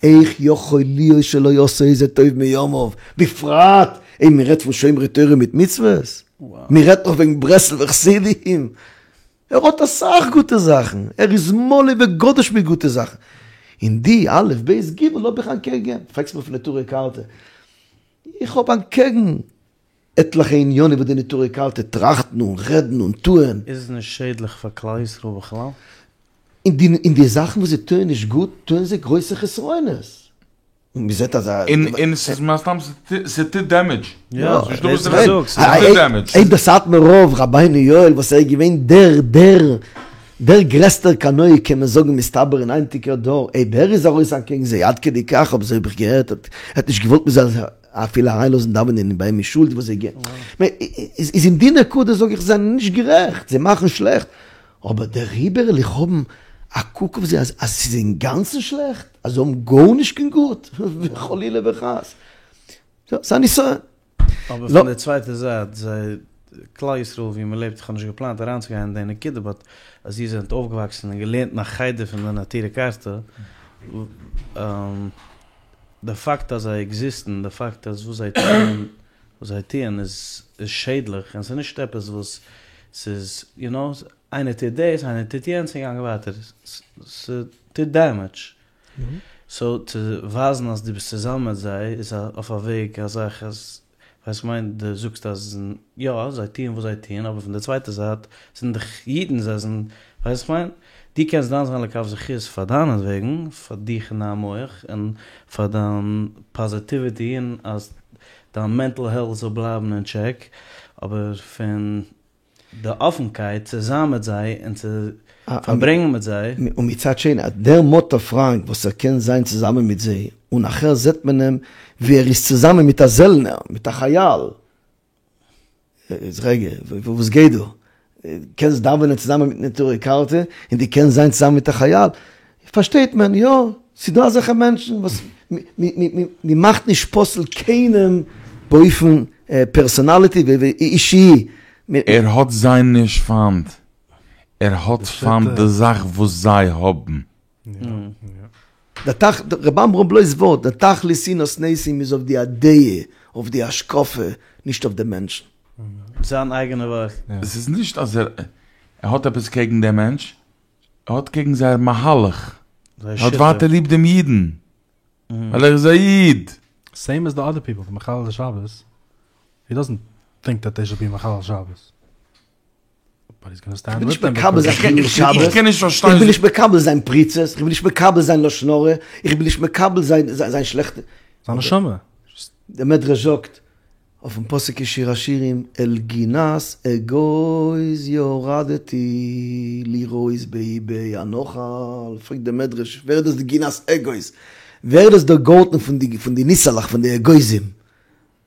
איך יכול להיות שלא עשה איזה טוב מימיו, בפרט אויב מען רעדט פון שומרי תורה מיט מצוות, מען רעדט נאך וועגן ברסלב'ער חסידים, ער האט אסאך גוטע זאכן, ער איז מלא וגדוש מיט גוטע זאכן, און די א' ב' ג' האב איך אנטקעגן, פרעגסט מיר פון נטורי קרתא, איך האב אנטקעגן עטליכע עניינים וואס די נטורי קרתא טראכטן און רעדן און טוען. איז עס נישט שעדליך פאר כלל ישראל בכלל? אין די אין די זאכן וואס זיי טוען נישט גוט טוען זיי גרויסע חסרונות. און מ'זעט אז א. און און ס'איז מן הסתם ס'טוט דעמעדזש. יא, דאס איז וואס איך זאג, ס'טוט דעמעדזש. אויב דער סאטמאר רב רבינו יואל וואס ער איז געווען דער דער דער גרעסטער קנאי קען מען זאגן מסתבר אין היינטיגער דור אויב ער איז ארויס אנטקעגן זיי עד כדי כך אויב אזוי האב איך געהערט האט ער האט נישט געוואלט מ'זאל אפילו אריינלאזן דאווענען ביי אים אין שול די וואס זיי גייען איז אין די נקודה זאג איך זיי זענען נישט גערעכט זיי מאכן שלעכט אבער דעריבער וועל איך האבן א קוק אויף זיי אז אז ס'איז אינגאנצן שלעכט אז זיי האבן גארנישט קיין גוט חלילה וחס ס'איז א נסיון. אבער פון די צווייטע זייט זיי כלל ישראל ווי מען לעבט איך האב נישט געפלאנט אריינצוגיין אין די נקודה באט אז איר זענט אויפגעוואקסן און געלערנט אין א חדר פון די נטורי קרתא די פאקט אז זיי עקזיסטן די פאקט אז וואס זיי טוען וואס זיי טוען איז איז שעדליך און ס'איז נישט עפעס וואס ס'איז יו נאו איינער טוט דאס איינער טוט יענץ און גאנגען ווייטער ס'טוט דעמעדזש סאו צו ווייזן אז דו ביסט צוזאמען מיט זיי איז אויף א וועג א זאך אז ווייסט כ'מיין דו זאגסט אז יא זיי טוען וואס זיי טוען אבער פון די צווייטע זייט זענען דאך אידן זיי זענען ווייסט כ'מיין דו קענסט דן זיין לכף זכות פאר דיינעטוועגן פאר דיך און דיין מח און פאר דיין פאזיטיוויטי און אז דיין מענטל העלט זאל בלייבן אין טשעק אבער פון די אפנקייט צו זיין מיט זיי און צו פארברענגען מיט זיי. און מצד שני אז דער מאטא פראנק וואס ער קען זיין צוזאמען מיט זיי, און נאכער זעט מען אים ווי ער איז צוזאמען מיט א זעלנער, מיט א חייל. איז רגע, וואס גייט דא? קענסט דאווענען צוזאמען מיט נטורי קרתא, און דו קענסט זיין צוזאמען מיט א חייל. פארשטייט מען, יא, ס'איז דא אזעלכע מענטשן וואס מ'מאכט נישט פסול קיינעם באופן פערסאנאליטי ואישי. ער האט זיי נישט פיינט, ער האט פיינט די זאך וואס זיי האבן. דער תכ, ר' עמרם בלוי'ס ווארט, דער תכלית שנאת נוסעים איז אויף די אידעע, אויף די השקפה, נישט אויף די מענטשן. זיין אייגענע ווארט. עס איז נישט אז ער האט עפעס קעגן דעם מענטש, ער האט קעגן זייער מהלך, ער האט ווייטער ליב דעם אידן, ווייל ער איז א איד. סעים עז די אדער פיפל, די מחללי שבת, הי דאזענט טינק דעט דעי שוד בי מחלל שבת. איך בין נישט מקבל זיין חילול שבת, איך בין נישט מקבל זיין פריצות, איך בין נישט מקבל זיין לשון הרע, איך בין נישט מקבל זיין שלעכטע. זיין נשמה. דער מדרש זאגט אויפן פסוק אין שיר השירים אל גינת אגוז ירדתי לראות באיבי הנחל, פרעגט דער מדרש ווער איז דאס די גינת אגוז? ווער איז דאס דער גארטן פון די ניסעלעך פון די אגוזים?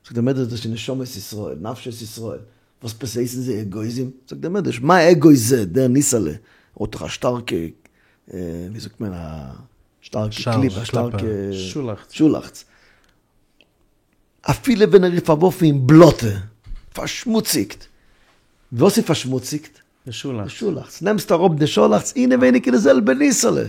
זאגט דער מדרש דאס איז נשמות ישראל, נפשות ישראל, וואס עפעס הייסן זיי אגוזים? זאגט דער מדרש, מה אגוז זה, דער ניסעלע האט דאך א שטארקע, ווי זאגט מען, א שטארקע קליפ, א שטארקע שאלאכץ, אפילו ווען ער איז פארווארפן אין בלאטע, פארשמוציגט, וואס איז פארשמוציגט? די שאלאכץ. די שאלאכץ, נעמסט אראפ די שאלאכץ, אינעווייניג איז די זעלבע ניסעלע.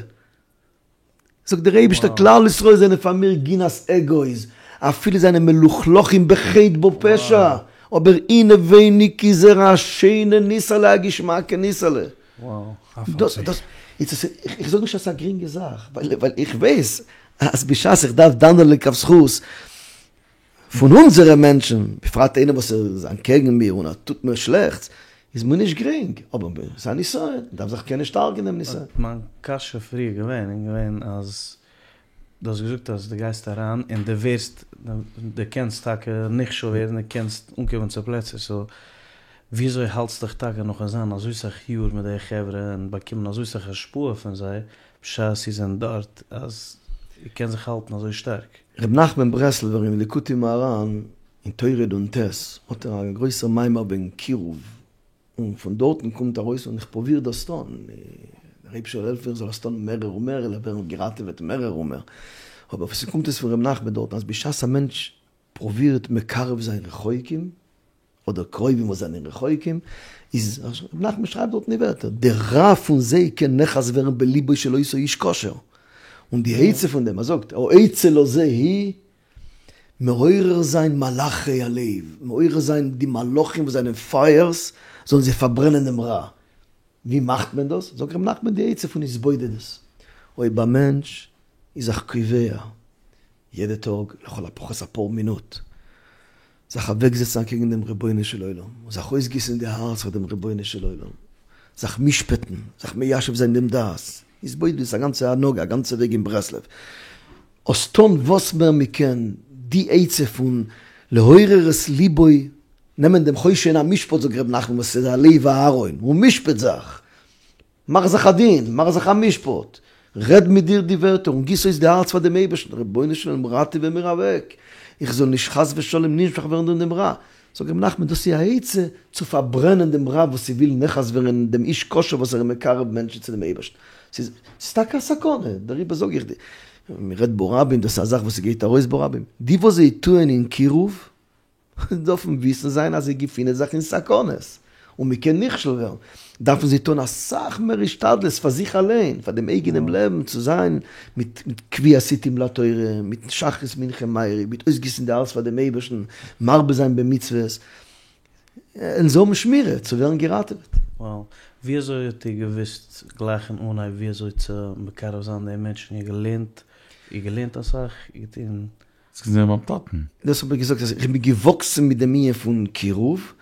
זאגט דער אייבישטער כלל ישראל זענען פאר מיר גינת אגוז, אפילו זענען מלוכלכים בחטא בפשע, אבער אינעווייניג איז ער א שיינע ניסעלע א געשמאקע ניסעלע. דאס דאס איך זאג נישט אז ס'איז א גרינגע זאך, ווייל איך ווייס אז בשעת איך דארף דן זיין לכף זכות פון אונזערע מענטשן, בפרט איינער וואס איז אנטקעגן מיר און ער טוט מיר שלעכטס, איז מיר נישט גרינג, אבער ס'איז א נסיון, מ'דארף זיך קענען שטארקן אין דעם נסיון. מיין קשיא פריער געווען איז געווען אז דו האסט געזאגט אז דו גייסט אריין און דו ווערסט, דו קענסט טאקע נכשל ווערן, דו קענסט אנקומען צו פלעצער, סאו וויאזוי האלטסט דיך טאקע נאכן זיין אזוי סאך יאר מיט די חברה און באקומען אזוי סאך השפעה פון זיי בשעת איר זענט דארט אז איר קענט זיך האלטן אזוי שטארק? ר' נחמן ברסלבער אין ליקוטי מוהר"ן אין תורה נ"ט האט ער א גרויסער מאמר וועגן קירוב, און פון דארטן קומט ארויס און איך פרוביר דאס טון, דער אייבערשטער זאל העלפן איך זאל עס טון מערער און מער, איך ווערן געראטעוועט מערער און מער, אבער ס'קומט אויס פון ר' נחמן דארטן אז בשעת א מענטש פרובירט מקרב זיין רחוקים, אדער קרובים וואס זענען רחוקים, איז ר' נחמן שרייבט דארטן די ווערטער, דער רע פון זיי קען נחת ווערן בליבו של אותו איש כשר, און די עצה פון דעם, ער זאגט, העצה לזה היא, מעורר זיין מלאכי הלב, מעורר זיין די מלאכים וואס זענען פייערס, זאלן זיי פארברענען דעם רע. ווי מאכט מען דאס? זאגט ר' נחמן די עצה פון התבודדות, אויב א מענטש איז זיך קובע יעדע טאג לכל הפחות אפאר מינוט, זיך אוועקזעצן אקעגן דעם רבונו של עולם, און זיך אויסגיסן די הארץ פאר דעם רבונו של עולם, זיך משפט'ן, זיך מיישב זיין דעם דעת, התבודדות איז א גאנצע הנהגה, א גאנצע וועג אין ברסלב, עס טון וואס מער מען קען, די עצה פון לעורר את ליבו, נעמען דעם חושן המשפט זאגט ר' נחמן וואס איז א לב אהרן, און משפט זיך, מאך זיך א דין, מאך זיך א משפט, רעד מיט דיר די ווערטער און גיס אויס די הארץ פאר דעם אייבערשטן, רבונו של עולם ראטעווע מיר אוועק, איך זאל נישט חס ושלום נמשך ווערן דורך דעם רע. זאגט ר' נחמן דאס איז א עצה צו פארברענען דעם רע וואס ס'וויל נחת ווערן אין דעם איש כשר וואס ער איז מקרב מענטשן צו דעם אייבערשטן. ס'איז טאקע א סכנה, דעריבער זאג איך, מ'רעדט ברבים, דאס איז א זאך וואס ס'גייט ארויס ברבים, די וואס זיי טוען אין קירוב, דארפן וויסן זיין אז זיי געפינען זיך אין סכנות, און מען קען נכשל ווערן, דארפן זיי טון אסאך מער השתדלות פאר זיך אליין, פאר דעם אייגענעם לעבן, צו זיין מיט קביעת עתים לתורה, מיט שחרית מנחה מעריב, מיט אויסגיסן די הארץ פאר דעם אייבערשטן, מרבה זיין במצוות, און זיי האבן שמירה צו ווערן געראטעוועט. Wow. ווי אזוי האט איר געוואוסט גלייך אין אנהייב ווי אזוי צו מקרב זיין די מענטשן? איר געלערנט? איר געלערנט אסאך? איר געטון? האסט געזען ביים טאטן? דאס האב איך געזאגט אז איך בין געוואקסן מיט דעם ענין פון קירוב,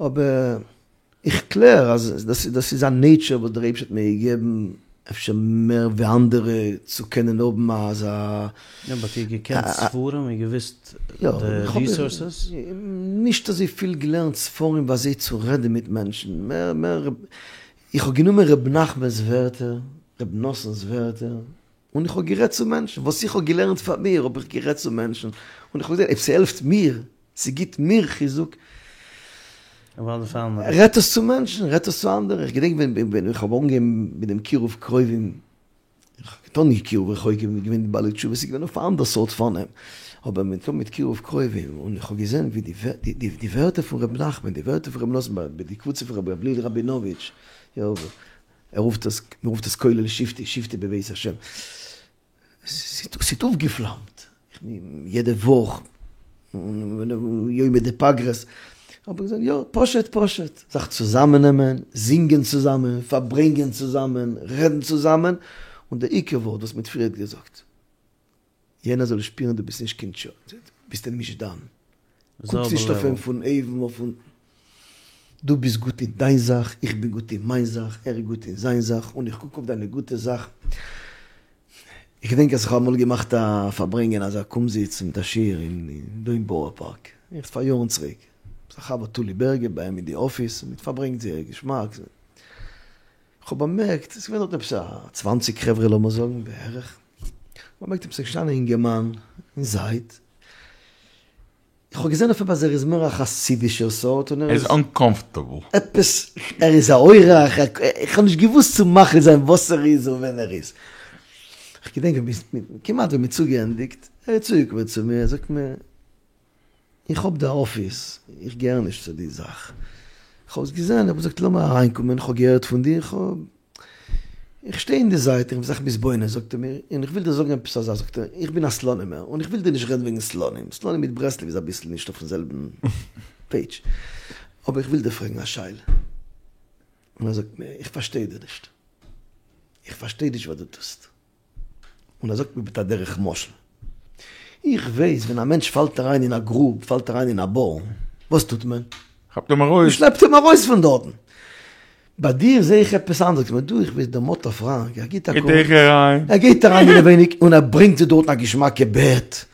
אבער איך קלער אז דאס איז א נעיטשער וואס דער אייבערשטער האט מיר געגעבן, אפשר מער ווי אנדערע צו קענען האבן אזא. יא, באט איר געקענט ספרים? איר געוואוסט די ריסארסעס? נישט אזוי פיל געלערנט ספרים ווי אזוי צו רעדן מיט מענטשן, מער מער איך האב גענומען ר' נחמנ'ס ווערטער, ר' נתן'ס ווערטער, און איך האב גערעדט צו מענטשן, וואס איך האב געלערנט פאר מיר האב איך גערעדט צו מענטשן, און איך האב געזען אויב ס'העלפט מיר, ס'גיט מיר חיזוק, רעדט עס צו מענטשן, רעדט עס צו אנדערע, איך געדענק ווען איך האב אנגעהויבן מיט דעם קירוב קרובים, איך האב געטון די קירוב רחוקים, מיט געווען די בעלי תשובה, ס'איז געווען אויף א אנדער סארט פארנעם, אבער מיט מיט קירוב קרובים, און איך האב געזען ווי די די ווערטער פון ר' נחמן, די ווערטער פון ר' נתן, ביי די קבוצה פון ר' גבריאל ראבינאוויטש, יא, ער רופט עס, מען רופט עס כולל שבטי, שבטי בבית השם. ס'האט אויפגעפלאמט, יעדע וואך, יומי דפגרא'ס, האב איך געזאגט יא, פשוט פשוט, זיך צוזאמענעמען, זינגען צוזאמען, פארברענגען צוזאמען, רעדן צוזאמען, און דער עיקר ווארט וואס מ'האט פריערט געזאגט, יענער זאל שפירן דו ביסט נישט קיין טשא, ביסט אים נישט דן, קוקסט נישט אויף אים פון אויבן אויף אונטן, דו ביסט גוט אין דיין זאך, איך בין גוט אין מיין זאך, ער איז גוט אין זיין זאך, און איך קוק אויף דיינע גוטע זאכן. איך געדענק אז איך האב אמאל געמאכט א פארברענגען אזא קומזיץ מיט א שיעור אין דא אין בארא פארק, עכט פאר יארן צוריק, מיט א חבר טולי בערגער ביי אים אין די אפיס, און מ'האט פארברענגט זייער געשמאק, איך האב באמערקט, עס איז געווען דארט עפעס א צוואנציג חברה לאמיר זאגן בערך, איך האב באמערקט עפעס איז געשטאנען א אינגערמאן אין זייט, איך האב געזען אויף אים אז ער איז מער א חסידישער סארט און ער איז אנקאמפארטעבל. עפעס, ער איז א אורח, איך האב נישט געוואוסט צו מחליט זיין וואס ער איז און ווען ער איז. איך געדענק ווען מ'איז, כמעט ווען מ'האט צוגעענדיגט, ער איז צוגעקומען צו מיר, ער זאגט מיר, איך האב די אפיס, איך געהער נישט צו די זאך. איך האב עס געזען, איך האב געזאגט לאמיר אריינקומען, איך האב געהערט פון דיר, איך האב. איך שטיי אין די זייט, איך בין זיך מתבונן, זאגט ער מיר, און איך וויל דיר זאגן עפעס א זאך, זאגט ער, איך בין א סלאנימער, און איך וויל דיר נישט רעדן וועגן סלאנים, סלאנים מיט ברסלב איז אביסל נישט אויפן זעלבן פעידזש, אבער איך וויל דיר פרעגן א שאלה. און ער זאגט מיר, איך פארשטיי דיר נישט, איך פארשטיי נישט וואס דו טוסט. און ער זאגט מיר מיט א דרך משל, איך ווייס ווען א מענטש פאלט אריין אין א גרוב, פאלט אריין אין א בור, וואס טוט מען? כאפט אים ארויס. מען שלעפט אים ארויס פון דארטן. ביי דיר זעה איך עפעס אנדערש, זאגט ער מיר, דו איך ווייס דער מאטא פראנק, ער גיט א קוק, ער גייט אריין אינעווייניג און ער ברענגט זיי דארטן א געשמאקע בעט,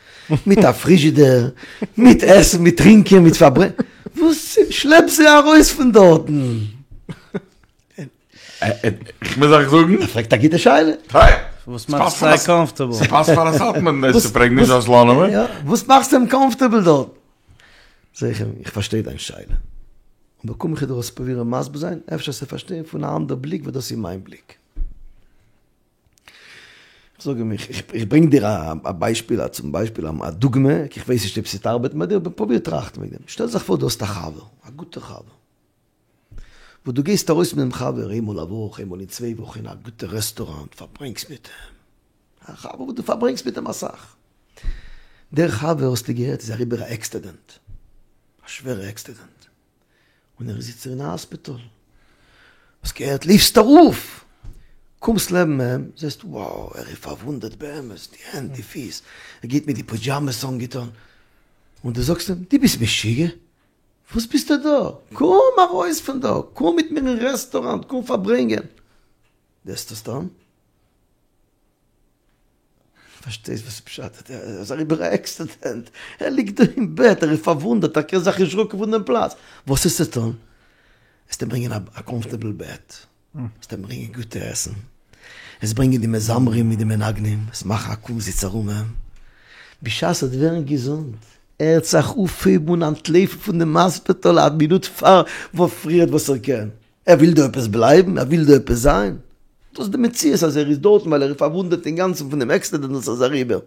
מיט א פריזשידער, מיט עסן, מיט טרינקען, מיט פארברענגען, וואס? שלעפ זיי ארויס פון דארטן. איך מוז אייך זאגן. ער פרעגט א גוטע שאלה. וואס מאכסט זיי קאמפארטעבל? ס'פאסט פאר א סאטמארער דאס צו פרעגן, נישט א סלאנימער. יא, וואס מאכסטו אים קאמפארטעבל דארט? זאג איך אים, איך פארשטיי דיין שאלה. אבער קום איך דיר עס פרובירן מסביר זיין, אפשר וועסטו פארשטיין פון א אנדער בליק וואס דאס איז מיין בליק. איך זאג אים, איך ברענג דיר א ביישפיל, א צום ביישפיל, א דוגמא, איך ווייס נישט אויב ס'וועט ארבעטן ביי דיר, אבער פרוביר טראכטן וועגן דעם. שטעל זיך פאר דו האסט א חבר, א גוטער חבר. וואס דו גייסט ארויס מיט דעם חבר איינמאל א וואך, איינמאל אין צוויי וואכן אין א גוטע רעסטוראנט, פארברענגסט מיט אים, א חבר וואס דו פארברענגסט מיט אים אסאך. דער חבר האסטו געהערט איז אריבער א עקסידענט, א שווערע עקסידענט, און ער איז איצטער אין א האספיטאל. האסט געהערט, לויפסט ארויף, קומסט לעבן אים, זעסט wow ער איז פארוואונדעט באמת, די הענט, די פיס, ער גייט מיט די פידזשאמעס אנגעטון, און דו זאגסט אים, דו ביסט משוגע? וואס ביסטו דא? קום ארויס פון דא, קום מיט מיר אין רעסטוראנט, קום פארברענגען. וועסט עס טון? פארשטייסט וואס איז פשט? ער איז אריבער א עקסידענט, ער ליגט דא אין בעט, ער איז פארוואונדעט, ער קען זיך נישט רוקן פון דעם פלאץ. וואס וועסטו טון? וועסט אים ברענגען א קאמפארטעבל בעט, וועסט אים ברענגען גוטע עסן, וועסט ברענגען די מזמרים מיט די מנגנים, וועסט מאכן א קומזיץ ארום אים, בשעת ער וועט ווערן געזונט, ער וועט זיך אויפהייבן און אנטלויפן פון דעם האספיטאל א מינוט פאר וואס פריערט וואס ער קען, ער וויל דא עפעס בלייבן? ער וויל דא עפעס זיין? דאס איז די מציאות אז ער איז דארטן ווייל ער איז פארוואונדעט אינגאנצן פון דעם עקסידענט וואס ער איז אריבער.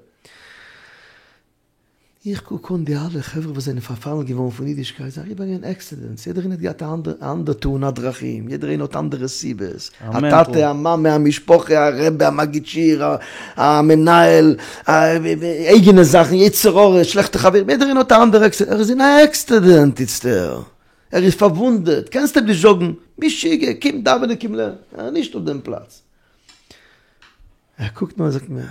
איך קוק אן די אלע חברה וואס זענען פארפאלן געווארן פון אידישקייט, זיי אריבערגעגאנגען עקסידענטס, יעדער איינער האט געהאט א אנדער תאונת דרכים, יעדער איינער האט אנדערע סיבות, א טאטע, א מאמע, א משפחה, א רבי, א מגיד שיעור, א מנהל, אייגענע זאכן, יצר הרע, שלעכטע חברים, יעדער איינער האט א אנדערע עקסידענט, ער איז אין א עקסידענט איצטער, ער איז פארוואונדעט, קענסט אים נישט זאגן, משוגע, קום דאווענען, קום לערנען, ער איז נישט אויף דעם פלאץ. ער קוקט מיר און זאגט מיר.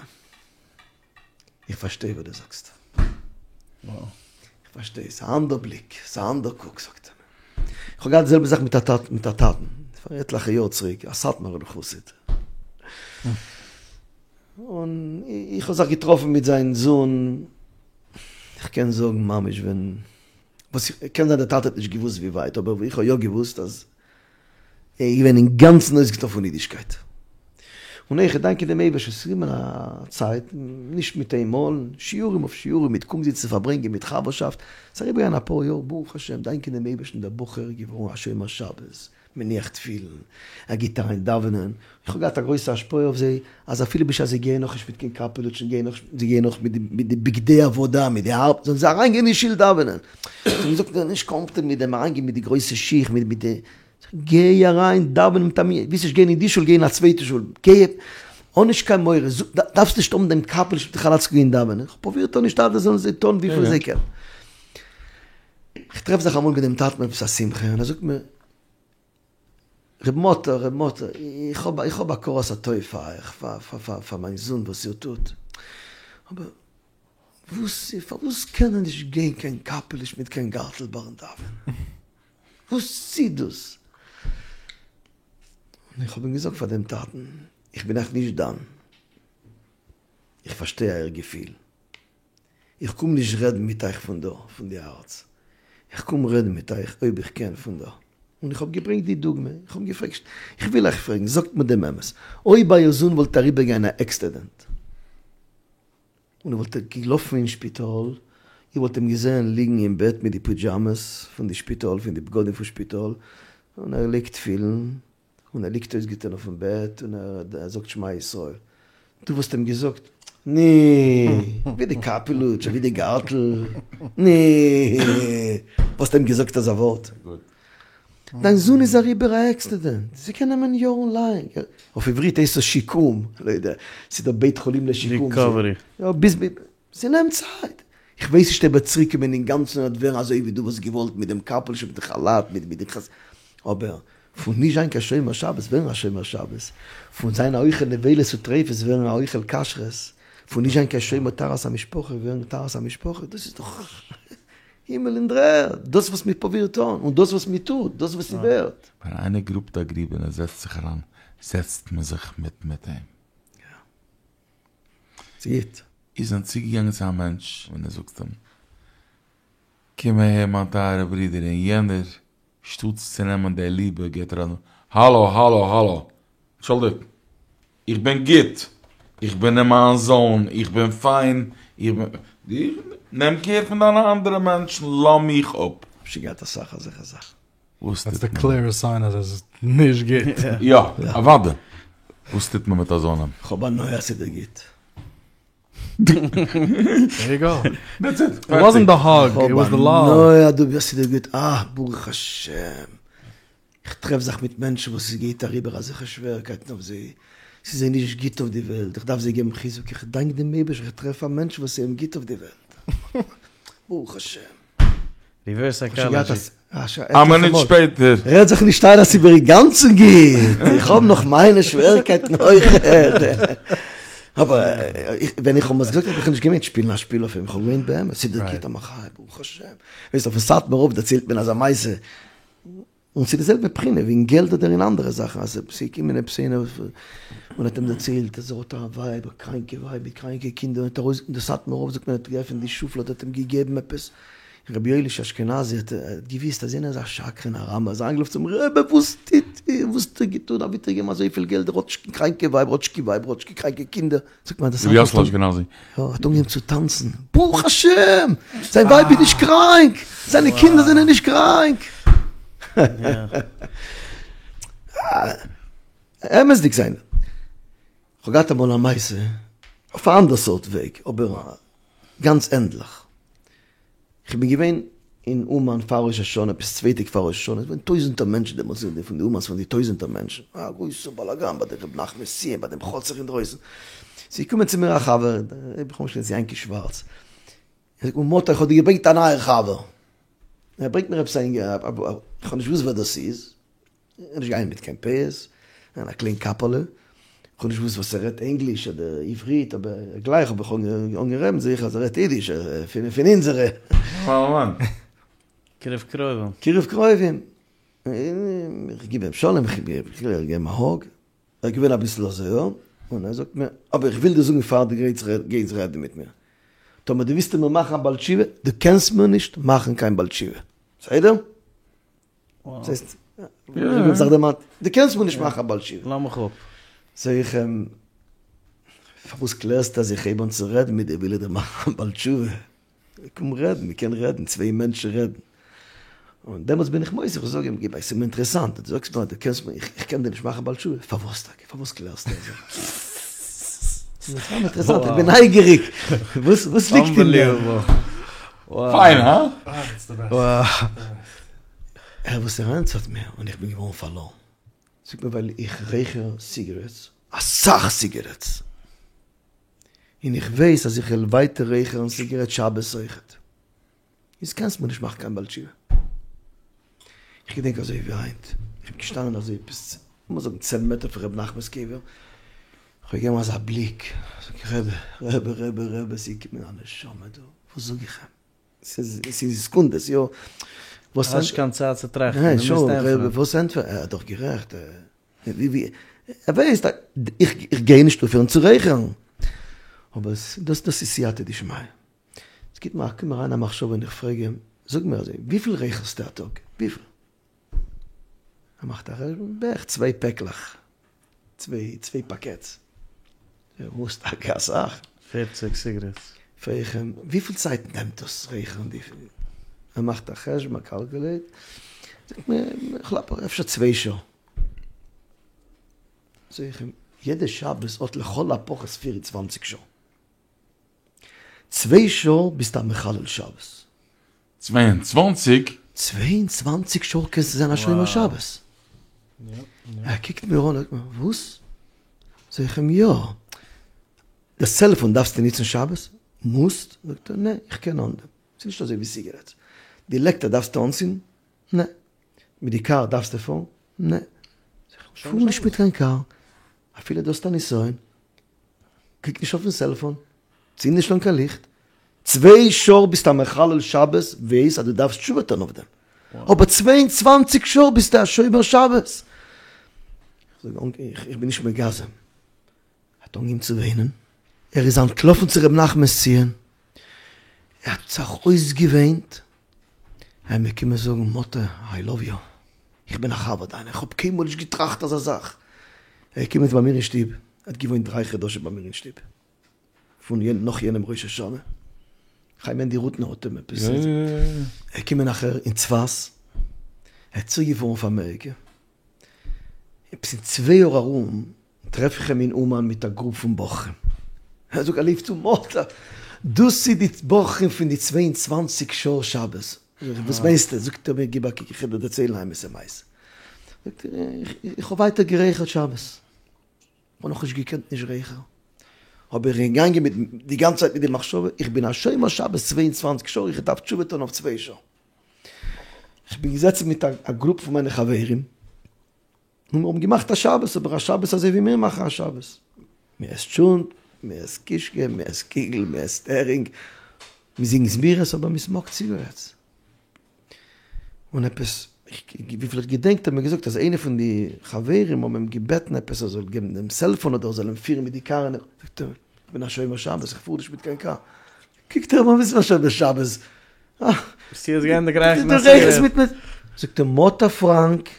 איך פארשטיי וואס דו זאגסט. איך פארשטיי, ס'איז א אנדער בליק, ס'איז א אנדער קוק, זאגט ער מיר. איך האב געהאט די זעלבע זאך מיט א טאטן, מיט א טאטן, פאר עטליכע יאר צוריק, א סאטמארער חסיד. און איך האב זיך געטראפן מיט זיין זון, איך קען זאגן ממש ווען, וואס איך, קען זיין דער טאטע האט נישט געוואוסט ווי ווייט, אבער איך האב יא געוואוסט אז ער איז געווען אינגאנצן אויסגעטון פון אידישקייט. און איך דאנק דעם אייבערשטן, ס'איז געקומען א צייט, נישט מיט איין מאל, שיעורים אויף שיעורים, מיט קומזיצן פארברענגען, מיט חבר'שאפט, ס'איז אריבערגעגאנגען אפאר יאר, ברוך השם, דאנקען דעם אייבערשטן דער בחור איז געווארן א שומר שבת, מניח תפילין, ער גייט אריין דאווענען, איך האב געהאט א גרויסע השפעה אויף זיי, אז אפילו בשעת זיי גייען נאכנישט מיט קיין קאפעלוטשן, גייען נאך, זיי גייען נאך מיט די בגדי עבודה, מיט די הארב, זאלן זיי אריינגיין אין שול דאווענען. זיי האבן געזאגט, זיי זענען נישט קאמפארטעבל מיט דעם אריינגיין מיט די גרויסע שיך, מיט די, גיי אריין דאווענען מיט א מנין, ווילסט נישט גיין אין די שול, גיי אין א צווייטע שול, גיי. האב נישט קיין מורא, דארפסט נישט האבן דעם קאפעלוש מיט די כאלאט צו גיין דאווענען, איך האב פרובירט טון השתדלות זאלן זיי טון וויפיל זיי קענען. איך טרעף זיך אמאל מיט דעם טאטן עפעס א שמחה און ער זאגט מיר, ר' מאטע, ר' מאטע, איך האב איך האב הכרת הטוב פאר אייך, פאר פאר פאר מיין זון וואס איר טוט, אבער וואס פארוואס קען ער נישט גיין קיין קאפעלוש מיט קיין גארטל ביים דאווענען? וואס איז דאס? און איך האב אים געזאגט פאר דעם טאטן, איך בין אייך נישט דן, איך פארשטיי אייער געפיל, איך קום נישט רעדן מיט אייך פון דא, פון די הארץ, איך קום רעדן מיט אייך אויב איך קען פון דא. און איך האב געברענגט די דוגמא, איך האב געפרעגט, איך וויל אייך פרעגן, זאגט מיר דעם אמת, אויב אייער זון וואלט אריבערגיין א עקסידענט, און ער וואלט געלאפן אין שפיטאל, איר וואלט אים געזען ליגן אין בעט מיט די פידזשאמעס פון די שפיטאל, פון די בגדים פון שפיטאל, און ער לייגט תפילין, און ער ליגט אויסגעטון אויפן בעט, און ער זאגט שמע ישראל. דו וואלסט אים געזאגט, ני, ווי די קאפעלוטש, ווי די גארטל, ני, וואלסט אים געזאגט אזא ווארט? דיין זון איז אריבער א עקסידענט, ס'קען נעמען יארן לאנג, אויף עברית הייסט עס שיקום, לא יודע, ס'איז דא בית חולים לשיקום, ריקאווערי. יא, ביז, ס'נעמט צייט, איך ווייס נישט אויב ער וועט צוריק קומען אינגאנצן און ווערן אזוי ווי דו וואלסט געוואלט מיט דעם קאפעלוש מיט די כאלאט מיט די חז אבער פון נישט זיין קיין שומר שבת ווערן א שומר שבת, פון זיין א אוכל נבילות וטריפות ווערן א אוכל כשרות, פון נישט זיין קיין שומר טהרת המשפחה ווערן טהרת המשפחה, דאס איז דאך הימל און דר'ערד, דאס וואס מען פרובירט טון, און דאס וואס מען טוט, דאס וואס איז ווערט. ווען איינער גראבט א גריב און ער זעצט זיך אריין, זעצט מען זיך מיט מיט אים. יא. ס'גוט. איר זענט צוגעגאנגען צו א מענטש און איר זאגט אים, קום אהער מיין טייערע ברודער, און יענער, שטאטס צו נעמען די ליבע, געט ער א האלא האלא האלא, אנטשולדיגט, איך בין גוט, איך בין אין מיין זאון, איך בין פיין, איך בין, דו נעם קער פון דיינע אנדערע מענטשן, לאז מיך אפ. כ'האב שוין געהאט אסאך אזעלכע זאכן. וואס דעטס טוט די מען? קליערעסט סיין אז עס איז נישט גוט. יא, אוודאי. וואס טוט מען מיט אזאנעם? כ'האב הנאה אז ס'איז דיר גוט. דער יו גאו. דעטס איט. איט וואזענט די האג, איט וואס די לאוו. כ'האב הנאה אז דו ביסט ס'איז דיר גוט. אה, ברוך השם. איך טרעף זיך מיט מענטשן וואס עס גייט אריבער אזעלכע שווערקייטן אויף זיי, ס'איז זיי נישט גוט אויף די וועלט, איך דארף זיי געבן חיזוק, איך דאנק דעם אייבערשטן איך טרעף א מענטש וואס איז אים גוט אויף די וועלט, ברוך השם. ריווערס סייקאלאדזשי. א מינוט שפעטער. רעד זיך נישט איין אז ס'איז מיר אינגאנצן גוט, איך האב נאך מיינע שווערקייטן אויכעט. אבער ווען איך האב עס געזאגט האב איך נישט געמיינט שפילן א שפיל אויף אים, איך האב געמיינט באמת, ס'איז דיר גוט א מחיה, ברוך השם. ווייסט אויפן סאטמאר רב דערציילט מען אזא מעשה, און ס'איז די זעלבע בחינה ווי אין געלט אדער אין אנדערע זאכן, אז ס'איז געקומען עפעס איינער און האט אים דערציילט אז ער האט א ווייב, א קראנקע ווייב מיט קראנקע קינדער, און האט ארויס, און דער סאטמאר רב זאגט מען האט געעפענט די שופלאד האט אים געגעבן עפעס, און רבי יואליש אשכנזי האט געוויסט אז יענער איז א שקרן א רמאי, איז אריינגעלאפן צום רבי וואס טוט איר, וואס האט איר געטון, אבי האט איר געגעבן אזויפיל געלט, ער האט נישט קיין קראנקע ווייב, ער האט נישט קיין ווייב, ער האט נישט קיין קראנקע קינדער. זאגט מען אז רבי יאסל אשכנזי. יא, האט אנגעהויבן צו טאנצן, ברוך השם! זיין ווייב איז נישט קראנק! זיינע קינדער זענען נישט קראנק! אמת'דיג זיין. כ'האב געהאט אמאל א מעשה, אויף א אנדער סארט וועג, אבער גאנץ ענדליך. כ'בין געווען אין אומאן פאר ראש השנה, עפעס צוויי טעג פאר ראש השנה, עס געווען טויזענטער מענטשן דעמאלטס אין די פון די אומאן'ס פון די טויזענטער מענטשן, א גרויסע באלאגאן ביי די ר' נחמנ'ס ציון ביי דעם חצר אינדרויסן, ס'איז געקומען צו מיר א חבר, איך האב נישט געוואוסט יענקי שווארץ, ער זאגט מיר מאטע איך האב דיר געברענגט א נייער חבר, ער ברענגט מיר עפעס א אינגע, איך האב נישט געוואוסט ווער דאס איז, ער איז נישט געגאנגען מיט קיין פאות, און א קליין קאפעלע, איך האב נישט געוואוסט וואס ער רעדט ענגליש אדער עברית, אבער גלייך האב איך אנגעהויבן זעה איך אז ער רעדט אידיש, פון אונזערע. קירוב קרובים. קירוב קרובים. איך גיב אים שלום, איך גיב אים א האג, ער איז געווען אביסל אזוי, און ער זאגט מיר, אבער איך וויל דיר זאגן פאר דו גייסט רעדן מיט מיר, טאמער דו ווילסט מיר מאכן א בעל תשובה, דו קענסט מיר נישט מאכן קיין בעל תשובה. בסדר? דאס הייסט, איך האב זיך דערמאנט, דו קענסט מיר נישט מאכן א בעל תשובה. לאז מיך אפ. זאג איך אים, פארוואס קלערסטו אז איך הייב אן צו רעדן מיט דיר וויל איך דיר מאכן א בעל תשובה? קום רעדן, מען קען רעדן, צוויי מענטשן רעדן. און דעמאלטס בין איך מוסיף, איך זאג אים, גיב ס'איז מיר אינטערעסאנט, דו זאגסט מיר אז דו קענסט מיר, איך קען דיר נישט מאכן בעל תשובה, פארוואס טאקע? פארוואס קלערסטו אזוי? ס'איז מיר סתם אינטערעסאנט, איך בין נייגעריג, וואס וואס ליגט אין דעם? פיין, הא? ער וואס ער ענטפערט מיר, און איך בין געווארן פארלוירן. זאגט מיר ווייל איך רייכער סיגערעטס. אסאך סיגערעטס, און איך ווייס אז איך וועל ווייטער רייכערן סיגערעט שבת אויכעט, איז קענסט מיר נישט מאכן קיין בעל תשובה. איך געדענק אזוי ווי היינט, איך בין געשטאנען אזוי עפעס, לאמיר זאגן צען מעטער פון ר' נחמנ'ס קבר, איך האב געגעבן אזא בליק, זאג איך רבי, רבי, רבי, רבי, ס'איז געקומען א נשמה דא, וואס זאג איך אים? ס'איז סעקונדעס, יא. וואס האסט נישט קיין צייט צו טראכטן, דו מוזט ענטפערן. וואס ענטפער? ער האט דאך גערעכט. ער ווייסט אז איך גיי נישט אויפהערן צו רייכערן. אבער דאס דאס איז סייעתא דשמיא. עס גיבט מיר א קום אריין א מחשבה און איך פרעג אים, זאג מיר אזוי, וויפיל רייכערסטו א טאג? וויפיל? ער מאכט א חשבון, בערך צוויי פעקלעך, צוויי צוויי פאקעטס. וואס טאקע אסאך? פערציג סיגרעטס. פרעג איך אים, וויפיל צייט נעמט דאס רייכערן די? ער מאכט א חשבון, א קאלקולעיט, זאגט מיר, לכל הפחות אפשר צוויי שעה. זאג איך אים, יעדע שבת האט לכל הפחות פיר און צוואנציג שעה. צוויי שעה ביסטו א מחלל שבת. 22? 22 שעה קענסטו זיין א שומר שבת. ער קוקט מיר אן, זאגט מיר, וואס? זאג איך אים, יא. די סעלפאן דארפסטו נוצן שבת? מוזט? זאגט ער, נע, איך קען אן דעם. ס'איז נישט אזוי ווי סיגערעטס. די לעקטער דארפסטו אנצינדן? נע. מיט די קאר דארפסטו פארן? נע. זאג איך, פאר נישט מיט קיין קאר, אפילו דו האסט א נסיון, קוק נישט אויפן סעלפאן, צינד נישט אן קיין ליכט, צוויי שעה ביסטו א מחלל שבת, ווייס אז דו דארפסט תשובה טון אויף דעם, אבער 22 שעה ביסטו א שומר שבת. איך זאג איך בין נישט מגזם, ער האט אנגעהויבן צו וויינען, ער איז אנטלאפן צו ר' נחמנ'ס ציון, ער האט זיך אויסגעוויינט, ער איז מיר געקומען זאגן, מאטע, איי לאוו יו, איך בין א חבר דיינער, איך האב קיינמאל נישט געטראכט אזא זאך. ער איז געקומען ביי מיר אין שטוב, ער האט געוואוינט דריי חדשים ביי מיר אין שטוב, פון יענעם, נאך יענעם ראש השנה, חיים מענדי רוטנער האט אים עפעס, ער איז געקומען נאכער אין צפת, ער איז צוריקגעפארן אויף אמעריקע, עפעס אין צוויי יאר ארום טרעף איך אים אין אומאן מיט א גרופ פון בחורים, ער זאגט ער לויפט צו מאטע, דאס איז די בחורים פון די צוויי און צוואנציג שעה שבת, זאג איך וואס מיינסטו, זאגט ער מיר גיב א קוק איך וועל דיר דערציילן א אמת'ע מעשה, זאגט ער איך האב ווייטער גערייכערט שבת, איך האב נאכנישט געקענט נישט רייכערן, אבער איך בין געגאנגען מיט די גאנצע צייט מיט די מחשבה איך בין א שומר שבת צוויי און צוואנציג שעה איך דארף תשובה טון אויף צוויי שעה, איך בין געזעצן מיט א גרופ פון מיינע חברים, און מיר האבן געמאכט א שבת, אבער א שבת אזוי ווי מיר מאכן א שבת. מען עסט טשולנט, מען עסט קישקע, מען עסט קיגל, מען עסט הערינג, מען זינגט זמירות, אבער מען סמאקט סיגארעטס. און עפעס, וויפיל איך געדענק האט ער מיר געזאגט אז איינע פון די חברים האבן אים געבעטן עפעס ער זאל געבן דעם סעלפאן אדער ער זאל אים פירן מיט די קאר, זאגט ער, איך בין א שומר שבת, איך פאר נישט מיט קיין קאר. קוקט ער אים אן, וואס איז א שומר שבת? ביסטו יעצט געענדיגט רייכערן א סיגארעט? זאגט ער, מאטע פראנק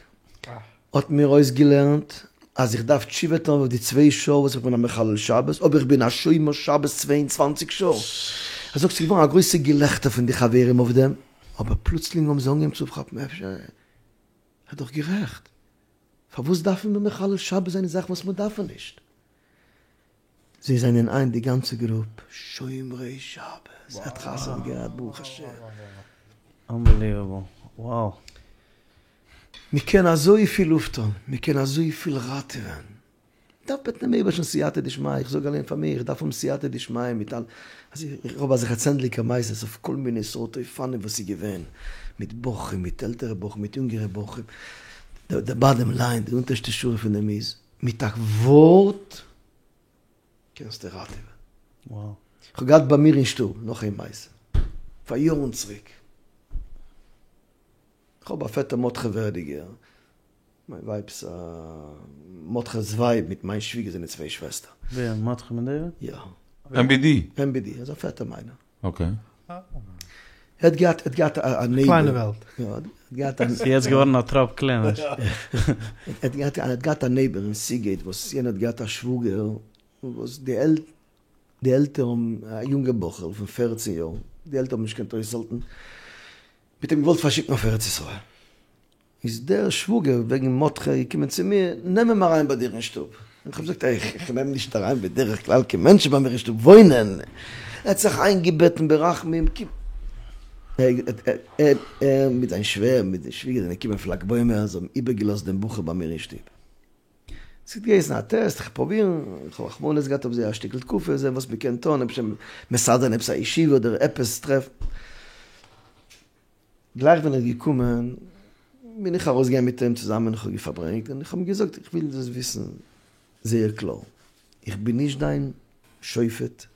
האט מיר אויסגעלערנט אז איך דארף תשובה טון אויף די צוויי שעה וואס איך בין א מחלל שבת, אבער איך בין א שומר שבת צוויי און צוואנציג שעה. ער זאגט ס'איז געווארן א גרויסע געלעכטער פון די חברים אויף דעם, אבער פלוצלינג האבן זיי אנגעהויבן צו כאפן אפשר ער איז דאך גערעכט, פארוואס דארפן מיר מחלל שבת זיין אין זאכן וואס מיר דארפן נישט? זיי זענען היינט די גאנצע גרופ שומרי שבת, ער האט חתונה געהאט ברוך השם. אנבעליוועבל, wow. מען קען אזויפיל אויפטון, מען קען אזויפיל ראטעווען, מען דארף בעטן דעם אייבערשטן סייעתא דשמיא, איך זאג אליין פאר מיר, איך דארף האבן סייעתא דשמיא מיט אלע, איך האב אזעלכע צענדליגער מעשות אויף כל מיני סארט אופנים וואס איז געווען, מיט בחורים, מיט עלטערע בחורים, מיט יונגערע בחורים, די באדעם ליין, די אונטערשטע שורה פון דעם איז, מיט א ווארט קענסטו ראטעווען. איך האב געהאט ביי מיר אין שטוב נאך איין מעשה, פאר יארן צוריק, איך האב א פעטער מרדכי ווערדיגער, מיין ווייב'ס א, מרדכי'ס ווייב מיט מיין שוויגער זענען צוויי שוועסטער. ווער? מרדכי בן דוד? יא. MBD? MBD, ער איז א פעטער מיינער. אקעי. ער האט געהאט, ער האט געהאט א נעיבער. קליינע וועלט. יא, ער האט געהאט א. ס'איז יעצט געווארן א טראפ קלענער. ער האט געהאט, ער האט געהאט א נעיבער אין סיגעיט וואס יענער האט געהאט א שוואגער וואס די על, די עלטערן, א יונגע בחור פון פערצן יאר, די עלטערן האבן נישט געקענט אויסהאלטן, מ'האט אים געוואלט פארשיקן אויף ארץ ישראל. איז דער שוואגער וועגן מרדכי געקומען צו מיר, נעם אים אריין ביי דיר אין שטוב. און איך האב געזאגט, איך נעם נישט אריין בדרך כלל קיין מענטשן ביי מיר אין שטוב וואוינען. ער האט זיך איינגעבעטן ברחמים, קום. ער מיט זיין שווער מיט די שוויגער זענען געקומען אויף ל"ג בעומר, זיי האבן איבערגעלאזט דעם בחור ביי מיר אין שטוב. ס'האט געהייסן א טעסט, איך פרוביר, איך האב רחמנות געהאט אויף זיי א שטיקל תקופה, זען וואס מ'קען טון, אפשר מסדר זיין עפעס א ישיבה אדער עפעס טרעפן. גלייך ווען ער איז געקומען בין איך ארויסגעגאנגען מיט אים צוזאמען, איך האב געפארברענגט און איך האב אים געזאגט איך וויל דאס וויסן זייער קלאר, איך בין נישט דיין שופט,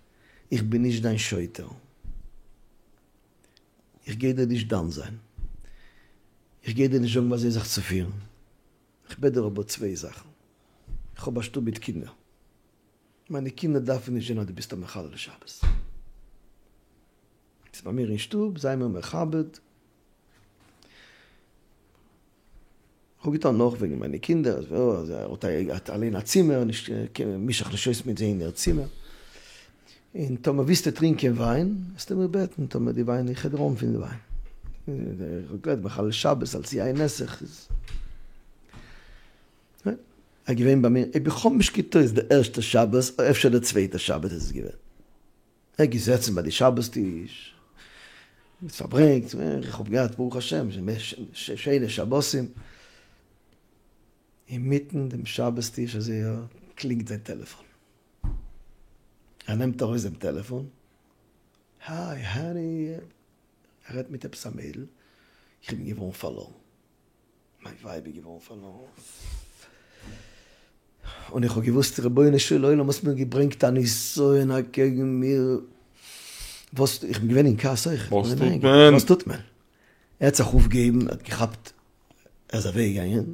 איך בין נישט דיין שוטר, איך גיי דיר נישט דן זיין, איך גיי דיר נישט זאגן ווי אזוי זיך צו פירן, איך בעט דיר אבער צוויי זאכן, איך האב א שטוב מיט קינדער, מיינע קינדער דארפן נישט זען אז דו ביסט א מחלל שבת, ביסט ביי מיר אין שטוב, זיי מיר מכבד. כ'האב געטון נאך וועגן מיינע קינדער, אז ער האט אליין א צימער, נישט מיש זיך נישט אויס מיט זיי אין דער צימער. און טאמער ווילסטו טרינקען וויין, וועסטו מיר בעטן, טאמער די וויין, איך וועל דיר האבן פון די וויין. איך האב געקלערט מחלל שבת אלס יין נסך איז. ער איז געווען ביי מיר, אויב איך האב נישט געטוישט די ערשטע שבת, או אפשר די צווייטע שבת איז עס געווען. ער איז געזעצן ביי די שבת טיש, מיט פארברענגט, איך האב געהאט ברוך השם שיינע שבתים, אינמיטן דעם שבת טיש אזוי קלינגט זיין טעלעפאן, ער נעמט ארויס דעם טעלעפאן, היי האני, ער רעדט מיט עפעס א מיידל, איך בין געווארן פארלוירן. מיין ווייב איז געווארן פארלוירן, און איך האב געוואוסט רבונו של עולם האסט מיר געברענגט א נסיון אקעגן מיר, וואס, איך בין געווען אין כעס אויך, וואס טוט מען? וואס טוט מען? ער האט זיך אויפגעהויבן, ער האט געכאפט, ער איז אוועק געגאנגען, ער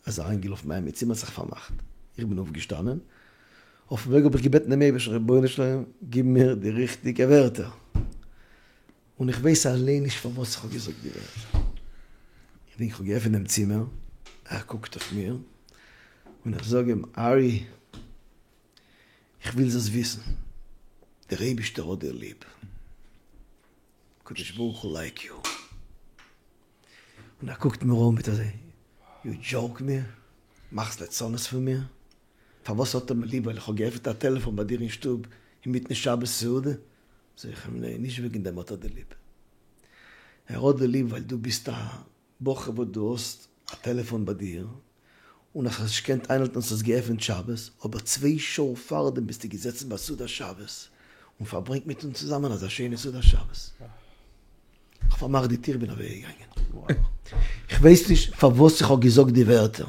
איז אריין געלאפן ביי אים אין צימער, האט זיך פארמאכט, איך בין אויפגעשטאנען, אויפן וועג האב איך געבעטן דעם אייבערשטן, רבונו של עולם גיב מיר די ריכטיגע ווערטער, און איך ווייס אליין נישט פארוואס איך האב געזאגט די ווערטער. איך דענק איך האב געעפנט דעם צימער, ער קוקט אויף מיר, און איך זאג אים, ארי, איך וויל זאלסט וויסן, דער אייבישטער האט דיר ליב, הקדוש ברוך הוא לייק יו. און ער קוקט מיר אן מיט אזוי, יו דזשאוק מיר? מאכסט לצנות פון מיר? פארוואס האט ער מיר ליב? ווייל איך האב געעפנט א טעלעפאן ביי דיר אין שטוב אינמיטן שבת סעודה? זאג איך אים, ניין, נישט וועגן דעם האט ער דיר ליב. ער האט דיר ליב ווייל דו ביסט א בחור וואס דו האסט א טעלעפאן ביי דיר, און האסט נישט געקענט איינהאלטן האסט עס געעפנט שבת, אבער צוויי שעה פארדעם ביסטו געזעצן ביי סעודת שבת און פארברענגט מיט אונז צוזאמען אזא שיינע סעודת שבת. איך האב פארמאכט די טיר בין אוועק געגאנגען. איך ווייס נישט פארוואס איך האב געזאגט די ווערטער.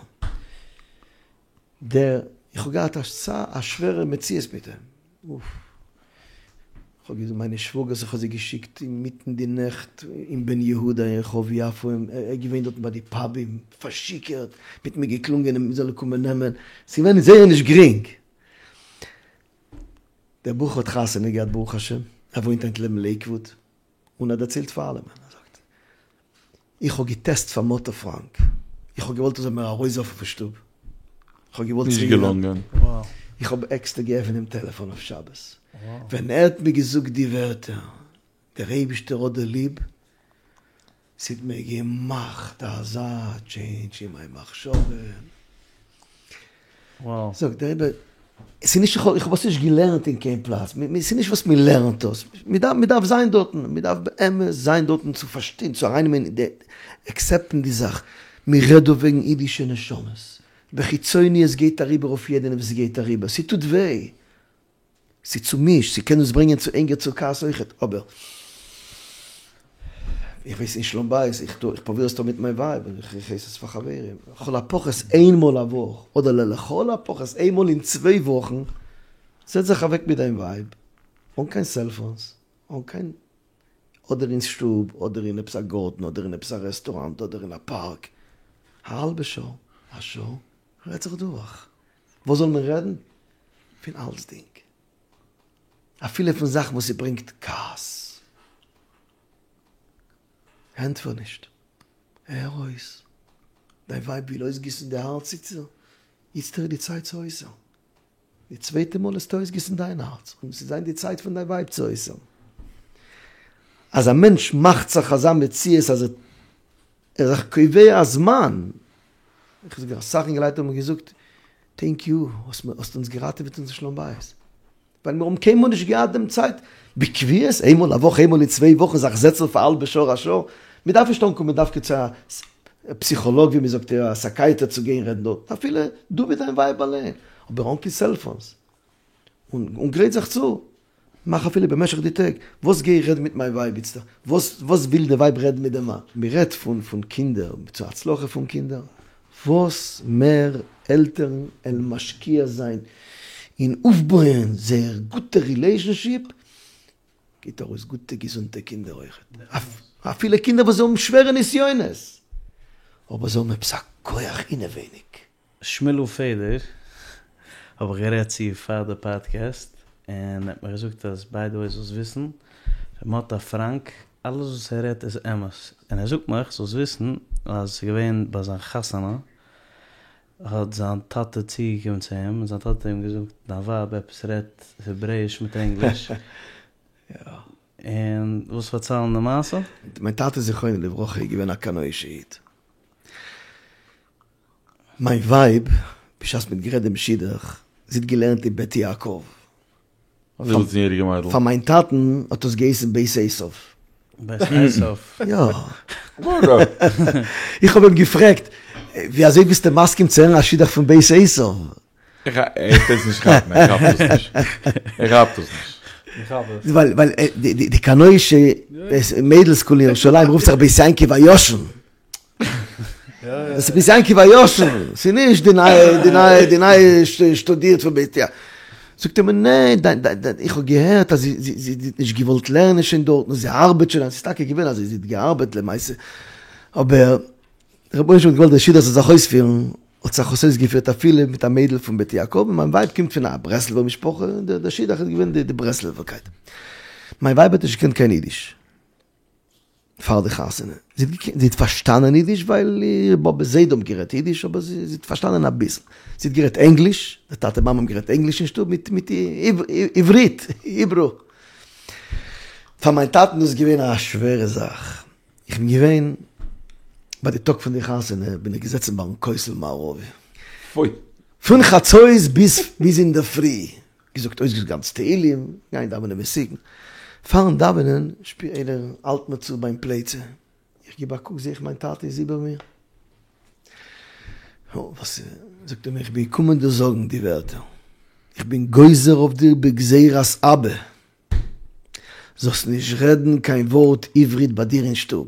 דער, איך האב געהאט א שווערע מציאות מיט אים, אוף, איך האב געזאגט מיינע שוואגערס, איך האב זיי געשיקט אינמיטן די נעכט אין בן יהודה אין רחוב יפו, ער איז געווען דארטן ביי די פאבים, פארשיכורט, מ'האט מיר געקלונגען אים זאל קומען נעמען, ס'איז געווען זייער נישט גרינג. דער בחור האט חתונה געהאט ברוך השם, ער וואוינט היינט לעבן לעיקוואוד, און ער דערציילט פאר אלעמען, ער זאגט, איך האב געטעסט פאר מאטא פראנק, איך האב געוואלט ער זאל מיר ארויסווארפן פון שטוב, איך האב געוואלט נישט געלונגען. איך האב עקסטער געעפנט דעם טעלעפאן אויף שבת, ווען ער האט מיר געזאגט די ווערטער, דער אייבישטער האט דיר ליב, ס'האט מיר געמאכט אזא טשעינדזש אין מיין מחשבה. זאגט דער רבי, ס'איז נישט איך האב עס נישט געלערנט אין קיין פלאץ, ס'איז נישט וואס מ'לערנט דאס, מ'דארף זיין דארטן, מ'דארף באמת זיין דארטן צו פארשטיין, צו ארייננעמען די, עקסעפטן די זאך, מ'רעדט דא וועגן אידישע נשמות, בחיצוניות גייט אריבער אויף יעדעם וואס ס'גייט אריבער, ס'טוט וויי, ס'איז צומישט, ס'קען אונז ברענגען צו ענגער צו כעס אויכעט, אבער איך ווייס אין שלום בית, איך טו, איך פרוביר עס טון מיט מיין ווייב, און איך הייס עס פאר חברים, לכל הפחות איין מאל א וואך, אדער לכל הפחות איין מאל אין צוויי וואכן, זעץ זיך אוועק מיט דיין ווייב, אן קיין סעלפאונס, אן קיין, אדער אין שטוב, אדער אין עפעס א גארטן, אדער אין עפעס א רעסטוראנט, אדער אין א פארק, א האלבע שעה, א שעה, רעדט זיך דורך. וואס זאל מען רעדן? פון אלצדינג. אפילו פון זאכן וואס ס'ברענגט כעס. ענטפער נישט. הער אויס. דיין ווייב וויל אויסגיסן די הארץ צו דיר, איצטער איז די צייט צו אויסהערן. די צווייטע מאל וועסטו אויסגיסן דיין הארץ, און ס'וועט זיין די צייט פון דיין ווייב צו אויסהערן. אז א מענטש מאכט זיך אזא מציאות אז ער איז זיך קובע א זמן, איך זאג אסאך אינגעלייט האבן מיר געזאגט, טענק יו, האסט אונז געראטעוועט אונזער שלום בית, ווייל מיר האבן קיינמאל נישט געהאט דעם צייט בקביעות, איינמאל א וואך, איינמאל אין צוויי וואכן זיך זעצן פאר א האלבע שעה א שעה, מען דארף נישט אנקומען דווקא צו א. פסיכאלאג ווי מען זאגט א סייקייעטער צו גיין רעדן דארט, אפילו דו מיט דיין ווייב אליין, אבער אן קיין סעלפאנס, און גרייט זיך צו, מאך אפילו במשך די טעג, וואס גיי איך רעדן מיט מיין ווייב איצטער, וואס וואס וויל די ווייב רעדן מיט די מאן, מען רעדט פון פון קינדער, צו הצלחה פון קינדער, וואס מער עלטערן עלן משקיע זיין אין אויפבויען זייער גוטע רילעישאנשיפ, גיט ארויס גוטע געזונטע קינדער אויכעט, אפילו קינדער וואס זיי האבן שווערע נסיונות, אבער זיי האבן עפעס א כח אינעווייניג. שמואל פעדער האב איך גערעדט צו פאר די פאדקעסט, און ער האט מיר געזאגט אז ביי די וועי זאלסט וויסן, ר' מאטא פראנק, אלעס וואס ער רעדט איז אמת, און ער זאגט מיך זאלסט וויסן אז ס'איז געווען ביי זיין חתונה האט זיין טאטע צוגעקומען צו אים און זיין טאטע האט אים געזאגט דיין ווייב עפעס רעדט העברעיש מיט ענגליש און ווילסט פארציילן די מעשה? מיין טאטע זכרונו לברכה איז געווען א קנאישע איד. מיין ווייב בשעת מ'האט גערעדט דעם שידוך, זי האט געלערנט אין בית יעקב. א זיבעצן יעריגע מיידל. פאר מיין טאטן האט עס געהייסן בית עשיו. בית עשיו. יא. איך האב אים געפרעגט, ווי אזוי ביסטו מסכים צו הערן א שידוך פון בית עשיו? איך וועל עס נישט כאפן, איך כאפ דאס נישט. איך כאפ דאס נישט. ווייל ווייל די קנאישע מיידל סקול אין ירושלים רופט זיך בית יעקב הישן. דאס איז בית יעקב הישן, ס'איז נישט די נייע, די נייע, די נייע שטודירט פון בית יא. זאגט ער מיר ניין, דיין, דיין, דיין, איך האב געהערט אז זי, זי, זי האט נישט געוואלט לערנען שוין דארט, און זי ארבעט שוין, ס'איז טאקע געווען אזוי, זי האט געארבעט למעשה, אבער דער רבונו של עולם האט געוואלט דער שידוך זאל זיך אויספירן, האט זיך עס אויסגעפירט אפילו מיט א מיידל פון בית יעקב, און מיין ווייב קומט פון א ברסלב'ער משפחה, דער שידוך איז געווען די ברסלב'ערקייט. מיין ווייב האט נישט געקענט קיין אידיש. פאר די חתונה. זי האט געקענט, זי האט פארשטאנען אידיש ווייל איר באבע זיידע האבן גערעדט אידיש, אבער זי האט פארשטאנען אביסל. זי האט גערעדט ענגליש, די טאטע מאמע האבן גערעדט ענגליש אין שטוב מיט מיט עברית, היברו. פאר מיין טאטן איז עס געווען א שווערע זאך. איך בין געווען ביי די טאג פון די חתונה בין איך געזעצן ביים כותל מערבי. פוי. פון חצות ביז ביז אינדערפרי. געזאגט אויסגעזאגט גאנץ תהלים, גיין דאווענען ותיקין, פארן דאווענען שפיר איינער האלט מיר צו ביים פלייצע, איך גיב א קוק זעה איך מיין טאטע איז איבער מיר, וואס איז, זאגט ער מיר איך בין געקומען דיר זאגן די ווערטער, איך בין גוזר אויף דיר בגזירת אבא, זאלסט נישט רעדן קיין ווארט עברית ביי דיר אין שטוב.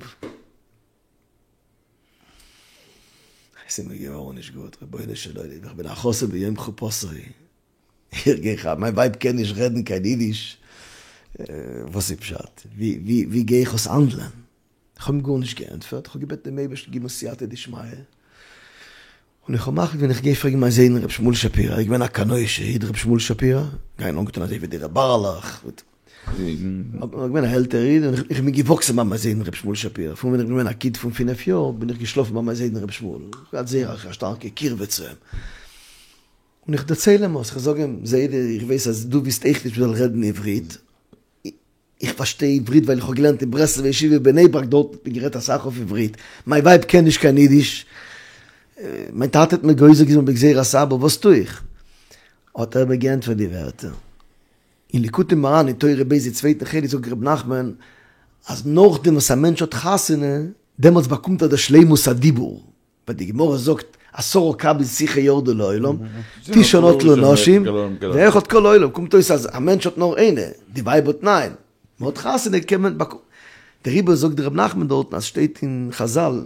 עס איז מיר געווארן נישט גוט, רבונו של עולם, איך בין א חתן ביום חופתו, איך גיי כאפן, מיין ווייב קען נישט רעדן קיין אידיש, וואס איז פשט? ווי גיי איך עס האנדלען? איך האב אים גארנישט געענטפערט, איך האב געבעטן דעם אייבערשטן גיב מיר סייעתא דשמיא, און איך האב מחליט געווען איך גיי פרעגן מיין זיידן ר' שמואל שפירא, ער איז געווען א קנאישע איד ר' שמואל שפירא, געווען אנגעטון אזוי ווי די ר' בערלעך, אבער געווען א עלטערע איד, און איך בין געוואקסן ביי מיין זיידן ר' שמואל שפירא, פון ווען איך בין געווען א קינד פון פינף יאר בין איך געשלאפן ביי מיין זיידן ר' שמואל, געהאט זייער א שטארקע קירבה צו אים. און איך דערצייל אים עס, איך זאג אים, זיידע, איך ווייס אז דו ווילסט אויך נישט מ'זאל רעדן עברית, איך פארשטיי עברית ווייל איך האב געלערנט אין ברסלב'ע ישיבה בני ברק, דארט האט מען גערעדט אסאך אויף עברית, מיין ווייב קען נישט קיין אידיש, מיין טאטע האט מיר גוזר געווען בגזירת אבא, וואס טו איך? האט ער מיר געענטפערט די ווערטער, אין ליקוטי מוהר"ן אין תורה ב' די צווייטע חלק זאגט ר' נחמן, אז נאכדעם וואס א מענטש האט חתונה, דעמאלטס באקומט ער די שלימות הדיבור, ווייל די גמרא זאגט עשרה קבין שיחה ירדו לעולם, תשעה נטלו נשים, ואחד כל העולם, קומט אויס אז א מענטש האט נאר איינע, די ווייב האט ניין, מען האט חתונה קען מען באקומען, דעריבער זאגט ר' נחמן דארטן אז שטייט אין חזל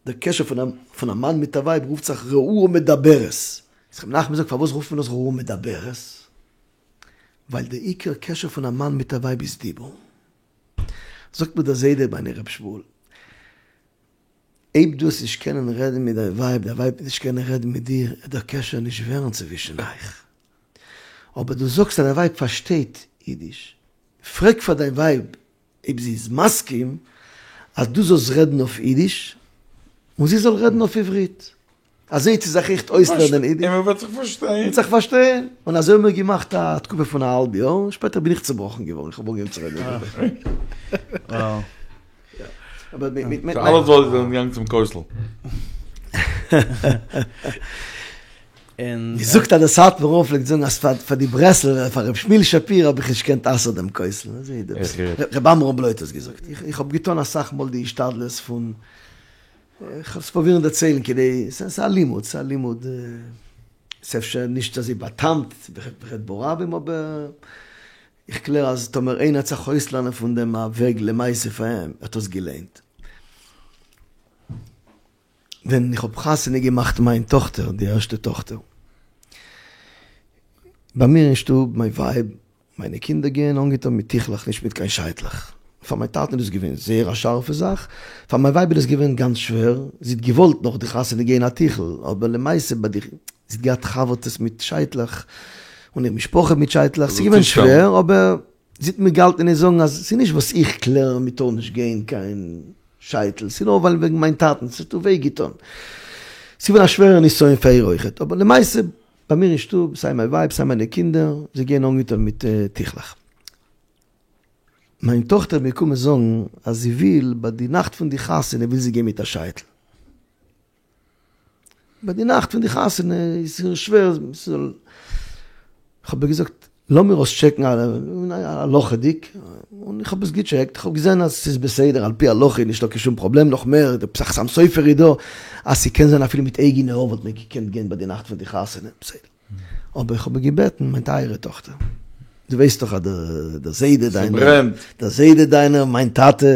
דער קשר פון א מאן מיט א ווייב רופט זיך ראוה מדברת, איז ר' נחמן זאגט פארוואס רופט מען דאס ראוה מדברת? ווייל דער עיקר קשר פון א מאן מיט א ווייב איז דיבור. זאגט מיר דער זיידע מיינער ר' שמואל, אויב דו וועסט נישט קענען רעדן מיט דיין ווייב, דיין ווייב וועט נישט קענען רעדן מיט דיר, וועט דער קשר נישט ווערן צווישן אייך. אבער דו זאגסט אז דיין ווייב פארשטייט אידיש, פרעג פאר דיין ווייב אויב זי איז מסכים אז דו זאלסט רעדן אויף אידיש און זי זאל רעדן אויף עברית. אזוי וועט זי זיך עכט אויסלערנען אידיש. און מען וועט זיך פארשטיין. מען וועט זיך פארשטיין. און אזוי האבן מיר געמאכט א תקופה פון א האלב יאר, שפעטער בין איך צובראכן געווארן, איך האב אנגעהויבן צו רעדן עברית. אבער מיט מיט. אלע זאליס זענען געגאנגען צום כותל. מען זאגט אז דער סאטמאר רב פלעגט זאגן אז פאר די ברסלב'ער, פאר ר' שמואל שפירא האב איך נישט געקענט אסר'ן דעם כותל. ר' עמרם בלוי האט עס געזאגט. איך האב געטון אסאך מאל די השתדלות פון. איך וועל עס פרובירן דערציילן כדי, ס'איז א לימוד, ס'איז א לימוד, ס'איז אפשר נישט אזוי בא'טעמ'ט ווען כ'רעד ברבים אבער איך קלער אז טאמער איינער וועט זיך אויסלערנען פון דעם א וועג למעשה פאר אים, האט עס געלוינט. ווען איך האב חתונה געמאכט מיין טאכטער, די ערשטע טאכטער, ביי מיר אין שטוב, מיין ווייב, מיינע קינדער גייען אנגעטון מיט טיכלעך נישט מיט קיין שייטלעך. פאר מיין טאטן איז דאס געווען זייער א שארפע זאך, פאר מיין ווייב איז דאס געווען גאנץ שווער, זי האט געוואלט נאך די חתונה גיין א טיכל, אבער למעשה ביי די, זי האט געהאט חבר'טעס מיט שייטלעך, און איר משפחה מיט שייטלעך, ס'איז געווען שווער, אבער זי האט מיר געהאלטן אין איין זאגן אז ס'איז נישט וואס איך קלער מ'טאר נישט גיין קיין שייטל, ס'איז נאר ווייל וועגן מיין טאטן, ס'האט איר וויי געטון. ס'איז געווען א שווערע נסיון פאר איר אויכעט, אבער למעשה ביי מיר אין שטוב, סיי מיין ווייב סיי מיינע קינדער, זיי גייען אנגעטון מיט טיכלעך. מיין טאכטער איז מיר געקומען זאגן אז זי וויל ביי די נאכט פון די חתונה וויל זי גיין מיט א שייטל. ביי די נאכט פון די חתונה איז איר שווער ס'זאל, כ'האב איר געזאגט לאמיר עס טשעקן הלכה'דיג, און איך האב עס געטשעקט, איך האב געזען אז ס'איז בסדר על פי הלכה איז נישטא קיין שום פראבלעם, נאך מער די חתם סופר איז דא אז ס'קען זיין אפילו מיט אייגענע האר וואלט מען געקענט גיין ביי די נאכט פון די חתונה, בסדר. אבער איך האב איר געבעטן מיין טייערע טאכטער, דו ווייסט דאך אז דער זיידע דיינער, דער זיידע דיינער, מיין טאטע,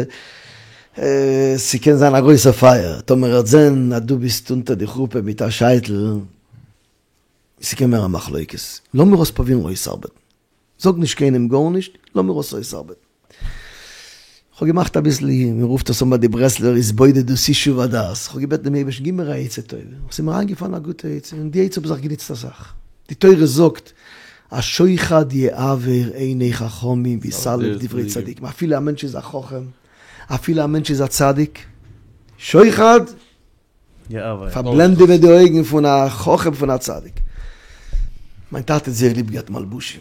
ס'קען זיין א גרויסע פייער, טאמער ער וועט זען אז דו ביסט אונטער די חופה מיט א שייטל, ס'קען ווערן א מחלוקת, לאמיר עס פרובירן אויסארבעטן, זאג נישט קיינעם גארנישט, לאמיר עס אויסארבעטן. כ'האב געמאכט אביסל, מען רופט עס אן ביי די ברסלב'ער התבודדות ישוב הדעת, כ'האב געבעטן דעם אייבערשטן גיב מיר א עצה טובה, און ס'איז מיר איינגעפאלן א גוטע עצה, און די עצה האב איך זיך גענוצט אסאך. די תורה זאגט, השוחד יעוור עיני חכמים ויסלף דברי צדיקים, אפילו א מענטש איז א חכם, אפילו א מענטש איז א צדיק, שוחד פארבלענדעוועט די אויגן פון א חכם פון א צדיק. מיין טאטע האט זייער ליב געהאט מלבושים,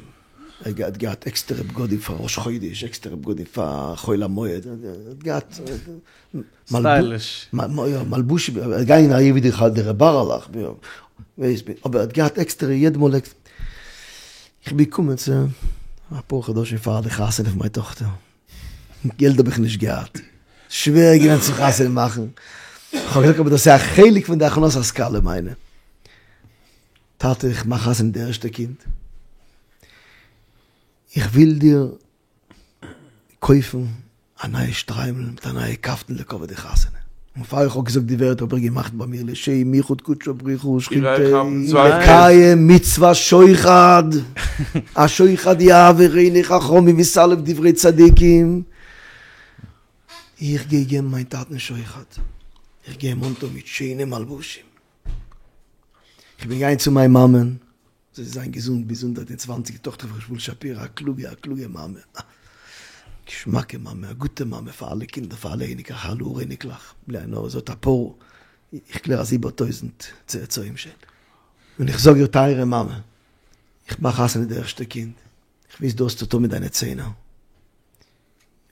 ער האט געהאט עקסטערע בגדים פאר ראש חודש, עקסטערע בגדים פאר חול המועד, ער האט געהאט סטייליש. מלבושים, ער איז געגאנגען אזוי ווי די ר' בערעלעך, אבער ער האט געהאט עקסטערע יעדע מאל עקסטער. איך בין געקומען צו אים אפאר חדשים פאר די חתונה פון מיין טאכטער. געלט האב איך נישט געהאט, שווער געווען צו חתונה מאכן, איך האב געזאגט אבער דאס איז א חלק פון די הכנסת כלה מיינע, טאטע איך מאך חתונה די ערשטע קינד, איך וויל דיר קויפן א נייע שטריימל מיט א נייע קאפטן לכבוד די חתונה, און פאר איך האב געזאגט די ווערטער האב איך געמאכט ביי מיר לשם יחוד קודשא בריך הוא ושכינתיה לקיים מצוות שוחד, השוחד יעוור עיני חכמים ויסלף דברי צדיקים, איך גיי געבן מיין טאטן שוחד, איך גיי אים אנטון מיט שיינע מלבושים, איך בין געגאנגען צו מיין מאמען, זאל זי זיין געזונט ביז 120, די טאכטער פון ר' שמואל שפירא, א קלוגע, א קלוגע מאמע, א געשמאקע מאמע, א גוטע מאמע פאר אלע קינדער, פאר אלע אייניקלעך, אלע אור אייניקלעך, בלי עין הרע, זי האט אפאר, איך קלער אז איבער טויזענט צאצאים שוין. און איך זאג איר טייערע מאמע, איך מאך חתונה די ערשטע קינד, איך ווייס דו האסט צו טון מיט דיינע ציינער,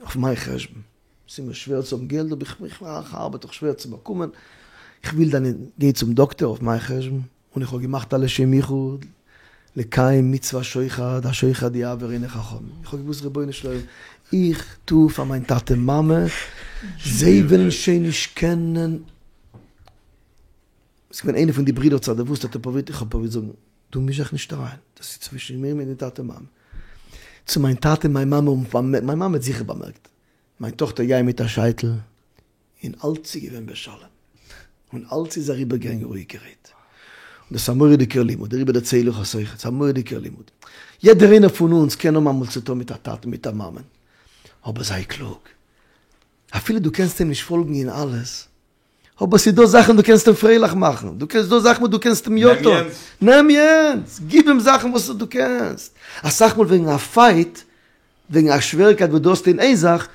אויף מיין חשבון, ס'איז מיר שווער צו האבן געלט, אבער איך איך ארבעט דאך שווער צו באקומען, איך וויל דיין גיי צום דאקטער אויף מיין חשבון, און איך האב געמאכט א לשם יחוד, לקיים מצוות שוחד, השוחד יעוור עיני חכמים, איך האב געוואוסט רבונו של עולם, איך טו פאר מיין טאטע מאמע, זיי וועלן שוין נישט קענען, ס'איז געווען איינער פון די ברידער האט זיך דערוואוסט האט ער פרובירט, איך האב פרובירט זאגן, דו מיש זיך נישט אריין, דאס איז צווישן מיר מיט די טאטע מאמע, צו מיין טאטע און מיין מאמע האבן, מיין מאמע האט זיכער באמערקט, מיין טאכטער גייט מיט א שייטל, און אלץ איז געווען בשלום, און אלץ איז אריבערגעגאנגען רואיגערהייט. און דאס איז א מורא'דיגער לימוד, דעריבער דערצייל איך עס אויך, עס איז א מורא'דיגער לימוד. יעדער איינער פון אונז קען האבן אמאל צוטון מיט א טאטן מיט א מאמען, אבער זיי קלוג. אפילו דו קענסט אים נישט פאלגן אין אלעס, אבער ס'איז דא זאכן דו קענסט אים פרייליך מאכן, דו קענסט דא זאכן וואס דו קענסט אים יא טון. נעם יענץ, גיב אים זאכן וואס דו קענסט. אסאך מאל וועגן א פייט וועגן א שוועריקייט וואס דו האסט אין איין זאך,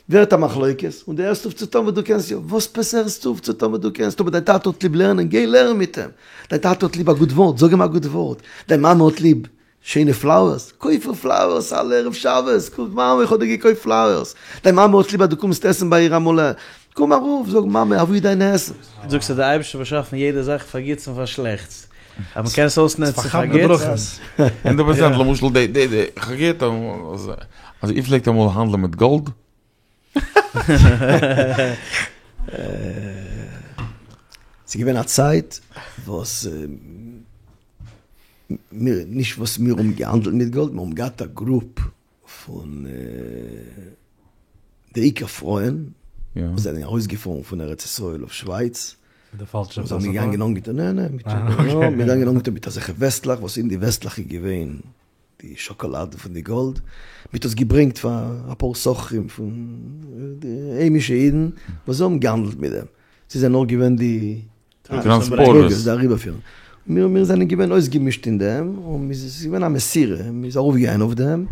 ווערט א מחלוקת, און דו הערסט אויף צו טון וואס דו קענסט יא, וואס עפעס הערסטו אויף צו טון וואס דו קענסט? אבער דיין טאטע האט ליב לערנען, גיי לערן מיט אים, דיין טאטע האט ליב א גוט ווארט, זאג אים א גוט ווארט, דיין מאמע האט ליב שיינע פלאוערס, קויף איר פלאוערס אלע ערב שבת, קום מאמע איך האב דיר געקויפט פלאוערס, דיין מאמע האט ליב אז דו קומסט עסן ביי איר אמאל, קום ארויף, זאג מאמע אוואו איז דיין עסן? זאגסט אז דער אייבערשטער האט באשאפן יעדע זאך פאר גוטס און פאר שלעכטס, אז מען קען עס אויסנוצן פאר גוטס. הונדערט פראצענט, למשל די די די, כ'האב געהערט אמאל אז אז איר פלעגט אמאל האנדלען מיט גאלד. ס'איז געווען א צייט וואס מיר, נישט וואס מיר האבן געהאנדלט מיט גאלד, מיר האבן געהאט א גרופ פון די עיקר פרויען וואס זענען ארויסגעפארן פון ארץ ישראל אויף שווייץ, מיט די פאלשע זיי זענען געגאנגען אנגעטון, נע נע, מיט געגאנגען אנגעטון מיט אזעלכע וועסטלעך וואס אין די וועסטלעך איז געווען די שאקאלאד פון די גאלד, מ'האט עס געברענגט פאר אפאר סוחרים פון די היימישע אידן וואס זיי האבן געהאנדלט מיט דעם, זיי זענען נאר געווען די טראנספארטערס. די אריבערפירן. מיר מיר זענען געווען אויסגעמישט אין דעם, און מ'איז עס איז געווען א מסירה, מ'איז ארויפגעגאנגען אויף דעם,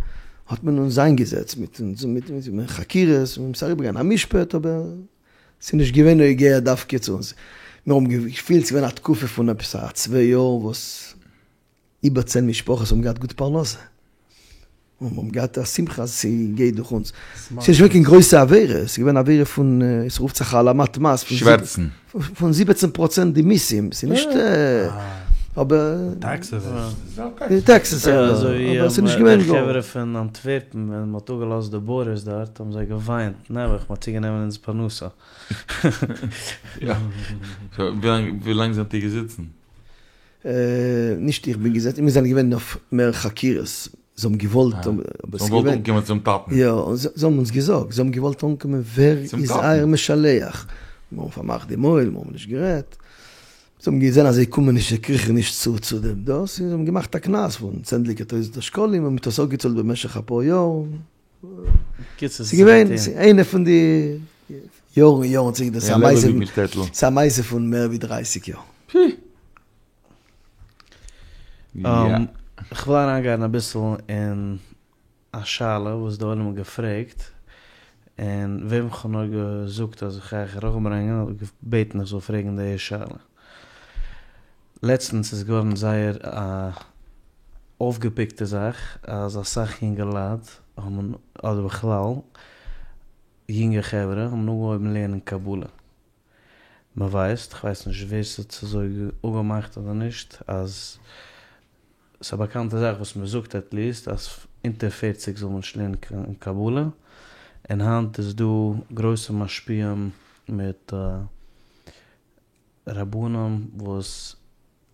האט מען אונז איינגעזעצט מיט אונז מיט מיט חקירות, און ס'איז אריבערגעגאנגען א משפט, אבער ס'איז נישט געווען נוגע דווקא צו אונז. מיר האבן געפילט ס'איז געווען א תקופה פון עפעס א צוויי יאר וואס איבער צען משפחות האבן געהאט גוט פרנסה, און מיר האבן געהאט א שמחה אז ס'גייט דורך אונז. ס'איז נישט געווען קיין גרויסע עבירה, ס'איז געווען עבירה פון, ס'רופט זיך העלמת מס, שווערצן. פון זיבעצן פראצענט די מיסים, ס'איז נישט, אבער. טעקסעס. טעקסעס, אבער ס'איז נישט געווען די חברה פון אנטווערפן ווען מ'האט אפגעלאזט די בארדערס דארט האבן זיי געוויינט, נעבעך מ'האט צוגענומען אונזער פרנסה. יא. ווילאנג זענט איר געזיצן? נישט איך בין געזעצן, מיר זענען געווען אויף מער חקירות, זיי האבן געוואלט, זיי האבן געוואלט אנקומען צום טאטן. יא, זיי האבן אונז געזאגט, זיי האבן געוואלט אנקומען ווער איז אייער משלח, מיר האבן פארמאכט די מויל, מיר האבן נישט גערעדט, זיי האבן געזען אז זיי קומען נישט, זיי קריכן נישט צו צו דעם דאס, זיי האבן געמאכט א קנס פון צענדליגע טויזנטער שקלים און מען האט עס אפגעצאלט במשך אפאר יאר. ס'איז געווען איינע פון די יארן יארן צוריק, דאס איז א מעשה פון מער ווי דרייסיג יאר. כ'וויל אריינגיין אביסל אין א שאלה וואס די עולם האט געפרעגט, און וועם כ'האב נאר געזאגט אז איך גיי אייך ארויפברענגען האט געבעטן איך זאל פרעגן די שאלה. לעצטנס איז געווארן זייער א אויפגעפיקטע זאך אז אסאך יונגעלייט האבן, אדער בכלל יונגע חברה האבן אנגעהויבן לערנען קבלה. מ'ווייסט, כ'ווייס נישט ווער ס'האט עס אזוי אפגעמאכט אדער נישט, אז ס'איז א באקאנטע זאך וואס מ'זאגט עטליעסט אז אונטער פערציג זאל מען נישט לערנען קיין קבלה, און היינט איז דא גרויסע משפיעים מיט רבנים וואס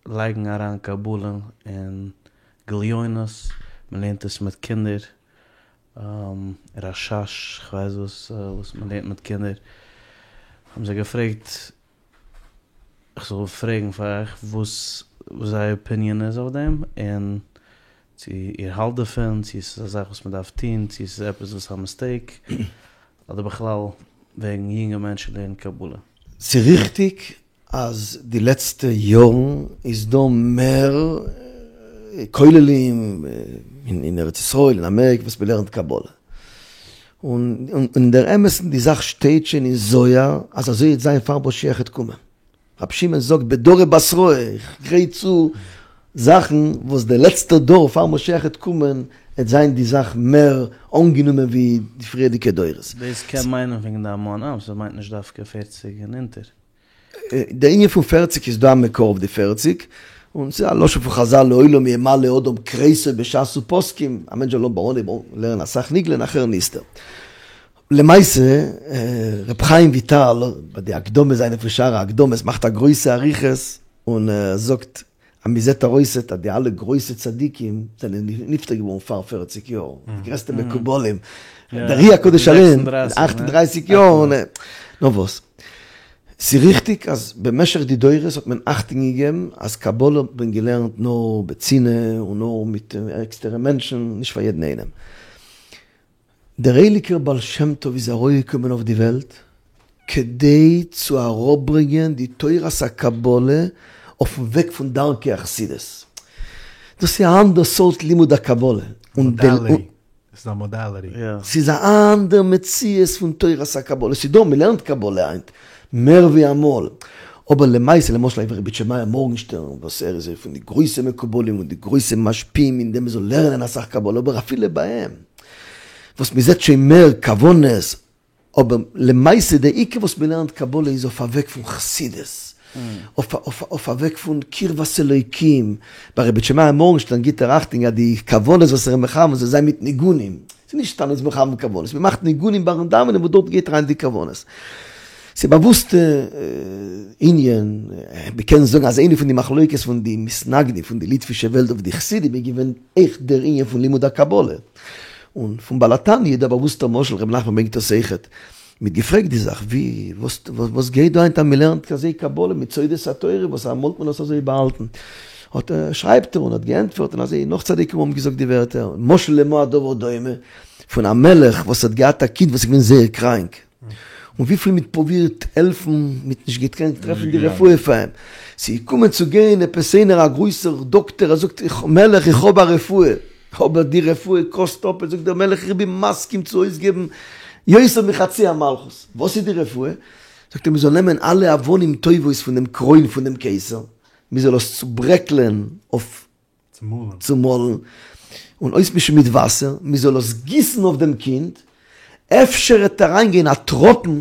לייגן אריין קבלה אין גליונות, מ'לערנט עס מיט קינדער, רשש, כ'ווייס וואס וואס מ'לערנט מיט קינדער, האבן זיי געפרעגט איך זאל פרעגן פאר אייך וואס זייער אפיניען איז אויף דעם, און צו איר האלט דערפון, צו עס איז א זאך וואס מ'דארף טון, צו עס איז עפעס וואס איז א מיסטעיק, אדער בכלל וועגן יונגע מענטשן לערנען קבלה. ס'ריכטיג אז די לעצטע יארן איז דא מער כוללים אין ארץ ישראל אין אמעריקע וואס מ'לערנט קבלה, און אין דער אמת'ן די זאך שטייט שוין אין זוהר אז אזוי וועט זיין פאר משיח וועט קומען, רבי שמעון זאגט בדרי בתראי, איך גרייט צו זאכן וואס דער לעצטער דור פאר משיח וועט קומען וועט זיין די זאך מער אנגענומען ווי די פריערדיגע דורות. דאס קען מיינען וועגן די המון עם, ס'מיינט נישט דווקא פערציג און אונטער. דער ענין פון פערציג איז דא א מקור אויף די פערציג, און ס'איז א לשון פון חזל לעולם ימלא אדם כרסו בש"ס ופוסקים, א מענטש זאל אנהייבן לערנען אסאך נגלה נאכער נסתר. למעשה, ר' חיים וויטאל, ביי די הקדמה זיינע פון שער ההקדמות מאכט א גרויסע אריכות און ער זאגט אז מען זעט ארויסעט אז די אלע גרויסע צדיקים זענען נפטר געווארן פאר פערציג יאר, די גרעסטע מקובלים, דער אר"י הקדוש אליין, אכט און דרייסיג יאר, נאר וואס, ס'ריכטיג אז במשך די דורות האט מען אכטונג געגעבן אז קבלה האט מען געלערנט נאר בצנעה און נאר מיט עקסטערע מענטשן, נישט פאר יעדן איינעם. דער הייליגער בעל שם טוב איז ארויסגעקומען אויף די וועלט כדי צו אראפברענגען די תורת הקבלה אויפן וועג פון דרכי החסידות. דאס איז א אנדער סארט לימוד הקבלה. מאדאליטי. ס'איז א מאדאליטי. ס'איז א אנדער מציאות פון תורת הקבלה. ס'איז דא, מ'לערנט קבלה היינט מער ווי אמאל. אבער למעשה, למשל ר' איטשע מאיר מארגנשטערן, וואס ער איז פון די גרויסע מקובלים און די גרויסע משפיעים אין דעם מ'זאל לערנען אסאך קבלה, אבער אפילו ביי אים, וואס מ'זעט שוין מער כוונות, אבער למעשה די עיקר וואס מ'לערנט קבלה איז אויף א וועג פון חסידות, אויף א וועג פון קרבת אלוקים, ביי ר' איטשע מאיר מארגנשטערן גיבט ער אכטונג אז די כוונות וואס ער איז מכוון זאל זיין מיט ניגונים, ס'איז נישט סתם איז מכוון כוונות, מ'מאכט ניגונים ביים דאווענען וואס דארט גייט אריין די כוונות. ס'איז באוואוסטע ענין, מ'קען זאגן אז איינע פון די מחלוקת פון די מתנגדים פון די ליטווישע וועלט אויף די חסידים איז געווען אויך דער ענין פון לימוד הקבלה. און פון בעל התניא איז דער באוואוסטער משל, ר' נחמן ברענגט עס אויכעט, מ'האט געפרעגט די זאך, ווי, וואס, וואס גייט דא היינט אז מ'לערנט אזוי קבלה מיט סודות התורה, וואס אמאל האט מען עס אזוי באהאלטן? האט ער, שרייבט ער און האט געענטפערט און אזוי נאך צדיקים האבן געזאגט די ווערטער, משל למה הדבר דומה, פון א מלך וואס האט געהאט א קינד וואס איז געווען זייער קראנק, און וויפיל מ'האט פרובירט העלפן, מ'האט נישט געקענט טרעפן די רפואה פאר אים, ס'איז געקומען צו גיין עפעס איינער א גרויסער דאקטער, ער זאגט, מלך איך האב א רפואה, אבער די רפואה קאסט אפ, זאגט דער מלך איך בין מסכים צו אויסגעבן יותר מחצי המלכות, וואס איז די רפואה? זאגט ער מען זאל נעמען אלע אבנים טובות פון דעם קרוין פון דעם קיסר, מען זאל עס צוברעקלען אויף צומאלן, און אויסמישן מיט וואסער, מען זאל עס גיסן אויף דעם קינד, אפשר העט אריינגיין א טראפן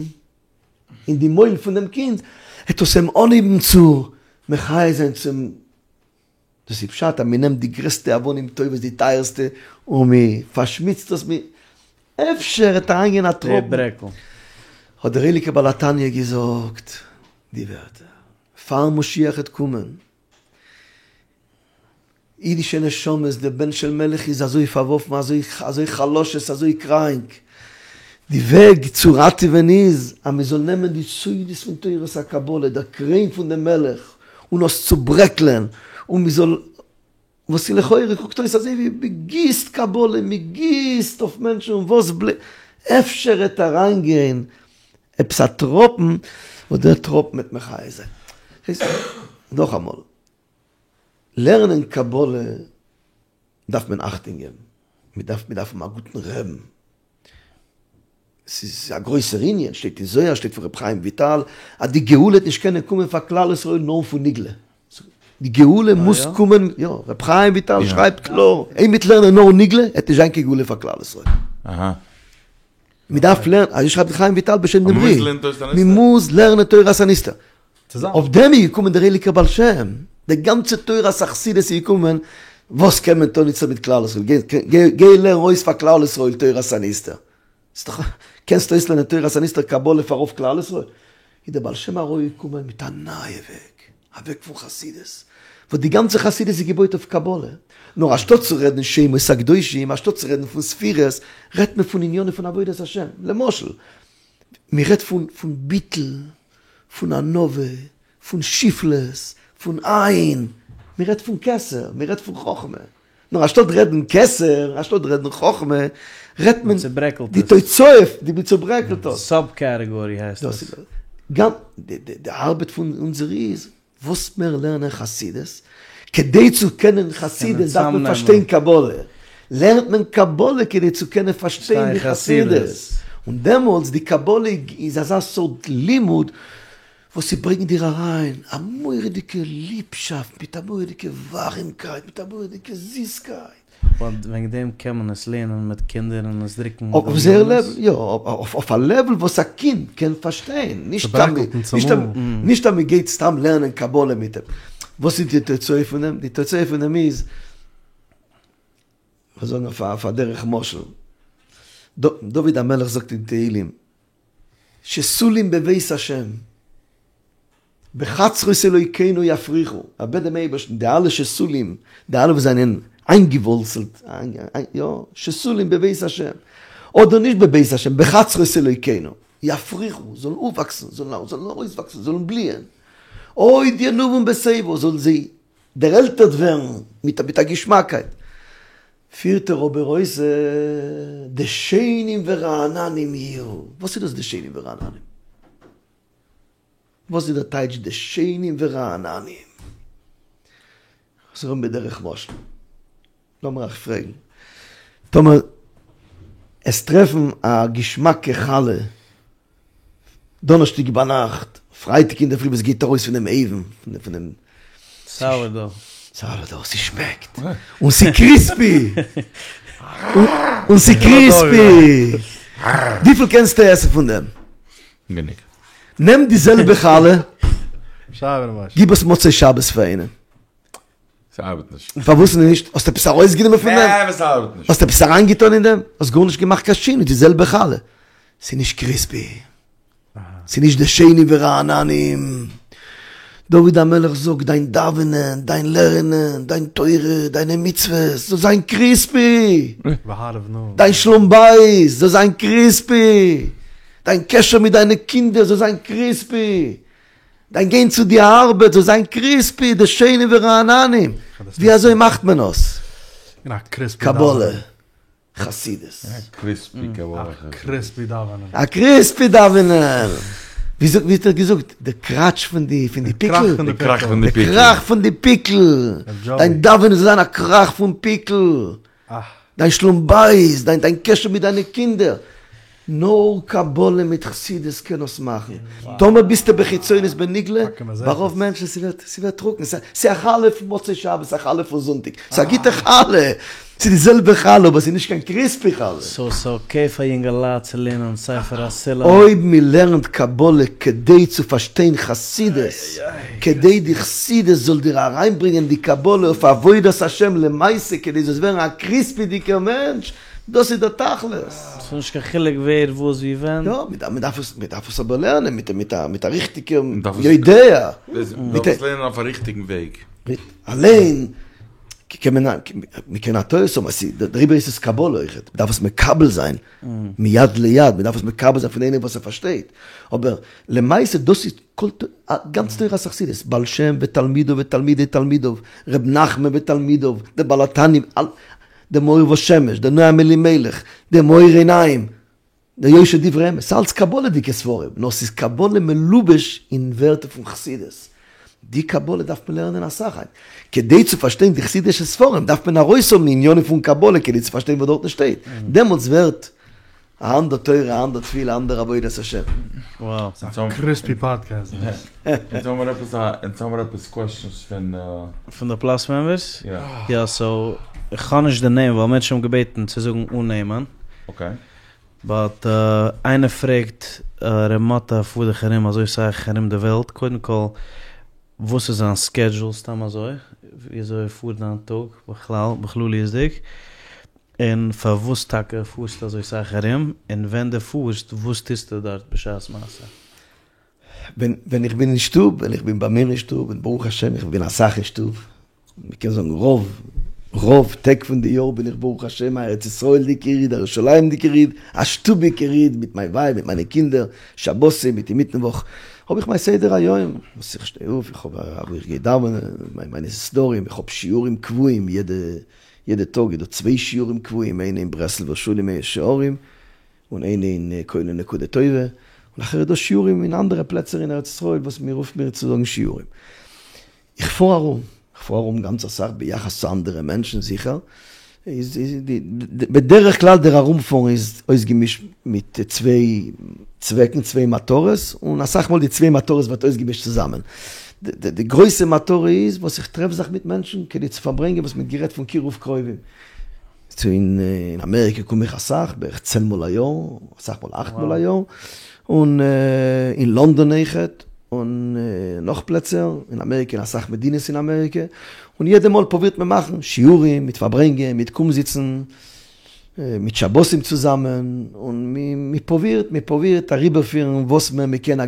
אין די מויל פון דעם קינד, העט עס אים אנהייבן צו מחיה זיין צום דאס איז פשט אז מען נעמט די גרעסטע אבנים טובות די טייערסטע און מען פארשמיצט עס מיט אפשר העט אריינגיין א טראפן. האט דער הייליגער בעל התניא געזאגט די ווערטער פאר משיח העט קומען אידישע נשמות דער בן של מלך איז אזוי פארווארפן אזוי אזוי חלשות אזוי קראנק די וועג צו ראטעווען איז אז מען זאל נעמען די סודות פון תורת הקבלה דער קרוין פון דעם מלך און עס צוברעקלען און מען זאל, וואס איז לכאורה קוקט אויס אזוי ווי מען גיסט קבלה, מען גיסט אויף מענטשן און וואס בלי, אפשר העט אריינגיין עפעס א טראפן וואס דער טראפן וועט מחיה זיין. נאכאמאל, לערנען קבלה דארף מען אכטונג געבן, מען דארף מען דארף האבן א גוטן רבי'ן, ס'איז א גרויסער ענין, שטייט אין זוהר, שטייט פון רבי חיים וויטאל, אז די גאולה וועט נישט קענען קומען פאר כלל ישראל נאר פון נגלה. די גאולה מוז קומען, יא, רבי חיים וויטאל שרייבט קלאר, אויב מ'וועט לערנען נאר נגלה, וועט נישט זיין קיין גאולה פאר כלל ישראל. מ'דארף לערנען, אזוי שרייבט רבי חיים וויטאל בשם דעם ר"י, מ'מוז לערנען תורת הנסתר. אויף דעם איז געקומען דער הייליגער בעל שם, די גאנצע תורת החסידות איז געקומען, וואס קען מען טון איצטער מיט כלל ישראל, גיי לערן אויס פאר כלל ישראל תורת הנסתר. קענסט אויסלערנען תורת הנסתר קבלה פאר רוב כלל ישראל? איז דער בעל שם ארויפגעקומען מיט א נייע וועג, א וועג פון חסידות, וואס די גאנצע חסידות איז געבויט אויף קבלה, נאר אנשטאט צו רעדן שמות הקדושים, אנשטאט צו רעדן פון ספירות, רעדט מען פון עניינים פון עבודת השם, למשל, מען רעדט פון פון ביטול, פון ענווה, פון שפלות, פון אין, מען רעדט פון כתר, מען רעדט פון חכמה, נאר אנשטאט רעדן כתר, אנשטאט רעדן חכמה, רעדט מען די תוצאה, די מ'צוברעקלט עס. סאב קעטעגארי הייסט עס. גם די ארבעט פון אונזער איז, וואס מער לערנען חסידות, כדי צו קענען חסידות דארף מען פארשטיין קבלה, לערנט מען קבלה כדי צו קענען פארשטיין די חסידות, און דעמאלטס די קבלה איז אזא סארט לימוד וואס ס'ברענגט דיר אריין א מורא'דיגע ליבשאפט מיט א מורא'דיגע ווארימקייט מיט א מורא'דיגע זיסקייט. וועגן דעם קען מען עס לערנען מיט קינדער און עס דרוקן אויף זייער לעוול, יא, אויף א לעוול וואס א קינד קען פארשטיין, נישט אז מ'גייט סתם לערנען קבלה מיט אים. וואס איז די תוצאה פון דעם? די תוצאה פון דעם איז, כ'וועל זאגן אויף א דרך משל, דוד המלך זאגט אין תהלים, שתולים בבית השם, בחצרות אלוקינו יפריחו, ער בעט דעם אייבערשטן, די אלע שתולים, די אלע וואס זענען איינגעווארצלט, יא, שתולים בבית השם, אדער נישט בבית השם, בחצרות אלוקינו, יפריחו, זאלן אויפוואקסן, זאלן ארויסוואקסן, זאלן בליען, עוד ינובון בשיבה, זאלן זיי דערעלטערט ווערן מיט א געשמאקייט. פירט ער אבער אויס דשנים ורעננים יהיו. וואס איז דאס דשנים ורעננים? וואס איז דער טייטש דשנים ורעננים? כ'זאג בדרך משל. לאמיר אייך פרעגן. טאמער עסט טרעפן א געשמאקע חלה דאנערשטאג ביינאכט, פרייטאג אינדערפרי וואס גייט ארויס פונעם אויוון, פון דעם סאוערדאו. סאוערדאו, ס'שמעקט, און ס'קריספי, און ס'קריספי, וויפיל קענסטו עסן פון דעם? גענוג. נעם די זעלבע חלה, גיב עס מוצאי שבת פאר איינעם. ס'ארבעט נישט. פארוואס נישט? האסט עפעס ארויסגענומען פון דעם? נע, ס'ארבעט נישט. האסט עפעס אריינגעטון אין דעם? האסט גארנישט געמאכט קיין שינוי, די זעלבע חלה. ס'איז נישט קריספי. ס'איז נישט דשנים ורעננים. דוד המלך זאגט, דיין דאווענען, דיין לערנען, דיין תורה, דיינע מצוות, זאל זיין קריספי! דיין שלום בית זאל זיין קריספי! דיין קשר מיט דיינע קינדער זאל זיין קריספי! דיין גיין צו די ארבעט זאל זיין קריספי, דשנים ורעננים! ווי אזוי מאכט מען עס? קבלה. חסידות. א קריספי קבלה חסידות. א קריספי דאווענען. א קריספי דאווענען! ווי זאגט ווי האט ער געזאגט? די קראטש פון די פון די פיקל. די קראך פון די פיקל. די קראך פון די פיקל. דיין דאווענען זאל זיין א קראך פון פיקל. דיין שלום בית, דיין דיין קשר מיט דיינע קינדער. נאר קבלה מיט חסידות קען עס מאכן. טאמער ביסטו בחיצוניות בנגלה, ביי רוב מענטשן ס'ווערט ס'ווערט טרוקן, ס'איז א חלה פון מוצאי שבת, א חלה פון זונטאג, ס'איז א גוטע חלה, ס'איז די זעלבע חלה אבער ס'איז נישט קיין קריספי חלה. סאו ס'איז אקעי פאר יונגעלייט צו לערנען ספר הסולם? אויב מ'לערנט קבלה כדי צו פארשטיין חסידות, כדי די חסידות זאל דיר אריינברענגען די קבלה אויף עבודת השם למעשה כדי זאלסט ווערן א קריספי'דיגער מענטש, דאס איז דער תכלית. ס'איז נישט קיין חילוק ווער וואס ווי ווען. יא, מען דארף עס, מען דארף עס אבער לערנען מיט מיט א מיט א ריכטיגע יודע. מען דארף עס לערנען אויף א ריכטיגן וועג. אליין קען מען, מען קען א טעות האבן, דעריבער איז עס קבלה אויכעט, מען דארף עס מקבל זיין מיד ליד, מען דארף עס מקבל זיין פון איינעם וואס ער פארשטייט, אבער למעשה דאס איז כל, גאנץ תורת החסידות, בעל שם ותלמידיו ותלמידי תלמידיו, ר' נחמן ותלמידיו, דער בעל התניא, דער מאור ושמש, דער נועם אלימלך, דער מאור עיניים, דער יושר דברי אמת, ס'אלץ קבלה'דיגע ספרים, נאר ס'איז קבלה מלובש אין ווערטער פון חסידות. די קבלה דארף מען לערנען אסאך היינט. כדי צו פארשטיין די חסידישע ספרים דארף מען ארויסהאבן עניינים פון קבלה כדי צו פארשטיין וואס דארטן שטייט. דעמאלטס ווערט א אנדער תורה, א אנדער תפילה, א אנדער עבודת השם. וואו. ס'איז א קריספי פאדקעסט דאס. אונז האמיר עפעס א, אונז האמיר עפעס קוועסטשענס פון. פון די פלאס מעמבערס? יא. יא, סאו, איך האב נישט די נעמען ווייל מענטשן האבן געבעטן צו זאגן אן נעמען. אקעי. באט איינער פרעגט ר' מאטע פארט דאך ארום אזוי סאך ארום די וועלט, קודם כל וואס איז זיין סקעדזשול סתם אזוי, ווי אזוי פארט זיין טאג בכלל בכלליות'דיג, און פארוואס טאקע פארסטו אזוי סאך ארום, און ווען דו פארסט וואס טוסטו דארט בשעת מעשה? ווען ווען איך בין אין שטוב, ווען איך בין ביי מיר אין שטוב, און ברוך השם איך בין אסאך אין שטוב, מ'קען זאגן רוב, רוב טעג פון די יאר בין איך ברוך השם א ארץ ישראל'דיגער איד, א ירושלימ'דיגער איד, א שטוביגער איד, מיט מיין ווייב, מיט מיינע קינדער, שבתים מיט אינמיטן וואך, האב איך מיין סדר היום, וואס איך שטיי אויף, איך האב א וואו איך גיי דאווענען, מיינע סדרים, איך האב שיעורים קבועים יעדע יעדע טאג איז דא צוויי שיעורים קבועים, איינע אין ברסלב'ער שול אין מאה שערים, און איינע אין כולל נקודה טובה, און נאכער איז דא שיעורים אין אנדערע פלעצער אין ארץ ישראל וואס מען רופט מיר צו זאגן שיעורים. איך פאר ארום, איך פאר ארום גאנץ אסאך ביחס צו אנדערע מענטשן זיכער, איז בדרך כלל דער ארומפארן איז אויסגעמישט מיט צוויי צוועקן, צוויי מטרות, און אסאך מאל די צוויי מטרות ווערט אויסגעמישט צוזאמען. די גרויסע מטרה איז וואס איך טרעף זיך מיט מענטשן כדי צו פארברענגען וואס מ'האט גערעדט פון קירוב קרובים. צו אין אמעריקע קום איך אסאך, בערך צען מאל א יאר, אסאך מאל אכט מאל א יאר, און אין לאנדאן אויכעט, און נאך פלעצער, אין אמעריקע אין אסאך מדינות אין אמעריקע, און יעדע מאל פרובירט מען מאכן שיעורים, מיט פארברענגען, מיט קומזיצן, מיט שבתים צוזאמען, און מען פרובירט, מען פרובירט אריבערפירן וואס מער מען קען,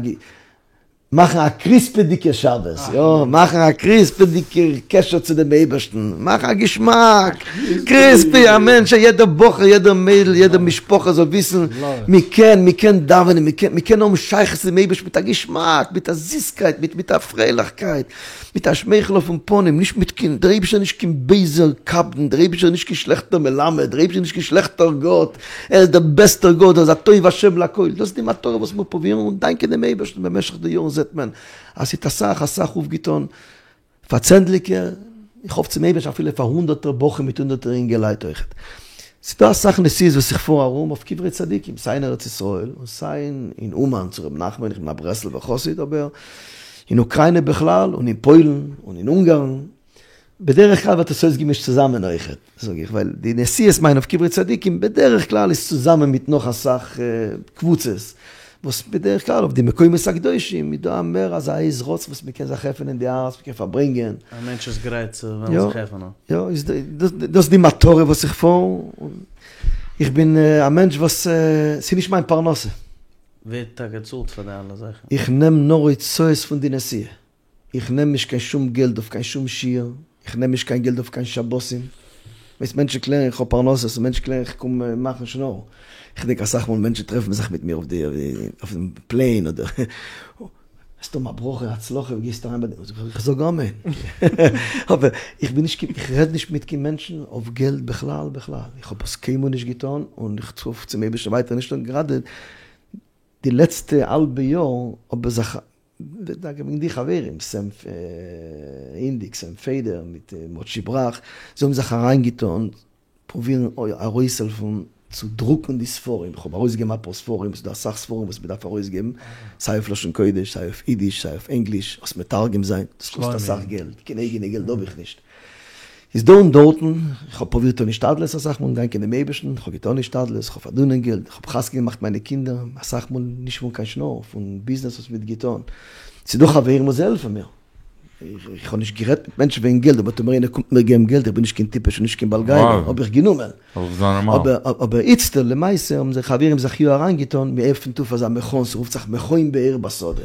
מאכן א קריספעדיגע שבת, יא, מאכן א קריספעדיגע קשר צו דעם אייבערשטן, מאכן א געשמאק, קריספי, א מענטש, א יעדער בחור, יעדער מיידל, יעדע משפחה זאל וויסן, מען קען, מען קען דאווענען, מען קען, מען קען האבן שייכות צו דעם אייבערשטן מיט א געשמאק, מיט א זיסקייט, מיט מיט א פרייליכקייט, מיט א שמייכל אויפן פנים, נישט מיט קיין, דער אייבערשטער איז נישט קיין בייזער קפדן, דער אייבערשטער איז נישט קיין שלעכטער מלמד, דער אייבערשטער איז נישט קיין שלעכטער גאט, ער איז דער בעסטער גאט, ער איז הטוב השם לכל, דאס איז די מטרה וואס מיר פרובירן און דאנקען דעם אייבערשטן במשך די יארן זעט מען אז ס'האט אסאך אסאך אויפגעטון פאר צענדליגער, איך האף צום אייבערשטן אפילו פאר הונדערטער בחורים מיט הונדערטער אינגעלייט אויכעט. ס'איז דא אסאך נסיעות וואס איך פאר ארום אויף קברי צדיקים, סיי אין ארץ ישראל און סיי אין אומאן צו ר' נחמן, איך בין א ברסלב'ער חסיד אבער אין אוקריינע בכלל און אין פוילן און אין אונגארן, בדרך כלל ווערט עס אויסגעמישט צוזאמען אויכעט, זאג איך, ווייל די נסיעות מיינע אויף קברי צדיקים בדרך כלל איז צוזאמען מיט נאך אסאך קבוצות, וואס בדרך כלל אויף די מקומות הקדושים איז דא א מער אזא עת רצון וואס מען קען זיך עפענען די הארץ, מען קען פארברענגען. א מענטש איז גרייט צו וועלן זיך עפענען. יא, איז דאס איז די מטרה וואס איך פאר, איך בין א מענטש וואס, ס'איז נישט מיין פרנסה. ווער טאקע צאלט פאר די אלע זאכן? איך נעם נאר הוצאות פון די נסיעה, איך נעם נישט קיין שום געלט אויף קיין שום שיעור, איך נעם נישט קיין געלט אויף קיין שבתים, ווייסט מענטשן קלערן איך האב פרנסה, סאו מענטשן קלערן איך קום מאכן שנאר, איך געדענק אסאך מאל מענטשן טרעפן זיך מיט מיר אויף די אויף דעם פלעין אדער וועסט האבן א ברכה הצלחה ווי גייסטו אריין ביי דעם, איך זאג אמן, אבער איך בין נישט קיין איך רעד נישט מיט קיין מענטשן אויף געלט בכלל בכלל, איך האב עס קיינמאל נישט געטון און איך האף צום אייבערשטן ווייטער נישט טון, גראדע די לעצטע האלבע יאר האב איך זיך טאקע וועגן די חברים, סעם אינדיג, סעם פעדער, מיט מוטשי בראך, זיי האבן זיך אריינגעטון פרובירן ארויסהעלפן צו דרוקן די ספרים, איך האב ארויסגעגעבן אפאר ספרים, ס'איז דא אסאך ספרים וואס מ'דארף ארויסגעבן, סיי אויף לשון קודש, סיי אויף אידיש, סיי אויף ענגליש, עס מתרגם זיין, דאס קאסט אסאך געלט, קיין אייגענע געלט האב איך נישט. איז דא און דארטן, איך האב פרובירט טון השתדלות אסאך מאל, דאנקען דעם אייבערשטן, איך האב געטון השתדלות, איך האב פארדינען געלט, איך האב חתונה געמאכט מיינע קינדער, אסאך מאל נישט פון קיין שנאר, פון ביזנעס וואס מ'האט געטון, ס'איז דא חברים וואס זיי העלפן מיר, איך האב נישט גערעדט מיט מענטשן וועגן געלט, אבער טאמער איינער קומט מיר געבן געלט, איך בין נישט קיין טיפש און נישט קיין בעל גאווה, האב איך גענומען. אבער איצטער למעשה האבן זיך חברים זיך יא אריינגעטון, מ'עפנט אויף אזא מכון, ס'רופט זיך מכון באר בשדה.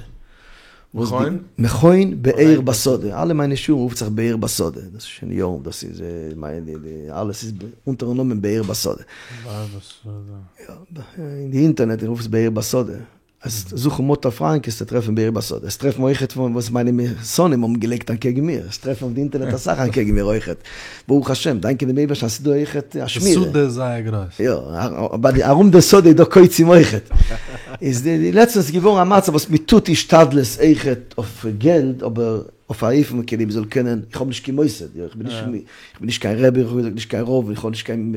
מכון? מכון באר בשדה, אלע מיינע שיעורים רופט זיך באר בשדה, דאס איז שוין יארן, דאס איז מיין די די אלעס איז אונטערן נאמען באר בשדה. באר בשדה. יא, אין די אינטערנעט רופט עס באר בשדה, אז זוכן מוטה פראנק וועסטו טרעפן באר בשדה, וועסט טרעפן אויכעט פון וואס מיינע שונאים האבן געלייגט אנטקעגן מיר, וועסט טרעפן אויף די אינטערנעט אסאך אנטקעגן מיר אויכעט, ברוך השם, דאנקען דעם אייבערשטן אז ס'איז דא אויכעט א שמירה. די שדה איז זייער גרויס. יא, אבער ארום די שדה איז דא קוצים אויכעט. איז די לעצטענס געווארן א מצב וואס מ'טוט השתדלות אויכעט אויף געלט, אבער אויף א אופן כדי מ'זאל קענען, איך האב נישט קיין מוסד, איך בין נישט, איך בין נישט קיין רבי, איך האב נישט קיין רב, איך האב נישט קיין,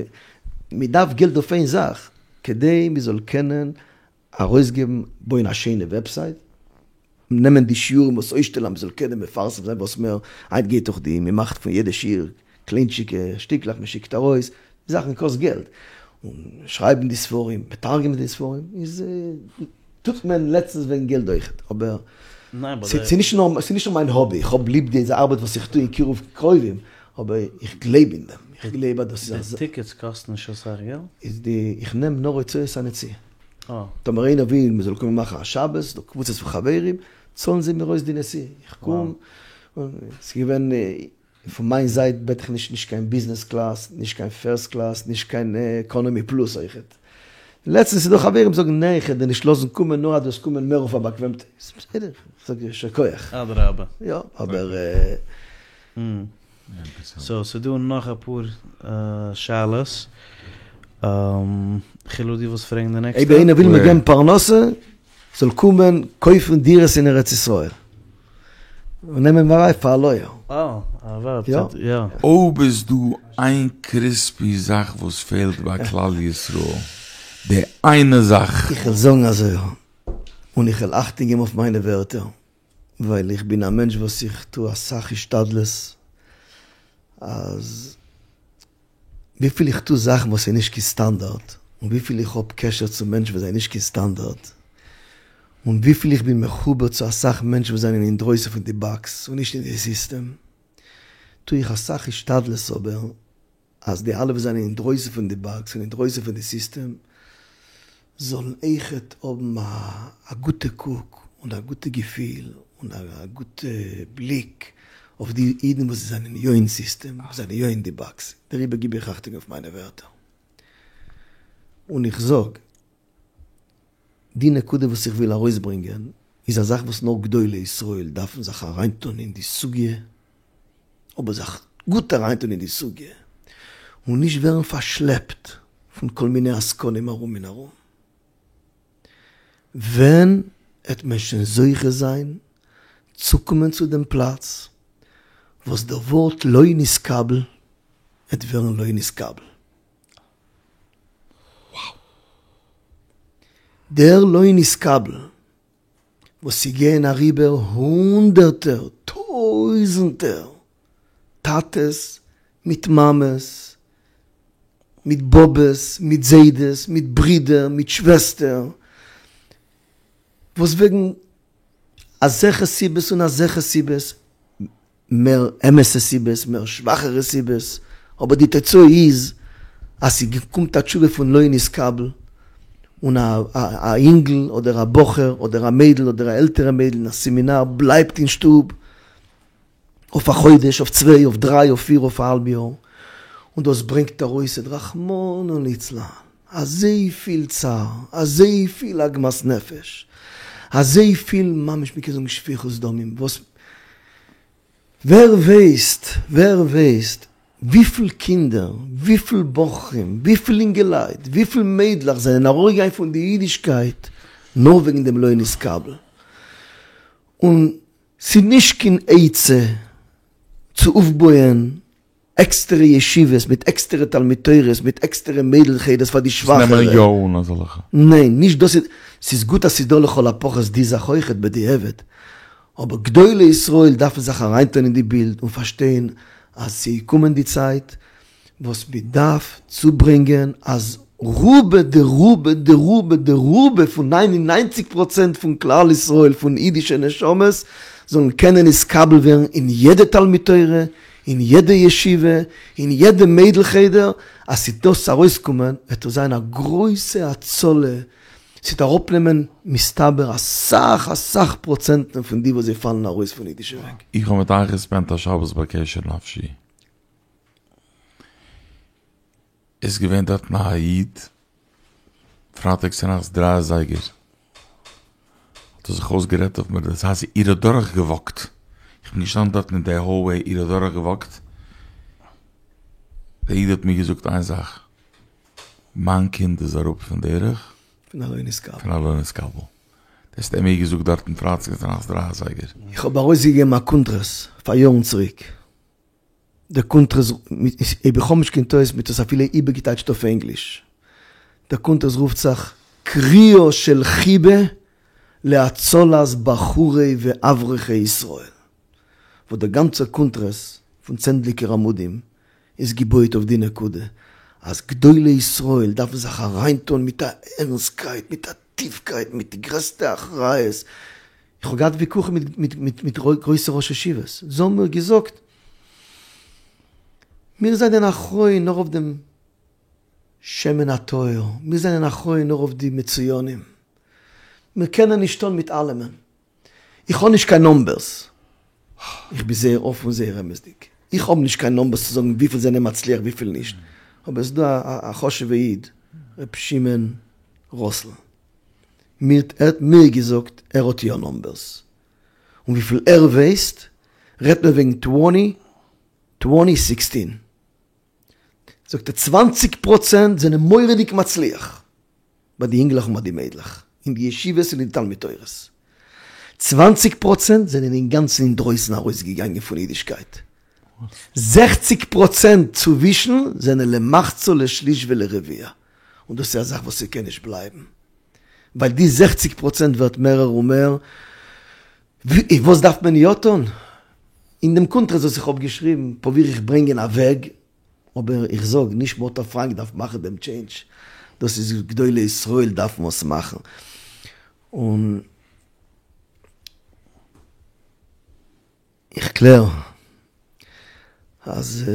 מ'דארף געלט אויף איין זאך, כדי מ'זאל קענען ארויסגעבן, בויען א שיינע וועבסייט, נעמען די שיעורים וואס אויסשטעלן אז מ'זאל קענען מפרסם זיין וואס מער, היינט גייט דאך די, מ'מאכט פון יעדע שיעור קליינטשיגע שטיקלעך מ'שיקט ארויס, די זאכן קאסט געלט, און שרייבן די ספרים, מתרגם די ספרים, איז טוט מען לעצטנס וועגן געלט אויכעט, אבער ס'איז נישט נאר, ס'איז נישט נאר מיין האבי, איך האב ליב די ארבעט וואס איך טו אין קירוב קרובים, אבער איך גלייב אין דעם, איך גלייב אז דאס איז א. די טיקעטס קאסטן נישט אסאך געלט? איז די, איך נעם נאר הוצאות הנסיעה. טאמער איינער וויל מען זאל קומען מאכן א שבת, דא קבוצות פון חברים, צאלן זיי מיר אויס די נסיעה, איך קום, ס'איז געווען, פון מיין זייט בעט איך נישט נישט קיין ביזנעס קלאס, נישט קיין פירסט קלאס, נישט קיין עקאנאמי פלוס אויכעט. לעצטנס איז דא חברים זאגן נע איך וועל דיר נישט לאזן קומען נאר אז דו וועסט קומען מער אויף א באקוועמטע, איז בסדר, איך זאג יישר כח. אדרבה. יא, אבער. סאו ס'דא נאך אפאר שאלות. חילו דו ווילסט פרעגן די נעקסטע? אויב איינער וויל מיר געבן פרנסה זאל קומען קויפן דירות אין ארץ ישראל. און נעמען מיין ווייב פאר א לויער. אה, א ווייב, יא. אויב איז דא איין קריספי זאך וואס פעלט ביי כלל ישראל, די איינע זאך. איך וועל זאגן אזוי, און איך וועל אכטונג געבן אויף מיינע ווערטער, ווייל איך בין א מענטש וואס איך טו אסאך השתדלות אז וויפיל איך טו זאכן וואס איז נישט קיין סטאנדארט, און וויפיל איך האב קשר צו מענטשן וואס זענען נישט קיין סטאנדארט, און וויפיל איך בין מחובר צו אסאך מענטשן וואס זענען אינדרויסן פון די באקס און נישט אין די סיסטעם, טו איך אסאך השתדלות אבער אז די אלע וואס זענען אינדרויסן פון די באקס און אינדרויסן פון די סיסטעם זאלן אויכעט האבן א גוטע קוק און א גוטע געפיל און א גוטע בליק אויף די אידן וואס זענען יא אין סיסטעם, וואס זענען יא אין די באקס, דעריבער גיב איך אכטונג אויף מיינע ווערטער און איך זאג, די נקודה וואס איך וויל ארויסברענגען איז א זאך וואס נאר גדולי ישראל דארפן זיך אריינטון אין די סוגיא, אבער זיך גוט אריינטון אין די סוגיא, און נישט ווערן פארשלעפט פון כל מיני עסקנים ארום און ארום. ווען העט מען שוין זוכה זיין צוקומען צו דעם פלאץ וואס דער ווארט לא נתקבל העט ווערן לא נתקבל? דער לא נתקבל וואס ס'גייען אריבער הונדערטער טויזענטער טאטעס מיט מאמעס, מיט באבעס, מיט זיידעס, מיט ברידער, מיט שוועסטער, וואס וועגן אזעלכע סיבות און אזעלכע סיבות, מער אמת'ע סיבות, מער שוואכערע סיבות, אבער די תוצאה איז אז ס'קומט א תשובה פון לא נתקבל. און א א אינגל אדער א בחור אדער א מיידל אדער א עלטערע מיידל אין א סעמינאר בלייבט אין שטוב אויף א חודש, אויף צוויי, אויף דריי, אויף פיר, אויף א האלב יאר, און דאס ברענגט ארויס רחמנא ליצלן אזויפיל צער, אזויפיל עגמת נפש, אזויפיל ממש מ'קען זאגן שפיכות דמים, וואס ווער ווייסט, ווער ווייסט וויפיל קינדער, וויפיל בחורים, וויפיל אינגעלייט, וויפיל מיידלעך זענען ארויסגעגאנגען פון די אידישקייט נאר וועגן דעם לא נתקבל. און ס'איז נישט קיין עצה צו אויפבויען עקסטערע ישיבות מיט עקסטערע תלמוד תורה'ס מיט עקסטערע מיידל חדר'ס פאר די שוואכערע. וואס נעמען יא אן אזעלכע. ניין, נישט דאס איז, ס'איז גוט אז ס'איז דא לכל הפחות די זאך אויכעט בדיעבד, אבער גדולי ישראל דארפן זיך אריינטון אין די בילד און פארשטיין אז ס'איז געקומען די צייט וואס מ'דארף צוברענגען אז רובא דרובא דרובא דרובא פון ניין און ניינציג פראצענט פון כלל ישראל פון אידישע נשמות זאלן קענען נתקבל ווערן אין יעדע תלמוד תורה, אין יעדע ישיבה, אין יעדע מיידל חדר, אז ס'וועט דאס ארויסקומען וועט עס זיין א גרויסע הצלה, ס'וועט אראפנעמען מסתבר אסאך אסאך פראצענטן פון די וואס זיי פאלן ארויס פון אידישע וועג. איך האב מיט אייך געספענט א שבת ביי קשר נפשי. איז געווען דארטן א איד פרייטאג צונאכטס דריי אזייגער האט ער זיך אויסגערעדט אויף מיר דאס הייסט איר האט דורך געוואקט איך בין געשטאנען דארטן אין די האלוועי איר האט דורך געוואקט דער איד האט מיר געזאגט איין זאך מיין קינד איז אראפ פון דרך פון א לא נתקבל פון א לא נתקבל דאס האט ער מיר געזאגט דארטן פרייטאג צונאכטס דריי אזייגער. איך האב ארויסגעגעבן א קונטרס פאר יארן צוריק. דער קונטרס, אויב איך האב נישט קיין טעות, מ'האט עס אפילו איבערגעטייטשט אויף ענגליש. דער קונטרס רופט זיך קריאה של חיבה להצלת בחורי ואברכי ישראל. וואס דער גאנצער קונטרס פון צענדליגער עמודים איז געבויעט אויף די נקודה אז גדולי ישראל דארפן זיך אריינטון מיט א ערנסטקייט, מיט א טיפקייט, מיט די גרעסטע אחריות. איך האב געהאט וויכוחים מיט מיט מיט גרויסע ראשי ישיבות, זיי האבן מיר געזאגט, מיר זענען אחראי נאר אויף דעם שמן הטהור, מיר זענען אחראי נאר אויף די מצוינים, מיר קענען נישט טון מיט אלעמען. איך האב נישט קיין נומבערס, איך בין זייער אפן און זייער אמת'דיג, איך האב נישט קיין נומבערס צו זאגן וויפיל זענען מצליח וויפיל נישט, אבער עס איז דא א חשוב'ע איד ר' שמעון ראסל, מיר ער האט מיר געזאגט ער האט יא נומבערס, און וויפיל ער ווייסט רעדט מען וועגן טווענטי טווענטי סיקסטין, זאגט ער צוואנציג פראצענט זענען מורא'דיג מצליח. ביי די אינגלעך און ביי די מיידלעך, אין די ישיבות און אין די תלמוד תורה'ס. צוואנציג פראצענט זענען אינגאנצן אינדרויסן ארויסגעגאנגען פון אידישקייט. זעכציג פראצענט צווישן זענען למחצה לשליש ולרביע. און דאס איז א זאך וואס ס'קען נישט בלייבן. ווייל די זעכציג פראצענט ווערט מערער און מער. וואס דארף מען יא טון? אין דעם קונטרס וואס איך האב געשריבן פרוביר איך ברענגען א וועג אבער איך זאג, נישט מאטא פראנק דארף מאכן דעם טשעינדזש, דאס איז גדולי ישראל דארפן עס מאכן, און איך קלער אז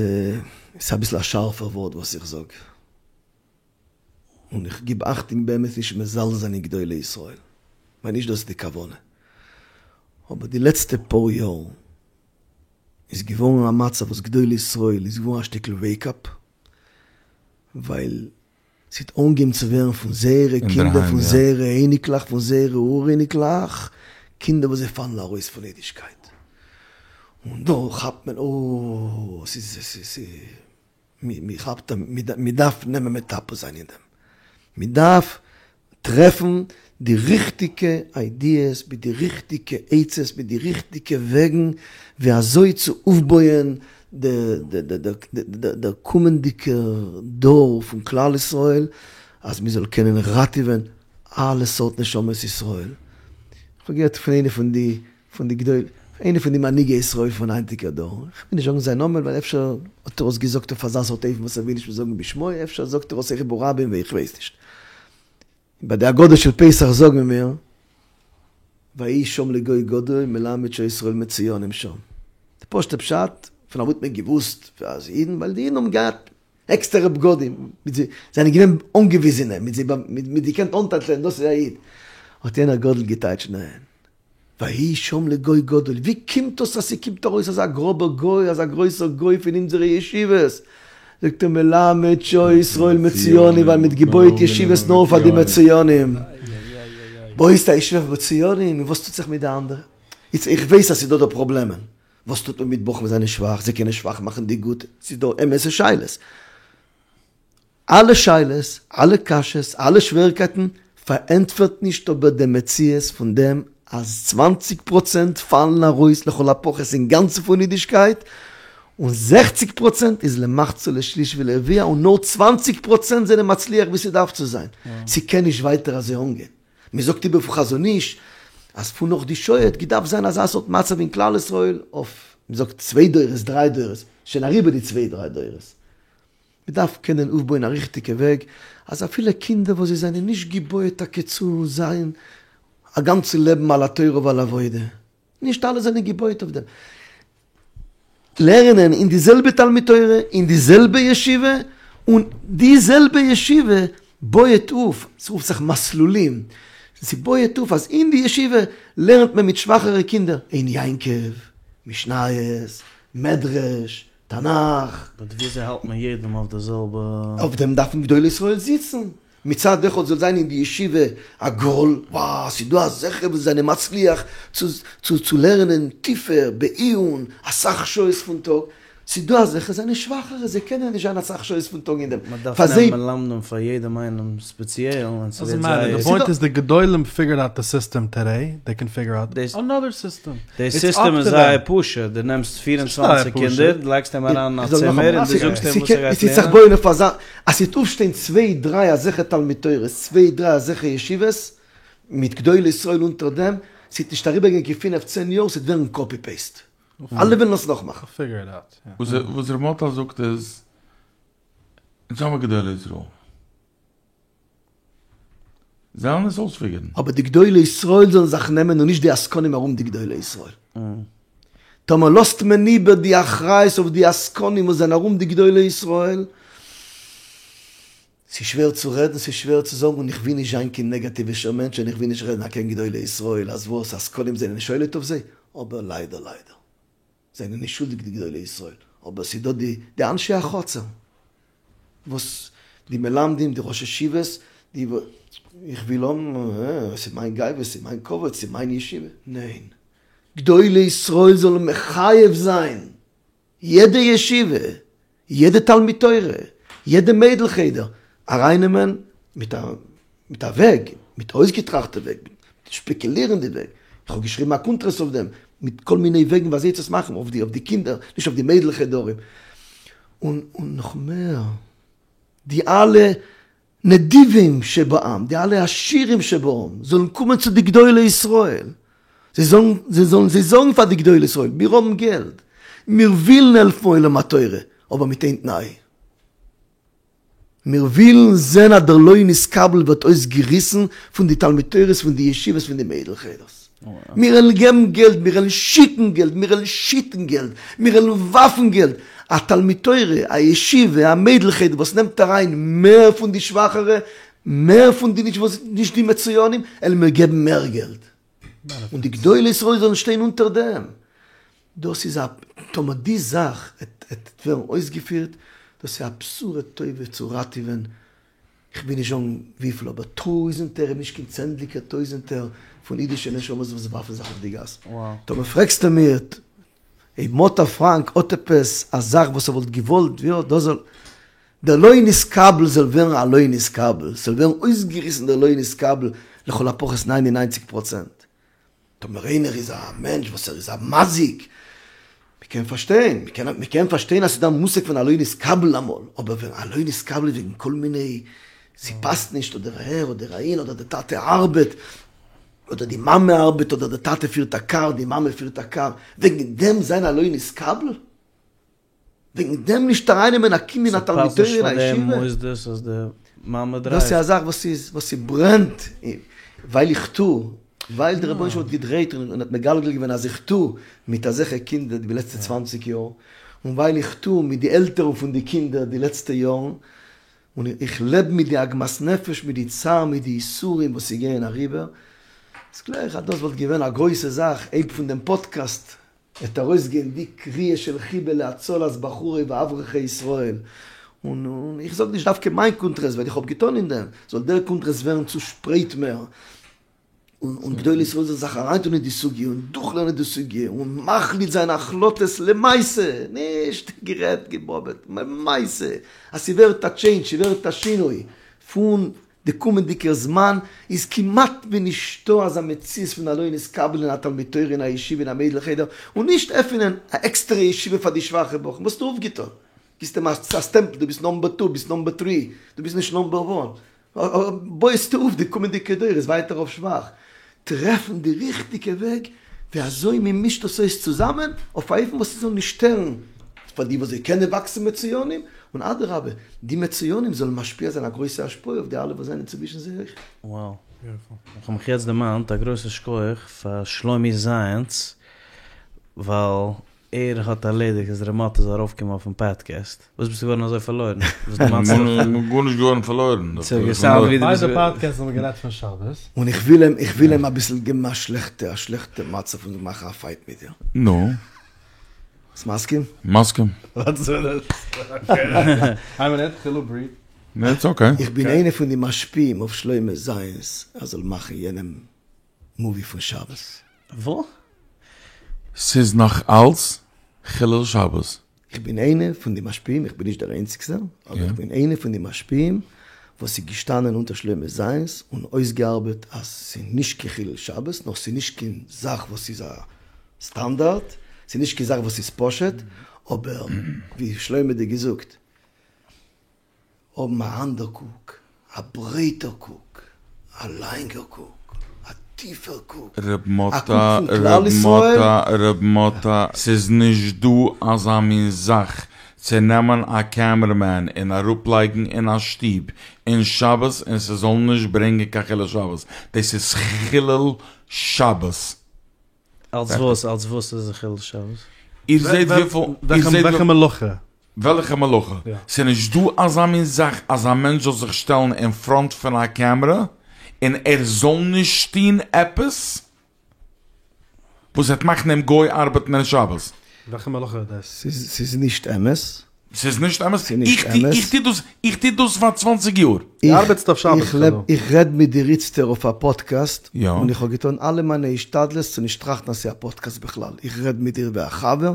ס'איז אביסל א שארפער ווארט וואס איך זאג, און איך גיב אכטונג באמת נישט מזלזל זיין אין גדולי ישראל, ווייל נישט דאס איז די כוונה, אבער די לעצטע פאר יאר איז געווארן א מצב וואס גדולי ישראל איז געווארן א שטיקל וועיק אפ, ווייל ס'האט אנגעהויבן צו ווערן פון זייערע קינדער, פון זייערע אייניקלעך, פון זייערע אור אייניקלעך, קינדער וואס זיי פאלן ארויס פון אידישקייט, און דא כאפט מען אוי ס'איז ס'איז. מ'כאפט מ'דארף נעמען מטפל זיין אין דעם, מ'דארף טרעפן די ריכטיגע איידיעס מיט די ריכטיגע עצות מיט די ריכטיגע וועגן ווי אזוי צו אויפבויען דער קומענדיגער דור פון כלל ישראל אז מ'זאל קענען ראטעווען אלע סארט נשמות ישראל. כ'האב געהערט פון איינע פון די פון די גדולי, איינער פון די מנהיגי ישראל פון היינטיגער דור, איך וויל נישט זאגן זיין נאמען ווייל אפשר האט ער עס געזאגט אויף אזא סארט אופן וואס ער וויל נישט מ'זאל זאגן בשמו, אפשר זאגט ער עס אויך ברבים איך ווייס נישט. ביי די הגדה של פסח זאגן מיר, ויהי שם לגוי גדול מלמד שישראל מצוינים שם. די פשוט'ע פשט, פון אוואו האט מען געוואוסט אז אידן, ווייל די אידן האבן געהאט. עקסטערע בגדים, מיט זיי זענען געווען אנגעוויזענע, מיט זיי מיט געקענט אנטייטלען דאס איז א איד, האט יענער גדול געטייטשט ניין, ויהי שם לגוי גדול, ווי קומט דאס אז ס'קומט ארויס אזא גראבער גוי, אזא גרויסער גוי פון אונזערע ישיבות? זאגט ער מלמד שהיו ישראל מצוינים, ווייל מ'האט געבויעט ישיבות נאר פאר די מצוינים, בויסט א ישיבה פאר מצוינים, און וואס טוט זיך מיט די אנדערע? איצט איך ווייס אז ס'איז דא דא פראבלעמען, וואס טוט מען מיט בחורים וואס זענען שוואך, זיי קענען שוואך מאכן די גוטע, ס'איז דא אמת'ע שאלות. אלע שאלות, אלע קשיות, אלע שוועריקייטן, פארענטפערט נישט אבער די מציאות פון דעם אז צוואנציג פראצענט פאלן ארויס לכל הפחות אינגאנצן פון אידישקייט, און זעכציג פראצענט איז למחצה לשליש ולרביע און נאר צוואנציג פראצענט זענען מצליח ווי ס'דארף צו זיין. ס'קען נישט ווייטער אזוי אנגיין. מ'זאגט איבער פון חזון איש אז פון נאך די שואה האט געדארפט זיין אזא סארט מצב אין כלל ישראל אויף, מ'זאגט צוויי דורות דריי דורות, שוין אריבער די צוויי דריי דורות. מען דארף קענען אויפבויען א ריכטיגע וועג אז אפילו קינדער וואס זיי זענען נישט געבויעט טאקע צו זיין א גאנצע לעבן על התורה ועל העבודה, נישט אלע זענען געבויעט אויף דעם, לערנען אין די זעלבע תלמוד תורה, אין די זעלבע ישיבה, און די זעלבע ישיבה בויעט אויף, ס'רופט זיך מסלולים, ס'בויעט אויף אז אין די ישיבה לערנט מען מיט שוואכערע קינדער עין יעקב, משניות, מדרש, תנך. באט וויאזוי האלט מען יעדעם אויף די זעלבע? אויף דעם דארפן גדולי ישראל זיצן. מצד אחד זאל זיין אין די ישיבה א גאל, וואו ס'איז דא אזעלכע וואס זענען מצליח צו צו לערנען טיפער בעיון אסאך שעות פון טאג, ס'איז דא אזעלכע זענען שוואכערע זיי קענען נישט זיין אסאך שעות פון טאג אין דעם, מען דארף נעמען מלמדים פאר יעדעם איינעם ספעציעל און ס'ווערט זייער. די פוינט איז די גדולים פיגערד אוט די סיסטעם טאדעי, דעי קען פיגער אוט אנאדער סיסטעם. די סיסטעם איז זייער פשוט, דו נעמסט פֿיר און צוואַנציק קינדער, דו לייגסט אים אריין אין א צימער און דו זאגסט אים וואס ער גייט לערנען. בויען אויף אזא, אז ס'וועט אויפשטיין צוויי דריי אזעלכע תלמוד תורה'ס, צוויי דריי אזעלכע ישיבות, מיט גדולי ישראל אונטער דעם, ס'וועט נישט אריבערגיין קיין פינף צען יאר, ס'וועט ווערן קאפי פעיסט. אלע וועלן עס נאכמאכן. וואס ר' מאטל זאגט איז, אונז האמיר גדולי ישראל. זיי וועלן עס אויספיגערן. אבער די גדולי ישראל זאלן זיך נעמען און נישט די עסקנים ארום די גדולי ישראל. טאמער לאזט מען איבער די אחריות אויף די עסקנים וואס זענען ארום די גדולי ישראל, ס'איז שווער צו רעדן, ס'איז שווער צו זאגן, און איך וויל נישט זיין קיין נעגאטיווישער מענטש און איך וויל נישט רעדן אקעגן גדולי ישראל אז וואס, עסקנים זענען שולט אויף זיי, אבער ליידער ליידער. זענען נישט שולדיג די גדולי ישראל, אבער ס'איז דא די די אנשי החצר, וואס די מלמדים, די ראשי ישיבות, די איך וויל האבן, ס'איז מיין גאווה, ס'איז מיין כבוד, ס'איז מיין ישיבה, ניין, גדולי ישראל זאלן מחייב זיין יעדע ישיבה, יעדע תלמוד תורה, יעדע מיידל חדר, ארייננעמען מיט א מיט א וועג, מיט אויסגעטראכטע וועג, מיט שפעקעלירן די וועג, איך האב געשריבן א קונטרס אויף דעם, מיט כל מיני וועגן ווי אזוי צו עס מאכן, אויף די אויף די קינדער, נישט אויף די מיידל חדרים, און און נאך מער, די אלע נדיבים שבעם, די אלע עשירים שבעם, זאלן קומען צו די גדולי ישראל, זיי זאלן זיי זאלן זיי זאגן פאר די גדולי ישראל, מיר האבן געלט, מיר ווילן העלפן עולם התורה, אבער מיט איין תנאי, מיר ווילן זען אז דער לא נתקבל ווערט אויסגעריסן פון די תלמוד תורה'ס, פון די ישיבות, פון די מיידל חדר'ס. מיר וועלן געבן געלט, מיר וועלן שיקן געלט, מיר וועלן שיטן געלט, מיר וועלן ווארפן געלט. א תלמוד תורה, א ישיבה, א מיידל חדר וואס נעמט אריין מער פון די שוואכערע, מער פון די נישט די מצוינים, וועלן מיר געבן מער געלט. און די גדולי ישראל זאלן שטיין אונטער דעם. דאס איז א, טאמער די זאך עט ווערן אויסגעפירט, דאס איז א בשורה טובה צו ראטעווען, איך וויל נישט זאגן וויפיל, אבער טויזענטער אויב נישט קיין צענדליגער טויזענטער פון אידישע נשמות וואס ווארפן זיך אויף די גאס. טאמער פרעגסטו מיר אויב מאטא פראנק האט עפעס א זאך וואס ער וואלט געוואלט יא דאס זאל דער לא נתקבל זאל ווערן א לא נתקבל, ס'זאל ווערן אויסגעריסן דער לא נתקבל לכל הפחות ניין און ניינציג פראצענט. טאמער איינער איז א מענטש וואס ער איז א מזיק, מ'קען פארשטיין, מ'קען פארשטיין אז ס'איז דא א מושג פון א לא נתקבל אמאל, אבער ווען א לא נתקבל איז וועגן כל מיני, ס'פאסט נישט אדער אהער אדער אהין אדער די טאטע ארבעט, אדער די מאמע ארבעט אדער די טאטע פירט א קאר די מאמע פירט א קאר, וועגן דעם זיין א לא נתקבל? וועגן דעם נישט ארייננעמען א קינד אין א תלמוד תורה אין א ישיבה? דאס איז א זאך וואס איז וואס ס'ברענט ווייל איך טו, ווייל דער רבונו של עולם האט געדרייט און האט מגלגל געווען אז איך טו מיט אזעלכע קינדער די לעצטע צוואנציג יאר, און ווייל איך טוה מיט די עלטערן פון די קינדער די לעצטע יארן, און איך לעב מיט די עגמת נפש, מיט די צער, מיט די יסורים וואס זיי גייען אריבער, איז קלער איך אז דאס וואלט געווען א גרויסע זאך אויב פון דעם פאדקעסט וועט ארויסגיין די קריאה של חיבה להצלת בחורי ואברכי ישראל, און איך זאג נישט דווקא מיין קונטרס ווייל איך האב געטון אין דעם, זאל דער קונטרס ווערן צושפרייט מער, און גדולי ישראל זאלן זיך אריינטון אין די סוגיא און דורכלערנען די סוגיא און מחליט זיין החלטות למעשה, נישט גערעדט געבאבעט, למעשה, אז ס'ווערט א טשעינדזש, ס'ווערט א שינוי פון די קומענדיגע זמן איז כמעט ווי נישטא אזא מציאות פון א לא נתקבל אין א תלמוד תורה אין א ישיבה אין א מיידל חדר און נישט עפענען א עקסטערע ישיבה פאר די שוואכע בחורים, וואס האסטו אויפגעטון? גיבסט אים א סטעמפל דו ביסט נאמבער טו ביסט נאמבער טרי דו ביסט נישט נאמבער וואן בויעסטו אויף די קומענדיגע דורות ווייטער אויף שוואך, טרעפן די ריכטיגע וועג ווי אזוי מען מישט דאס אויס צוזאמען אויף א אופן וואס ס'זאל נישט שטערן פאר די וואס זיי קענען וואקסן מצוינים, און אדרבה די מצוינים זאלן משפיע זיין א גרויסע השפעה אויף די אלע וואס זענען צווישן זיי אויך. Wow. איך האב מיך יעצט דערמאנט א גרויסע שכוח פאר שלומי זייענס ווייל ער האט ערלעדיגט אז ר' מאטע זאל ארויפקומען אויפן פאדקעסט. וואס ביסטו געווארן אזוי פארלוירן? וואס דערמאנסטו דיך? כ'בין גארנישט געווארן פארלוירן. ביי די פאדקעסט האבן מיר גערעדט פון שבת. און איך וויל אים, איך וויל אים אביסל געבן א שלעכטע, א שלעכטע מצב און מאכן א פייט מיט דיר. נו. ביסט מסכים? מסכים. איין מינוט, חילו בריד. נע, איטס אקעי. איך בין איינע פון די משפיעים אויף שלמה זייענס ער זאל מאכן יענעם מאווי פון שבת. וואו? ס'איז נאך אלץ חילול שבת. איך בין איינע פון די משפיעים, איך בין נישט דער איינציגסטער, אבער איך בין איינע פון די משפיעים וואס איז געשטאנען אונטער שלמה זייענס און אויסגעארבעט אז ס'איז נישט קיין חילול שבת, נאר ס'איז נישט קיין זאך וואס איז א סטאנדארט, ס'איז נישט קיין זאך וואס איז פשוט, אבער ווי שלמה האט דיר געזאגט, האבן א אנדער קוק, א ברייטער קוק, א לאנגער קוק, א טיפער קוק, ר' א קוק מאטא, פון כלל ר' ישראל. מאטא, ר' מאטא, ס'איז נישט דא אזא מין זאך צו נעמען א קעמערעמען און אראפלייגן אין א שטוב אין שבת און ס'זאל נישט ברענגען קיין חילול שבת, דאס איז חילול שבת. אלס וואס? אלס וואס איז חילול שבת? איר זעט וויפיל, איר זעט וועלכע מלאכה? וועלכע מלאכה? ס'איז נישט דא אזא מין זאך אז א מענטש זאל זיך שטעלן אין פראנט פון א קעמרע און ער זאל נישט טון עפעס וואס וועט מאכן דעם גוי ארבעטן אין שבת. וועלכע מלאכה איז דאס? ס'איז נישט אמת. ס'איז נישט אמת? ס'איז נישט אמת. איך טו דאס, איך טו דאס פאר צוואנציג יאר. דו ארבעטסט אויף שבת כדומה. איך רעד מיט דיר איצטער אויף א פאדקעסט, יא. און איך האב געטון אלע מיינע השתדלות צו נישט טראכטן אז ס'איז א פאדקעסט בכלל. איך רעד מיט דיר ווי א חבר,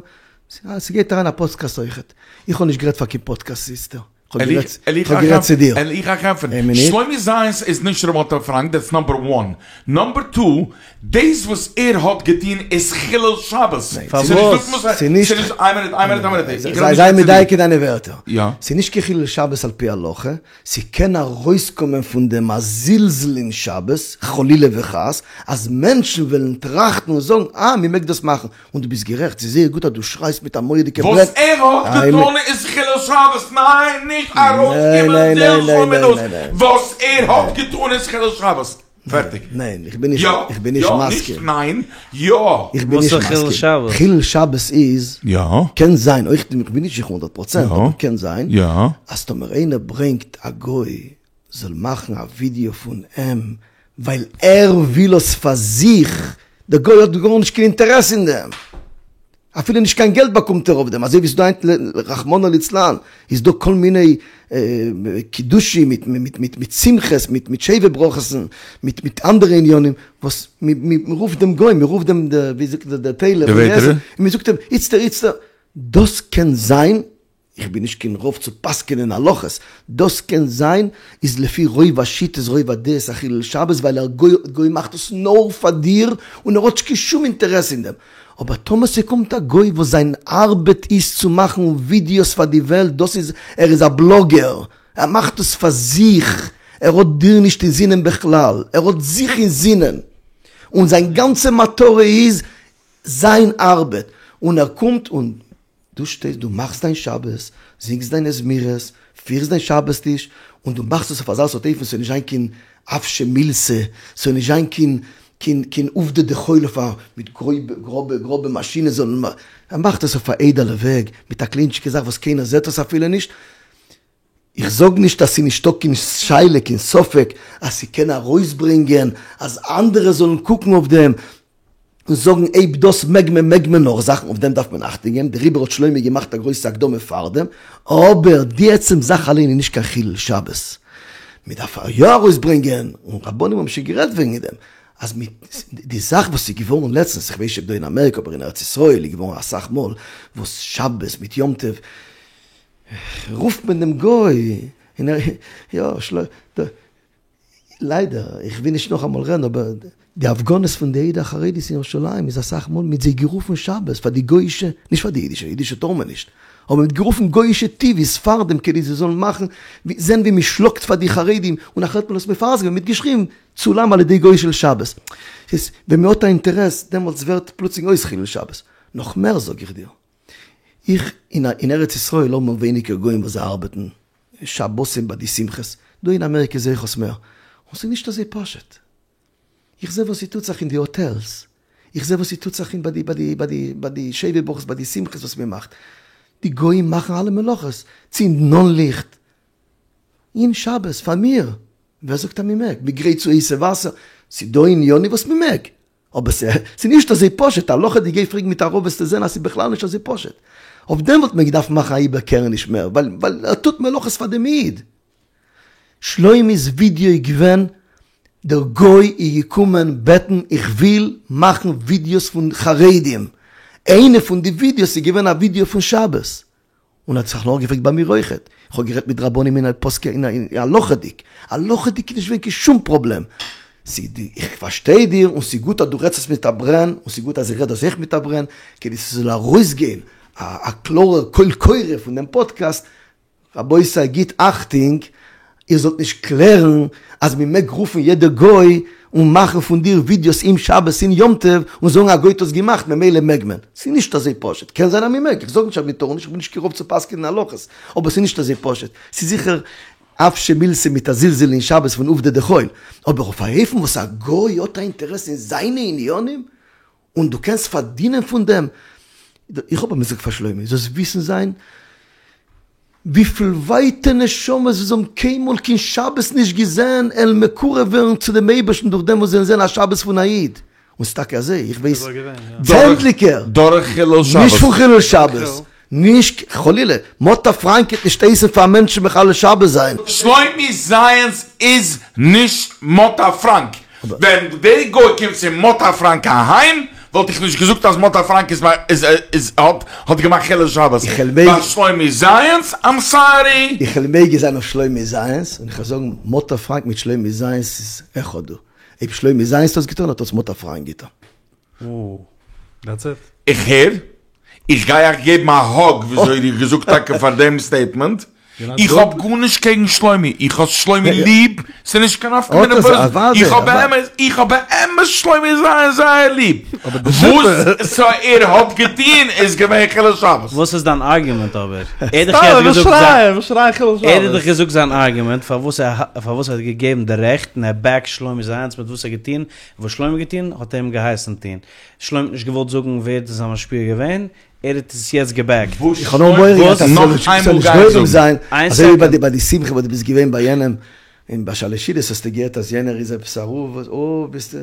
ס'גייט אריין א פאדקעסט אויכעט. איך האב נישט גערעדט פאר קיין פאדקעסט איצטער. איך האב גערעדט צו דיר. על איך אייך ענטפערן. שלומי זייענס איז נישט ר' מאטל פראנק, דעטס נאמבער וואן. נאמבער טו, דאס וואס ער האט געטון איז חילול שבת. פארוואס? ס'נישט. איין מינוט, איין מינוט, איין מינוט. איך רעד נישט זיי צו דיר. מדייק אין דיינע ווערטער. יא. ס'נישט קיין חילול שבת על פי הלכה, ס'קען ארויסקומען פון דעם א זלזול אין שבת, חלילה וחס, אז מענטשן וועלן טראכטן און זאגן, אה, מ'מעג דאס מאכן. און דו ביסט גערעכט, ס'איז זייער גוט אז דו שרייסט מיט א מורא'דיגע ברען. וואס ער האט געטון איז חילול שבת, ניין נישט ארויסקומען זלזול מיט דאס, וואס ער האט געטון איז חילול שבת, פערטיג. ניין, איך בין נישט, איך בין נישט מסכים. יא, נישט ניין, יא. איך בין נישט מסכים. חילול שבת איז, קען זיין, אויך איך בין נישט זיכער הונדערט פראצענט, אבער קען זיין, אז טאמער איינער ברענגט א גוי זאל מאכן א ווידיאו פון אים ווייל ער וויל עס פאר זיך, דער גוי האט גארנישט קיין אינטערעס אין דעם, אפילו נישט קיין געלט באקומט ער אויף דעם, אזוי ווי ס'דא היינט רחמנא ליצלן איז דא כל מיני קידושים מיט מיט מיט שמחות מיט מיט שבע ברכות'ן מיט מיט אנדערע עניינים וואס מ'רופט דעם גוי מ'רופט דעם ווי זאגט דער טעלער און מ'זאגט אים איצטער איצטער דאס קען זיין איך בין נישט קיין רב צו פסק'נען הלכות, דאס קען זיין איז לפי רוב השיטות רוב הדעות א חילול שבת ווייל דער גוי מאכט עס נאר פאר דיר און ער האט נישט קיין שום אינטערעס אין דעם, אבער טאמער ס'קומט א גוי וואס זיין ארבעט איז צו מאכן ווידיאוס פאר די וועלט דאס איז ער איז א בלאגער ער מאכט עס פאר זיך ער האט דיר נישט אינזינען בכלל ער האט זיך אינזינען און זיין גאנצע מטרה איז זיין ארבעט און ער קומט און דו שטייסט, דו מאכסט דיין שבת, זינגסט דיינע זמירות, פירסט דיין שבת טיש, און דו מאכסט עס אויף אזא סארט אופן ס'זאל נישט זיין קיין אוושא מילתא, ס'זאל נישט זיין קיין. קיין קיין עובדא דחול אויף א מיט גרויבע גראבע גראבע מאשינען זאלן ער מאכט עס אויף א איידעלע וועג מיט א קליינטשיגע זאך וואס קיינער זעט עס אפילו נישט, איך זאג נישט אז ס'איז נישטא קיין שאלה קיין ספק אז ס'קען ארויסברענגען אז אנדערע זאלן קוקן אויף דעם און זאגן אויב דאס מעג מען מעג מען נאך זאכן אויף דעם דארף מען אכטונג געבן דעריבער האט שלומי געמאכט א גרויסע הקדמה פארדעם אבער די עצם זאך אליין איז נישט קיין חילול שבת מען דארף יא ארויסברענגען און רבנים האבן שוין גערעדט וועגן דעם אז מיט די זאך וואס איז געווארן לעצטנס איך ווייס נישט אויב דא אין אמעריקא אבער אין ארץ ישראל איז געווארן אסאך מאל וואס שבת מיט יום טוב רופט מען דעם גוי און ער יא ליידער, איך וויל נישט נאכאמאל רעדן, אבער די הפגנות פון די עדה החרדית אין ירושלים איז אסאך מאל מ'האט זיי גערופן שבת פאר די גויאישע, נישט פאר די אידישע, אידישע טאר מען נישט, אבער מ'האט גערופן גויאישע טיוויס פארדעם כדי זיי זאלן מאכן זען ווי מ'שלאגט פאר די חרדים, און נאכער האט מען עס מפרסם געווען, מ'האט געשריבן צולם על ידי גוי של שבת. ס'איז ווען מ'האט א אינטערעס דעמאלטס ווערט פלוצלינג אויס חילול שבת. נאך מער זאג איך דיר, איך אין ארץ ישראל האבן מיר ווייניגער גוים וואס זיי ארבעטן שבתים ביי די שמחות, דא אין אמעריקע זעה איך עס מער, און ס'איז נישט אזוי פשוט, איך זעה וואס ס'טוט זיך אין די האטעלס, איך זעה וואס ס'טוט זיך אין ביי די ביי די ביי די ביי די שבע ברכות ביי די שמחות וואס מען מאכט, די גוים מאכן אלע מלאכות, צינדן אן ליכט, אין שבת פאר מיר, ווער זאגט אז מען מעג? מען גרייט צו הייסע וואסער, ס'איז דא עניינים וואס מען מעג, אבער ס'איז נישט אזוי פשוט, הלכה'דיג גיי פרעג מיט א רב וועסטו זען אז ס'איז בכלל נישט אזוי פשוט. אויף דעם וואלט מען געדארפט מאכן א איבערקערעניש מער, ווייל ווייל ער טוט מלאכות פאר דעם איד. שלוימי'ס ווידיאו איז געווען, דער גוי איז געקומען בעטן איך וויל מאכן ווידיאוס פון חרדים, איינע פון די ווידיאוס איז געווען א ווידיאו פון שבת, און האט זיך נאכגעפרעגט ביי מיר אויכעט, איך האב גערעדט מיט רבנים אין פוסקי אין הלכה'דיג, הלכה'דיג איז נישט געווען קיין שום פראבלעם, איך פארשטיי דיר און ס'איז גוט אז דו רעדסט עס מיט א ברען, און ס'איז גוט אז איך רעד דאס אויך מיט א ברען, כדי ס'זאל ארויסגיין א קלארער קול קורא פון דעם פאדקעסט, רבותי גיט אכטונג איר זאלט נישט קלערן אז מען מעג רופן יעדע גוי און מאכן פון דיר ווידיאוס אום שבת און יום טוב און זאגן א גוי האט עס געמאכט ממילא מעג מען. ס'איז נישט אזוי פשוט. קען זיין אז מען מעג, איך זאג נישט אז מען טאר נישט, איך בין נישט קיין רב צו פסק'נען הלכות, אבער ס'איז נישט אזוי פשוט. ס'איז זיכער אוושא מילתא מיט א זלזול אין שבת פון עובדא דחול, אבער אויף א אופן וואס א גוי האט א אינטערעס אין זיינע עניינים און דו קענסט פארדינען פון דעם, איך האב אמאל געזאגט פאר שלומי, זאלסט וויסן זיין וויפיל ווייטע נשמות וואס האבן קיינמאל קיין שבת נישט געזען עלן מקורב ווערן צו דעם אייבערשטן דורך דעם וואס זיי וועלן זען א שבת פון א איד, און ס'איז טאקע אזוי, איך ווייס צענדליגער, דורך חילול שבת. נישט פון חילול שבת, נישט חלילה, מאטא פראנק וועט נישט הייסן פאר מענטשן מחלל שבת זיין. שלומי זייענס איז נישט מאטא פראנק, ווען די גוי קומט צו מאטא פראנק אהיים וואלט איך נישט געזאגט אז מאטא פראנק איז איז האט האט געמאכט חילול שבת, ביי שלומי זייענס איים סארי. איך וועל מגין זיין אויף שלומי זייענס און איך וועל זאגן מאטא פראנק מיט שלומי זייענס איז אחד הוא, אויב שלומי זייענס האט עס געטון האט עס מאטא פראנק געטון. דעטס איט. איך הער. איך גיי אייך געבן א האג וויאזוי איר האט געזאגט טאקע פאר דעם סטעיטמענט. איך האב גארנישט קעגן שלומי, איך האב שלומי ליב, ס'איז נישט קיין נפקא מינה וואס, איך האב באמת, איך האב באמת שלומי זייער זייער ליב. וואס ער האט געטון איז געווען חילול שבת. וואס איז דיין ארגומענט אבער? ער האט דאך יעצט געזאגט זיין, ער האט דאך געזאגט זיין ארגומענט פארוואס ער פארוואס ער האט געגעבן די רעכט און ער בעקט שלומי זייענס מיט וואס ער האט געטון, וואס שלומי האט געטון האט ער אים געהייסן טון. שלומי האט נישט געוואלט זאגן ווער איז זיין משפיע געווען, ער האט עס יעצט געבעקט. איך האב נאר מורא געהאט אז ס'זאל נישט גורם זיין, אזוי ווי ביי די שמחה וואס דו ביסט געווען ביי יענעם, און ביי שלש סעודות האסטו געהערט אז יענער איז עפעס א רב, וואס אוי ביסטו,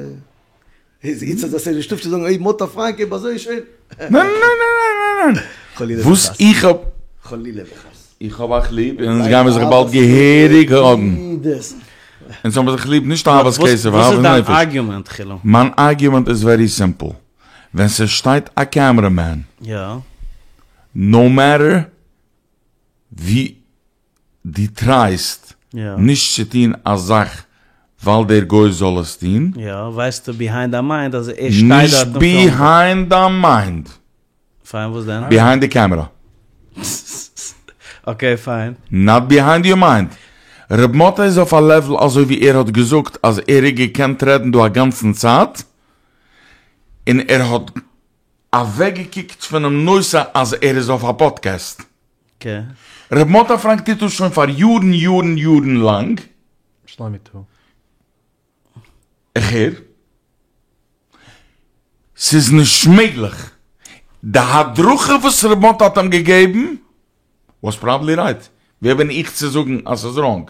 איצט אז עס נישט אויף צו זאגן אוי מאטא פראנק אויב אזוי שוין. ניין ניין ניין ניין ניין. וואס איך האב. חלילה וחס. איך האב אייך ליב און אונז גיימיר זיך באלד געהעריג האגן. אונז האבן זיך ליב נישט אהבת כסף, אהבת נפש. וואס איז דיין ארגומענט חילו? מיין ארגומענט איז ווערי סימפל, ווען ס'שטייט א קעמערע מען, נאו מעטער ווי דו טרייסט נישט צו טון א זאך ווייל דער גוי זאל עס טון, יא, ווייסטו ביהיינד דיין מיינד אז ער שטייט דארט נישט און פילמט. ביהיינד דיין מיינד. פיין וואס דען? ביהיינד די קעמערא. אקעי פיין. נאט ביהיינד יור מיינד. ר' מאטע איז אויף א לעוול אזוי ווי ער האט געזאגט אז ער האט געקענט רעדן דא א גאנצן צייט און ער האט אוועקגעקוקט פונעם נושא אז ער איז אויף א פאדקעסט. ר' מאטע פראנק טוט דאס שוין פאר יארן יארן יארן לאנג. שלומי טו. איך הער. ס'איז נישט מעגליך. די הדרכה וואס ר' מאטל האט אים געגעבן וואס פראבעבלי רייט, ווער בין איך צו זאגן אז ס'איז ראנג?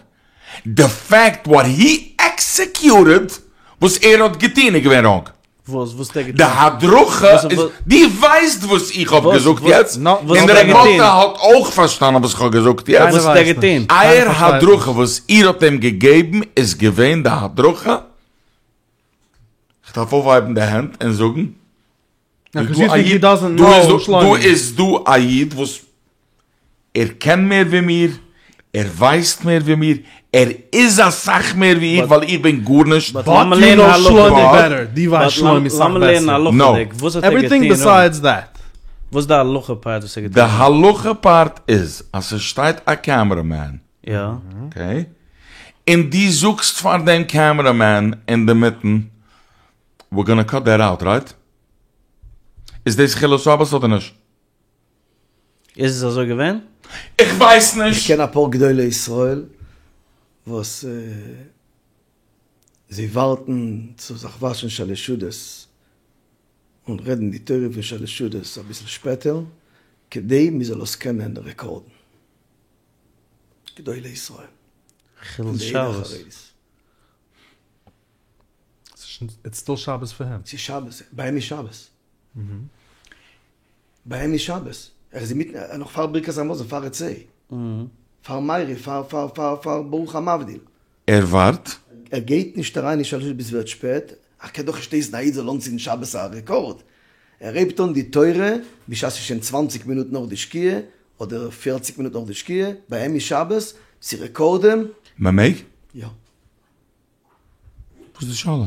די פעקט וואט הי עקסעקיוטעד, וואס ער האט געטון איז געווען ראנג. וואס? וואס האט ער געטון? די הדרכה איז, דו ווייסט וואס איך האב געזאגט יעצט? וואס און האט ער ר' געטון? מאטל האט אויך פארשטאנען וואס איך האב געזאגט יעצט. וואס האט ער געטון? אייער הדרכה וואס איר האט אים געגעבן איז געווען די הדרכה? כ'דארף אויפהייבן די הענט און זאגן, דא איז דא א איד וואס ער קען מער ווי מיר, ער ווייסט מער ווי מיר, ער איז אסאך מער ווי איך ווייל איך בין גארנישט. באט לאמיר לערנען הלכה'דיג. לאמיר לערנען הלכה'דיג. וואס האט ער געטון ראנג? וואס איז די הלכה פארט וואס ער האט געטון? די הלכה פארט איז אז ס'שטייט א קעמערע מען, אקעי, און דו זאגסט פאר דעם קעמערע מען אינדערמיטן, we're gonna cut that out, right? איז דאס חילול שבת אדער נישט? איז עס אזוי געווען? איך ווייס נישט. איך קען אפאר גדולי ישראל וואס זיי ווארטן צו זיך וואשן שלש סעודות און רעדן די תורה פון שלש סעודות אביסל שפעטער כדי מען זאל עס קענען רעקארדן. גדולי ישראל. חילול שבת. איטס סטיל שבת פאר הים. ס'איז שבת, ביי אים איז שבת. ביי אים איז שבת. ער איז אינמיטן, נאך פאר ברכת המזון, פאר רצה. פאר מעריב, פאר פאר פאר פאר ברוך המבדיל. ער ווארט. ער גייט נישט אריין אין שלש סעודות ביז ס'ווערט שפעט, ער קען דאך נישט הייסן א איד זאל אנצינדן שבת א רעקארד. ער הייבט אן די תורה בשעת ס'איז שוין צוואנציג מינוט נאך די שקיעה, אדער פערציג מינוט נאך די שקיעה, ביי אים איז שבת, צו רעקארדען. מ'מעג? יא. וואס איז די שאלה?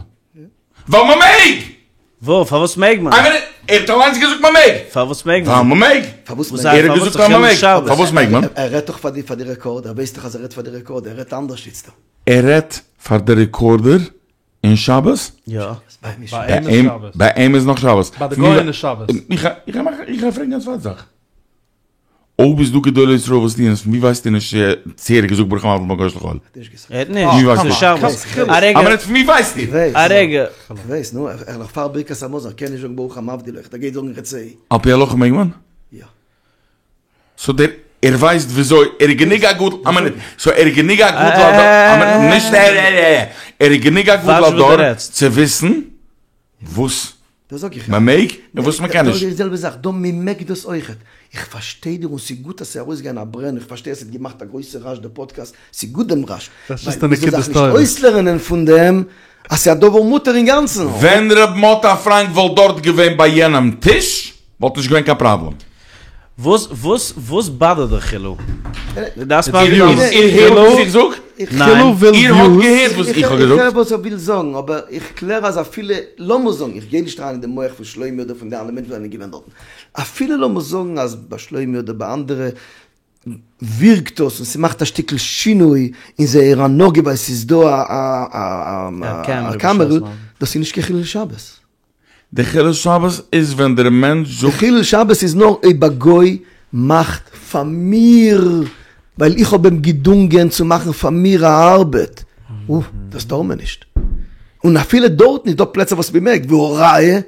ווייל מען מעג! וואו? פארוואס מעג מען? איין מינוט, ער האט אליינס געזאגט מען מעג! פארוואס מעג מען? ווייל מען מעג! פארוואס מעג מען? ער האט געזאגט אז מען מעג! פארוואס מעג מען? ער רעדט דאך פאר די פאר די רעקארד, ער ווייסט דאך אז ער רעדט פאר די רעקארד, ער רעדט אנדערש איצטער. ער רעדט פאר די רעקארדער אין שבת? יא. ביי אים איז נאך שבת. ביי די גוים איז שבת. איך גיי פרעגן א צווייטע זאך. אויב איז דא גדולי ישראל וואס טוען עס, פון ווי ווייסטו נישט צו ער האט געזאגט ברוך המבדיל בין קודש לחול? ער האט נישט, ס'איז שבת. א רגע. א מינוט, פון ווי ווייסטו? א רגע. כ'ווייס, נו, ער נאך פאר ברכת המזון, ער קען נישט זאגן ברוך המבדיל אויך, ער גייט זאגן רצה. על פי הלכה מעג מען? יא. סאו דער ער ווייסט וויאזוי, ער איז גענוג א גדול, א מינוט, סאו ער איז גענוג א גדול הדור, א מינוט, נישט ער, ער, ער, ער איז גענוג א גדול הדור צו וויסן וואס דאס זאג איך. מען מעג און וואס מען קען נישט. די זעלבע זאך דא, מען מעג דאס אויכעט. איך פארשטיי דיר און ס'איז גוט אז ס'איז ארויסגעגאנגען א ברען, איך פארשטיי אז ס'האט געמאכט א גרויסע רעש די פאדקעסט, ס'איז גוט דעם רעש, ווייל מ'זאל זיך נישט אויסלערנען פון דעם אז ס'איז א דבר מותר אינגאנצן. ווען ר' מאטא פראנק וואלט דארט געווען ביי יענעם טיש וואלט נישט געווען קיין פראבלעם. וואס וואס וואס באדערט דיך חילו? דו דארפסט איר הערט וואס איך זאג? ניין. איר האט געהערט וואס איך האב געזאגט? איך הער וואס ער וויל זאגן, אבער איך קלער אז אפילו, לאמיר זאגן, איך גיי נישט אריין אין די מח פון שלומי אדער פון די אנדערע מענטשן וואס זענען געווען דארטן, אפילו לאמיר זאגן אז ביי שלומי אדער ביי אנדערע ווירקט דאס און ס'מאכט א שטיקל שינוי אין זייער הנהגה ווייל ס'איז דא א קאמערע, דאס איז נישט קיין חילול שבת. די חילול שבת איז ווען דער מענטש זאגט. די חילול שבת איז נאר אויב א גוי מאכט פאר מיר, ווייל איך האב אים געדונגען צו מאכן פאר מיר א ארבעט, אוי, דאס טאר מען נישט. און אפילו דארטן איז דא פלעצער וואס מען מעג, והא ראיה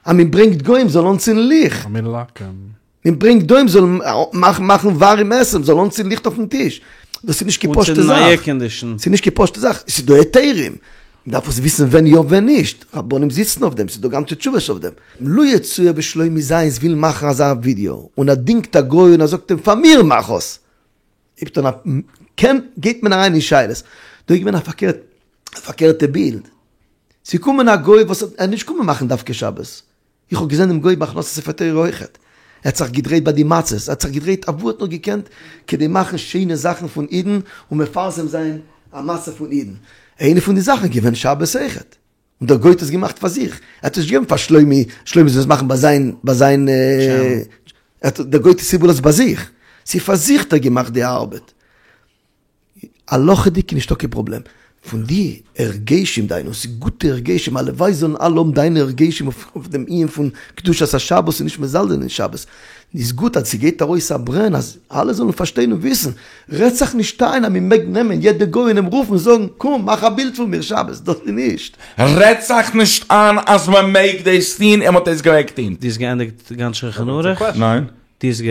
אז מען ברענגט גוים זאלן אנצינדן ליכט. מען ברענגט גוים זאלן מאכן ווארים עסן, זאלן אנצינדן ליכט אויפן טיש, דאס איז נישט קיין פשוטע זאך, ס'איז נישט קיין פשוטע זאך, ס'איז דא היתרים, מען דארף עס וויסן ווען יא ווען נישט, רבנים זיצן אויף דעם, ס'איז דא גאנצע תשובות אויף דעם. לו יצוייר ווי שלומי זייענס וויל מאכן אזא ווידיאו, און ער דינגט א גוי און ער זאגט אים פאר מיר מאך עס, הייבט אן א, קען, גייט מען אריין אין שאלות, דא איז געווען א פארקערט, א פארקערטע בילד, ס'איז געקומען א גוי וואס האט, ער איז נישט געקומען מאכן דווקא שבת, איך האב געזען דעם גוי ביי הכנסת ספר תורה אויכעט, ער האט זיך געדרייט ביי די מצות, ער האט זיך געדרייט אוואו ער האט נאר געקענט כדי מאכן שיינע זאכן פון אידן און מפרסם זיין א מצב פון אידן, איינע פון די זאכן איז געווען שבת אויכעט, און דער גוי האט עס געמאכט פאר זיך, ער האט עס נישט געגעבן פאר שלומי, שלומי זאל עס מאכן ביי זיין ביי זיין, דער גוי האט עס איבערגעלאזט ביי זיך, ס'איז פאר זיך האט ער געמאכט די ארבעט. הלכה'דיג איז נישטא קיין פראבלעם. פון די הרגשים דיינע, און ס'איז גוטע הרגשים, הלוואי זאלן אלע האבן דיינע הרגשים אויף דעם ענין פון קדושת השבת און נישט מזלזל אין שבת, איז גוט אז ס'גייט ארויס א ברען אז אלע זאלן פארשטיין און וויסן, רעדט זיך נישט איין אז מ'מעג נעמען יעדע גוי און אים רופן און זאגן קום מאך א בילד פון מיר שבת, דאס איז נישט. רעדט זיך נישט איין אז מ'מעג דאס טון און מ'האט דאס געמעגט טון. דו האסט געענדיגט גאנץ שולחן ערוך? ניין. דו האסט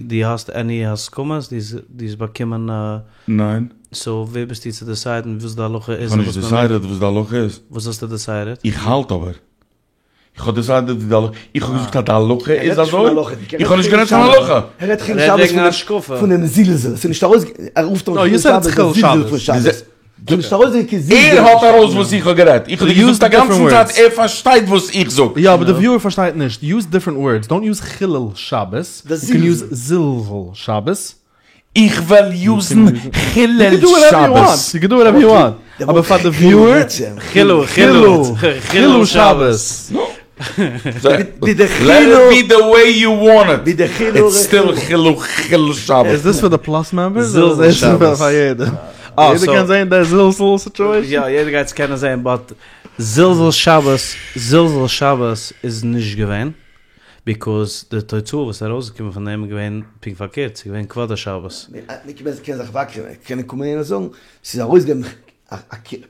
דו האסט עני הסכמות? דו האסט באקומען א. ניין. סאו ווער ביסטו צו דעסיידן וואס די הלכה איז איך האב נישט דעסיידעד וואס די הלכה איז. וואס האסטו דעסיידעד? איך האלט אבער. איך האב דעסיידעד די הלכה. איך האב געזאגט אז די הלכה איז אזוי. איך האב נישט גערעדט פון הלכה. ער רעדט חילול שבת פונעם זלזול. ס'איז נישט ארויס ער רופט אן חילול שבת די זלזול פון שבת. ס'איז נישט ארויס קיין זלזול. ער האט ארויס וואס איך האב גערעדט. איך האב דיר געזאגט א גאנצן צייט ער פארשטייט וואס איך זאג. יא אבער די וויוער פארשטייט נישט. יוז דיפרענט ווארדס. דאנט יוז חילול שבת. יו קען יוז זלזול שבת. איך וועל יוזן חילול שבת. יו קען דו וואטעווער יו וואנט. אבער פאר די וויוער. חילו חילו חילול שבת. לעט איט בי די וועי יו וואנט איט. איטס סטיל חילו חילול שבת. איז דאס פאר די פלאס מעמבערס? זלזול שבת. פאר יעדער. יעדער קען זעהן די זלזול סיטואשען? יא יעדער גייט עס קענען זעהן באט זלזול שבת זלזול שבת איז נישט געווען. ביקאוז די תוצאה וואס איז ארויסגעקומען פון דעם איז געווען פונקט פארקערט, ס'איז געווען כבוד השבת. מען קען זיך וואקלען, קען קומען איינער זאגן ס'איז ארויסגעגעבן א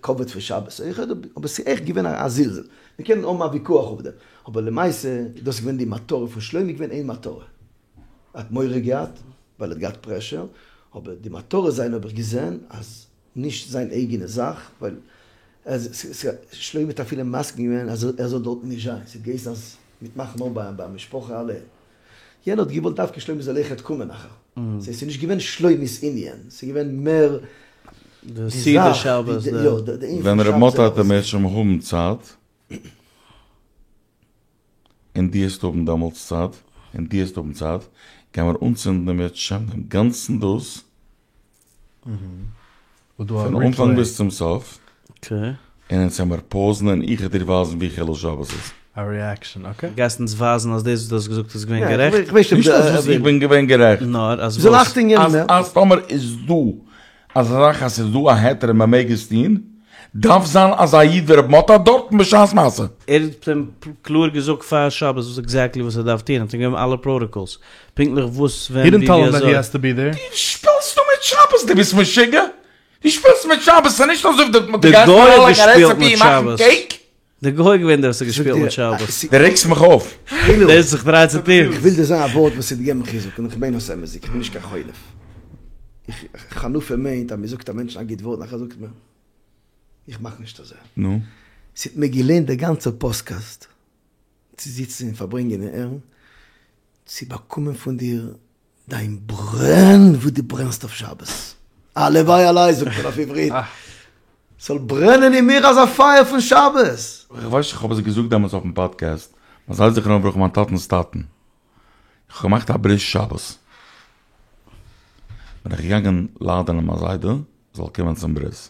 כבוד פון שבת אויכעט, אבער ס'איז עכט געווען א זלזול, מען קען האבן א ויכוח אויף דעם, אבער למעשה איז דאס געווען די מטרה פון שלומי, געווען איין מטרה, ער האט מורא געהאט ווייל ער האט געהאט פרעשור, אבער די מטרה זיינע האב איך געזען אז נישט זיין אייגענע זאך, ווייל שלומי האט אפילו מסכים געווען אז ער זאל דארטן נישט זיין, ס'האט געהייסן אז מ'וועט מאכן נאר ביי משפחה אלע, יענער האט געוואלט דווקא שלומי זאל אויכעט קומען נאכער, סאו ס'איז נישט געווען שלומי'ס ענין, ס'איז געווען מער די סעודה שבת, די. ווען ר' מאטע וועט אם ירצה השם האבן צייט, און דו העסט האבן דעמאלטס צייט, און דו העסט האבן צייט, גיימער אנצינדן אם ירצה השם דעם גאנצן דאס, פון אנפאנג ביז צום סוף, און אונז העמער פאוזן און איך העט דיר ווייזן ווי חילול שבת איז. א ריעקשאן, אקעי. גייסט אונז ווייזן אז דאס וואס דו האסט געזאגט איז געווען גערעכט? נישט אז וואס איך בין געווען גערעכט. נאר אז וואס? אז טאמער איז דא אזא זאך אז ס'איז דא א היתר און מ'מעג עס טון, דארף זיין אזא איד ווי ר' מאטע דארטן בשעת מעשה. ער האט אים קלאר געזאגט פאר שבת וואס עקזעקטלי וואס ער דארף טון, ער האט אים געגעבן אלע פראטאקאלס, פונקטליך וואס ווען ווי ווי אזוי. דו שפילסט דא מיט שבת? דו ביסט משוגע? דו שפילסט מיט שבת? ס'איז נישט אזוי ווי דו די גייסט גוי האט אריינלייגן א געשפילט רעסעפי מיט און מאכן שבת. קעיק? די גוי איז געווען דער וואס האט געשפילט מיט שבת. דו רעגסט מיך אויף. דאס איז זיך דרייט צו טון. איך וויל דיר זאגן א ווארט וואס וועט געבן חיזוק, און איך מיין עס אמת'דיג, איך בין נישט קיין חולף. חנופה מיינט אז מען זאגט א מענטשן א גוט ווארט, נאכער זאגט מען, איך מאך נישט אזוי. נו? ס'האט מיר געלוינט דער גאנצער פאדקעסט צו זיצן און פארברענגען און הערן, צו באקומען פון דיר דיין ברען וואס דו ברענסט אויף שבת. הלוואי עלי זאגט מען אויף עברית, ס'זאל ברענען אין מיר אזא פייער פון שבת. איך ווייס איך האב עס געזאגט דעמאלטס אויפן פאדקעסט, מיין זיידע זכרונו לברכה מיין טאטנ'ס טאטן, איך האב געמאכט א ברית שבת, בין איך געגאנגען לאדענען מיין זיידע זאל קומען צום ברית,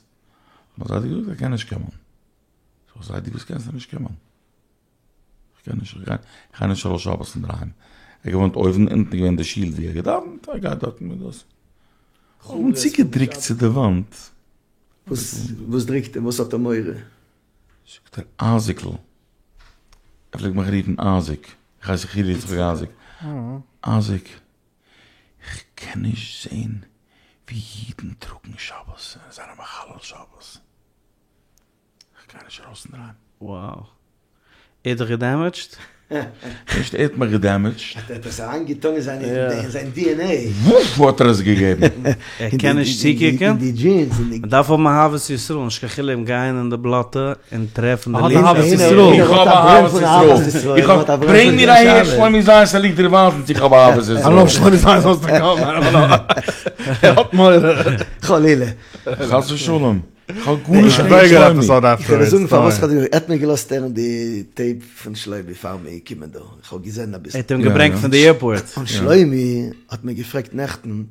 מיין זיידע האט געזאגט ער קען נישט קומען, זאג איך זיידי וואס קענסטו נישט קומען? איך קען נישט, איך גיי, איך גיי נישט ארויס שבת אינדערהיים. ער האט געוואוינט אויבן, אונטן איז געווען די שול ווי ער האט געדאווענט, ער גייט דארטן מיט דאס. איך האב אים צוגעדריקט צו די וואנט. וואס, וואס דריקט אים? וואס האט ער מורא? זאגט ער, אייזיק'ל. ער פלעגט מיך רופן אייזיק, איך הייס יחיאל יצחק אייזיק. אייזיק, איך קען נישט זען ווי אידן טראגן שבת און זענען מחלל שבת. כ'גיי נישט ארויס אינדערהיים. Wow. ער האט דיך געדעמעדזשט? נישט ער האט מיך געדעמעדזשט. ער האט עס אריינגעטון אין זיין אין זיין DNA. וואף האט ער עס געגעבן. ער קען נישט צוקוקען? אין די דזשינס. מען דארף האבן אהבת ישראל, נישט קיין חילוק גיין אין די בלאטע און טרעפן די האט אהבת ישראל. איך האב אהבת ישראל. איך האב, ברענג מיר אהער שלומי זייענס זאל איך דיר ווייזן צו איך האב אהבת ישראל. I don't know if שלומי זייענס וואנטס טו קאם, I don't know. ער האט מורא. חלילה. חס ושלום. כ'האב גארנישט קעגן שלומי. איך וועל זאגן פארוואס כ'האב ער האט מיר געלאזט הערן די טעיפ פון שלומי פאר מיר קומען דא, איך האב געזען אביסל. ער האט אים געברענגט פון די עירפארט. און שלומי האט מיר געפרעגט נעכטן,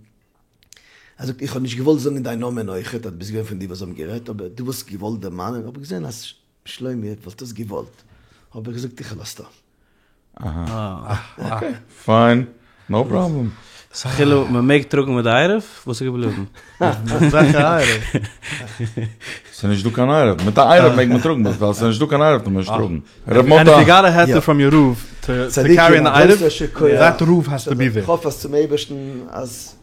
ער זאגט איך האב נישט געוואלט זאגן דיין נאמען אויכעט אז דו ביסט געווען פון די וואס האבן גערעדט, אבער דו וואלסט געוואלט דערמאנען, האב איך געזען אז שלומי וואלט עס געוואלט, האב איך געזאגט איך לאז דא. אהא. אקעי, פיין, נאו פראבלעם. חילו, מען מעג טראגן מיט די עירוב? וואס איז געבליבן? מיט וועלכע עירוב? ס'איז נישט דא קיין עירוב. מיט א עירוב מעג מען טראגן, ווייל ס'איז נישט דא קיין עירוב טאר מען נישט טראגן. ר' מאטא. ענד איף יו גאט א היתר פראם יור רב טו קערי אין די עירוב, דעט רב העז טו בי דער. כ'האף אז צום אייבערשטן אז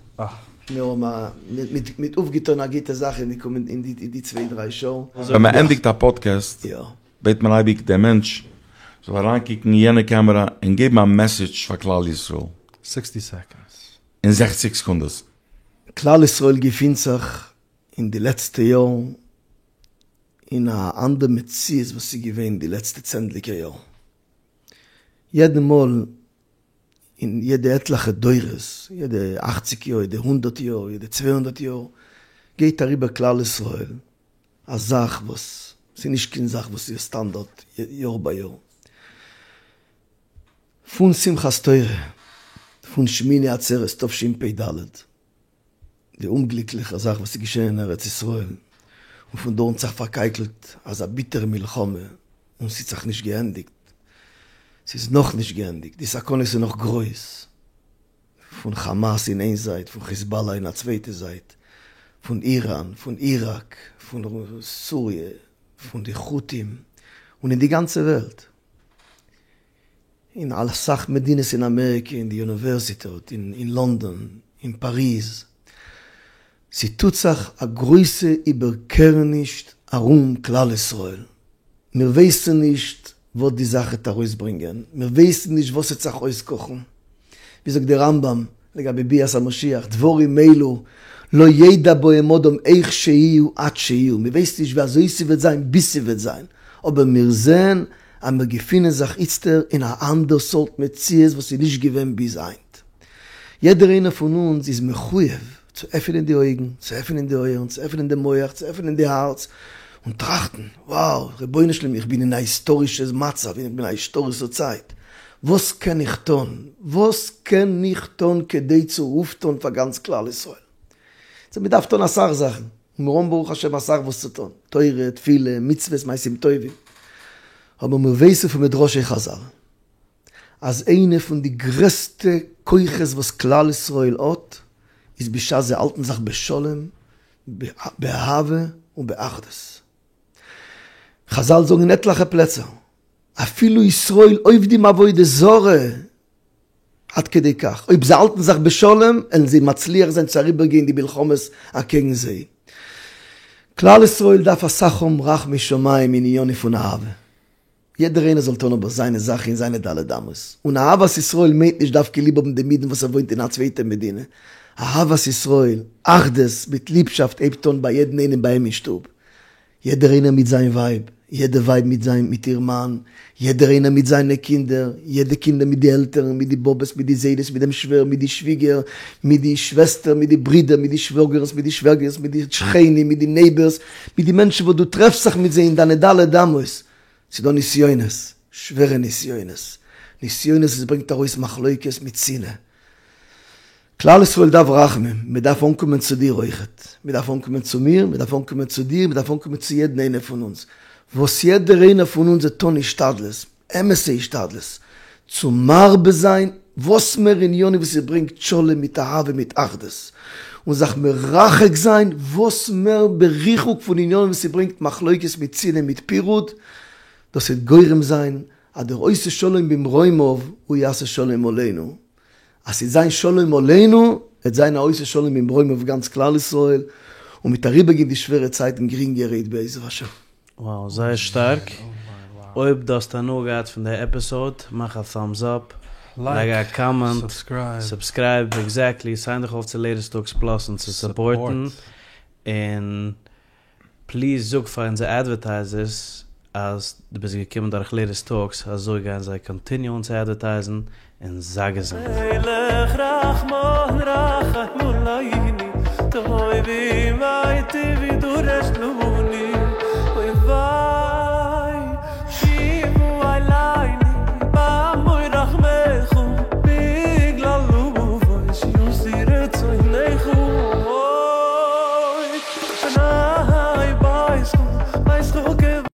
מיר האבן מיט אויפגעטון א גוטע זאך אין די קומענ אין די צוויי דריי שעה. ווען מען ענדיגט א פאדקעסט בעט מען אייביג דער מענטש זאל אריינקוקן אין יענע קעמערע און געבן א מעסעדזש פאר כלל ישראל. סיקסטי סעקאנדס. אין זעכציג סעקונדעס. כלל ישראל געפינט זיך אין די לעצטע יארן אין א אנדער מציאות וואס איז געווען די לעצטע צענדליגער יארן. יעדע מאל אין יעדע עטליכע דורות, יעדע אכציג יאר, יעדע הונדערט יאר, יעדע צוויי הונדערט יאר, גייט אריבער כלל ישראל א זאך וואס ס'איז נישט קיין זאך וואס איז סטאנדארט יאר ביי יאר. פון שמחת תורה, פון שמיני עצרת תשפ"ד, די אומגליקליכע זאך וואס איז געשען אין ארץ ישראל, און פון דארט זיך פארקייקלט אזא ביטערע מלחמה, און ס'האט זיך נישט געענדיגט, ס'איז נאכנישט געענדיגט, די סכנות איז נאך גרויס, פון חאמאס אין איין זייט, פון חיזבאללה אין א צווייטע זייט, פון איראן, פון איראק, פון סוריע, פון די חותים, און אין די גאנצע וועלט. אין אסאך מדינות אין אמעריקע, אין די אוניווערסיטעט, אין לאנדאן, אין פאריז, ס'טוט זיך א גרויסע איבערקערעניש ארום כלל ישראל, מיר ווייסן נישט וואס די זאך וועט ארויסברענגען, מיר ווייסן נישט וואס וועט זיך אויסקאכן, ווי זאגט דער רמב"ם לגבי ביאת המשיח, דברים אלו לא ידע בהם אדם איך שיהיו עד שיהיו, מען ווייסט נישט ווי אזוי ס'וועט זיין ביז ס'וועט זיין, אבער מיר זעען אז מיר געפינען זיך איצטער אין א אנדער סארט מציאות וואס איז נישט געווען ביז היינט. יעדער איינער פון אונז איז מחויב צו עפענען די אויגן, צו עפענען די אויערן, צו עפענען די מח, צו עפענען די הארץ, און טראכטן, wow, רבונו של עולם איך בין אין א היסטארישע מצב, איך בין אין א היסטארישע צייט, וואס קען איך טון, וואס קען איך טון כדי צו אויפטון פאר גאנץ כלל ישראל? סאו מען דארף טון אסאך זאכן, און מיר האבן ברוך השם אסאך וואס צו טון, תורה, תפילה, מצוות, מעשים טובים, אבער מיר ווייסן פון מדרשי חזל, אז איינע פון די גרעסטע כוחות וואס כלל ישראל האט, איז בשעת זיי האלטן זיך בשלום, באהבה און באחדות. חזל זאגן אין עטליכע פלעצער, אפילו ישראל עובדים עבודה זרה, עד כדי כך, אויב זיי האלטן זיך בשלום, וועלן זיי מצליח זיין צו אריבערגיין די מלחמות אקעגן זיי. כלל ישראל דארף אסאך האבן רחמי שמים אין עניינים פון אהבה. יעדער איינער זאל טון אבער זיינע זאכן אין זיינע ד' אמות. און אהבת ישראל מיינט נישט דווקא ליב האבן דעם אידן וואס ער וואוינט אין א צווייטע מדינה. אהבת ישראל, אחדות, מיט ליבשאפט הייבט אן ביי יעדן איינעם ביי אים אין שטוב. יעדער איינער מיט זיין ווייב, יעדע ווייב מיט זיין מיט איר מאן, יעדער איינער מיט זיינע קינדער, יעדע קינדער מיט די עלטערן, מיט די באבעס, מיט די זיידעס, מיט דעם שווער, מיט די שוויגער, מיט די שוועסטער, מיט די ברידער, מיט די שוואגערס, מיט די שוועגערס, מיט די שכנים, מיט די נעיבערס, מיט די מענטשן וואס דו טרעפסט זיך מיט זיי אין דיינע ד' אמות. ס'איז דא נסיונות, שווערע נסיונות, נסיונות וואס ברענגט ארויס מחלוקת מיט שנאה. כלל ישראל דארף רחמים, מען דארף אנקומען צו דיר אויכעט, מען דארף אנקומען צו מיר, מען דארף אנקומען צו דיר, מען דארף אנקומען צו יעדן איינער פון אונז, וואס יעדער איינער פון אונז וועט טון השתדלות, אמת'ע השתדלות, צו מרבה זיין וואס מער עניינים וואס ס'ברענגט שלום מיט אהבה מיט אחדות, און זיך מרחק זיין וואס מער בריחוק פון עניינים וואס ס'ברענגט מחלוקת מיט שנאה מיט פירוד, דאס וועט גורם זיין אז דער עושה שלום במרומיו הוא יעשה שלום עלינו, אז ס'וועט זיין שלום עלינו, וועט זיין א עושה שלום במרומיו אויף גאנץ כלל ישראל, און מ'וועט אריבערגיין די שווערע צייטן גרינגערהייט בעזר השם. Wow, זייער שטארק. אויב דו האסט הנאה געהאט פון די עפיסאוד, מאך א טאמס אפ, לייג א קאמענט, סובסקרייב, עקזעקטלי, סיין דיך אויף צו לעיטעסט טאלקס פלאס אונז צו סופארטן, און פליז זאג פאר אונזער אדווערטייזערס אז דו ביסט געקומען דורך לעיטעסט טאלקס אזוי גייען זיי קאנטיניוען צו אדווערטייזן און זיי געזונט. מלך רחמן רחם עלינו, טוב ומטיב דורש לנו.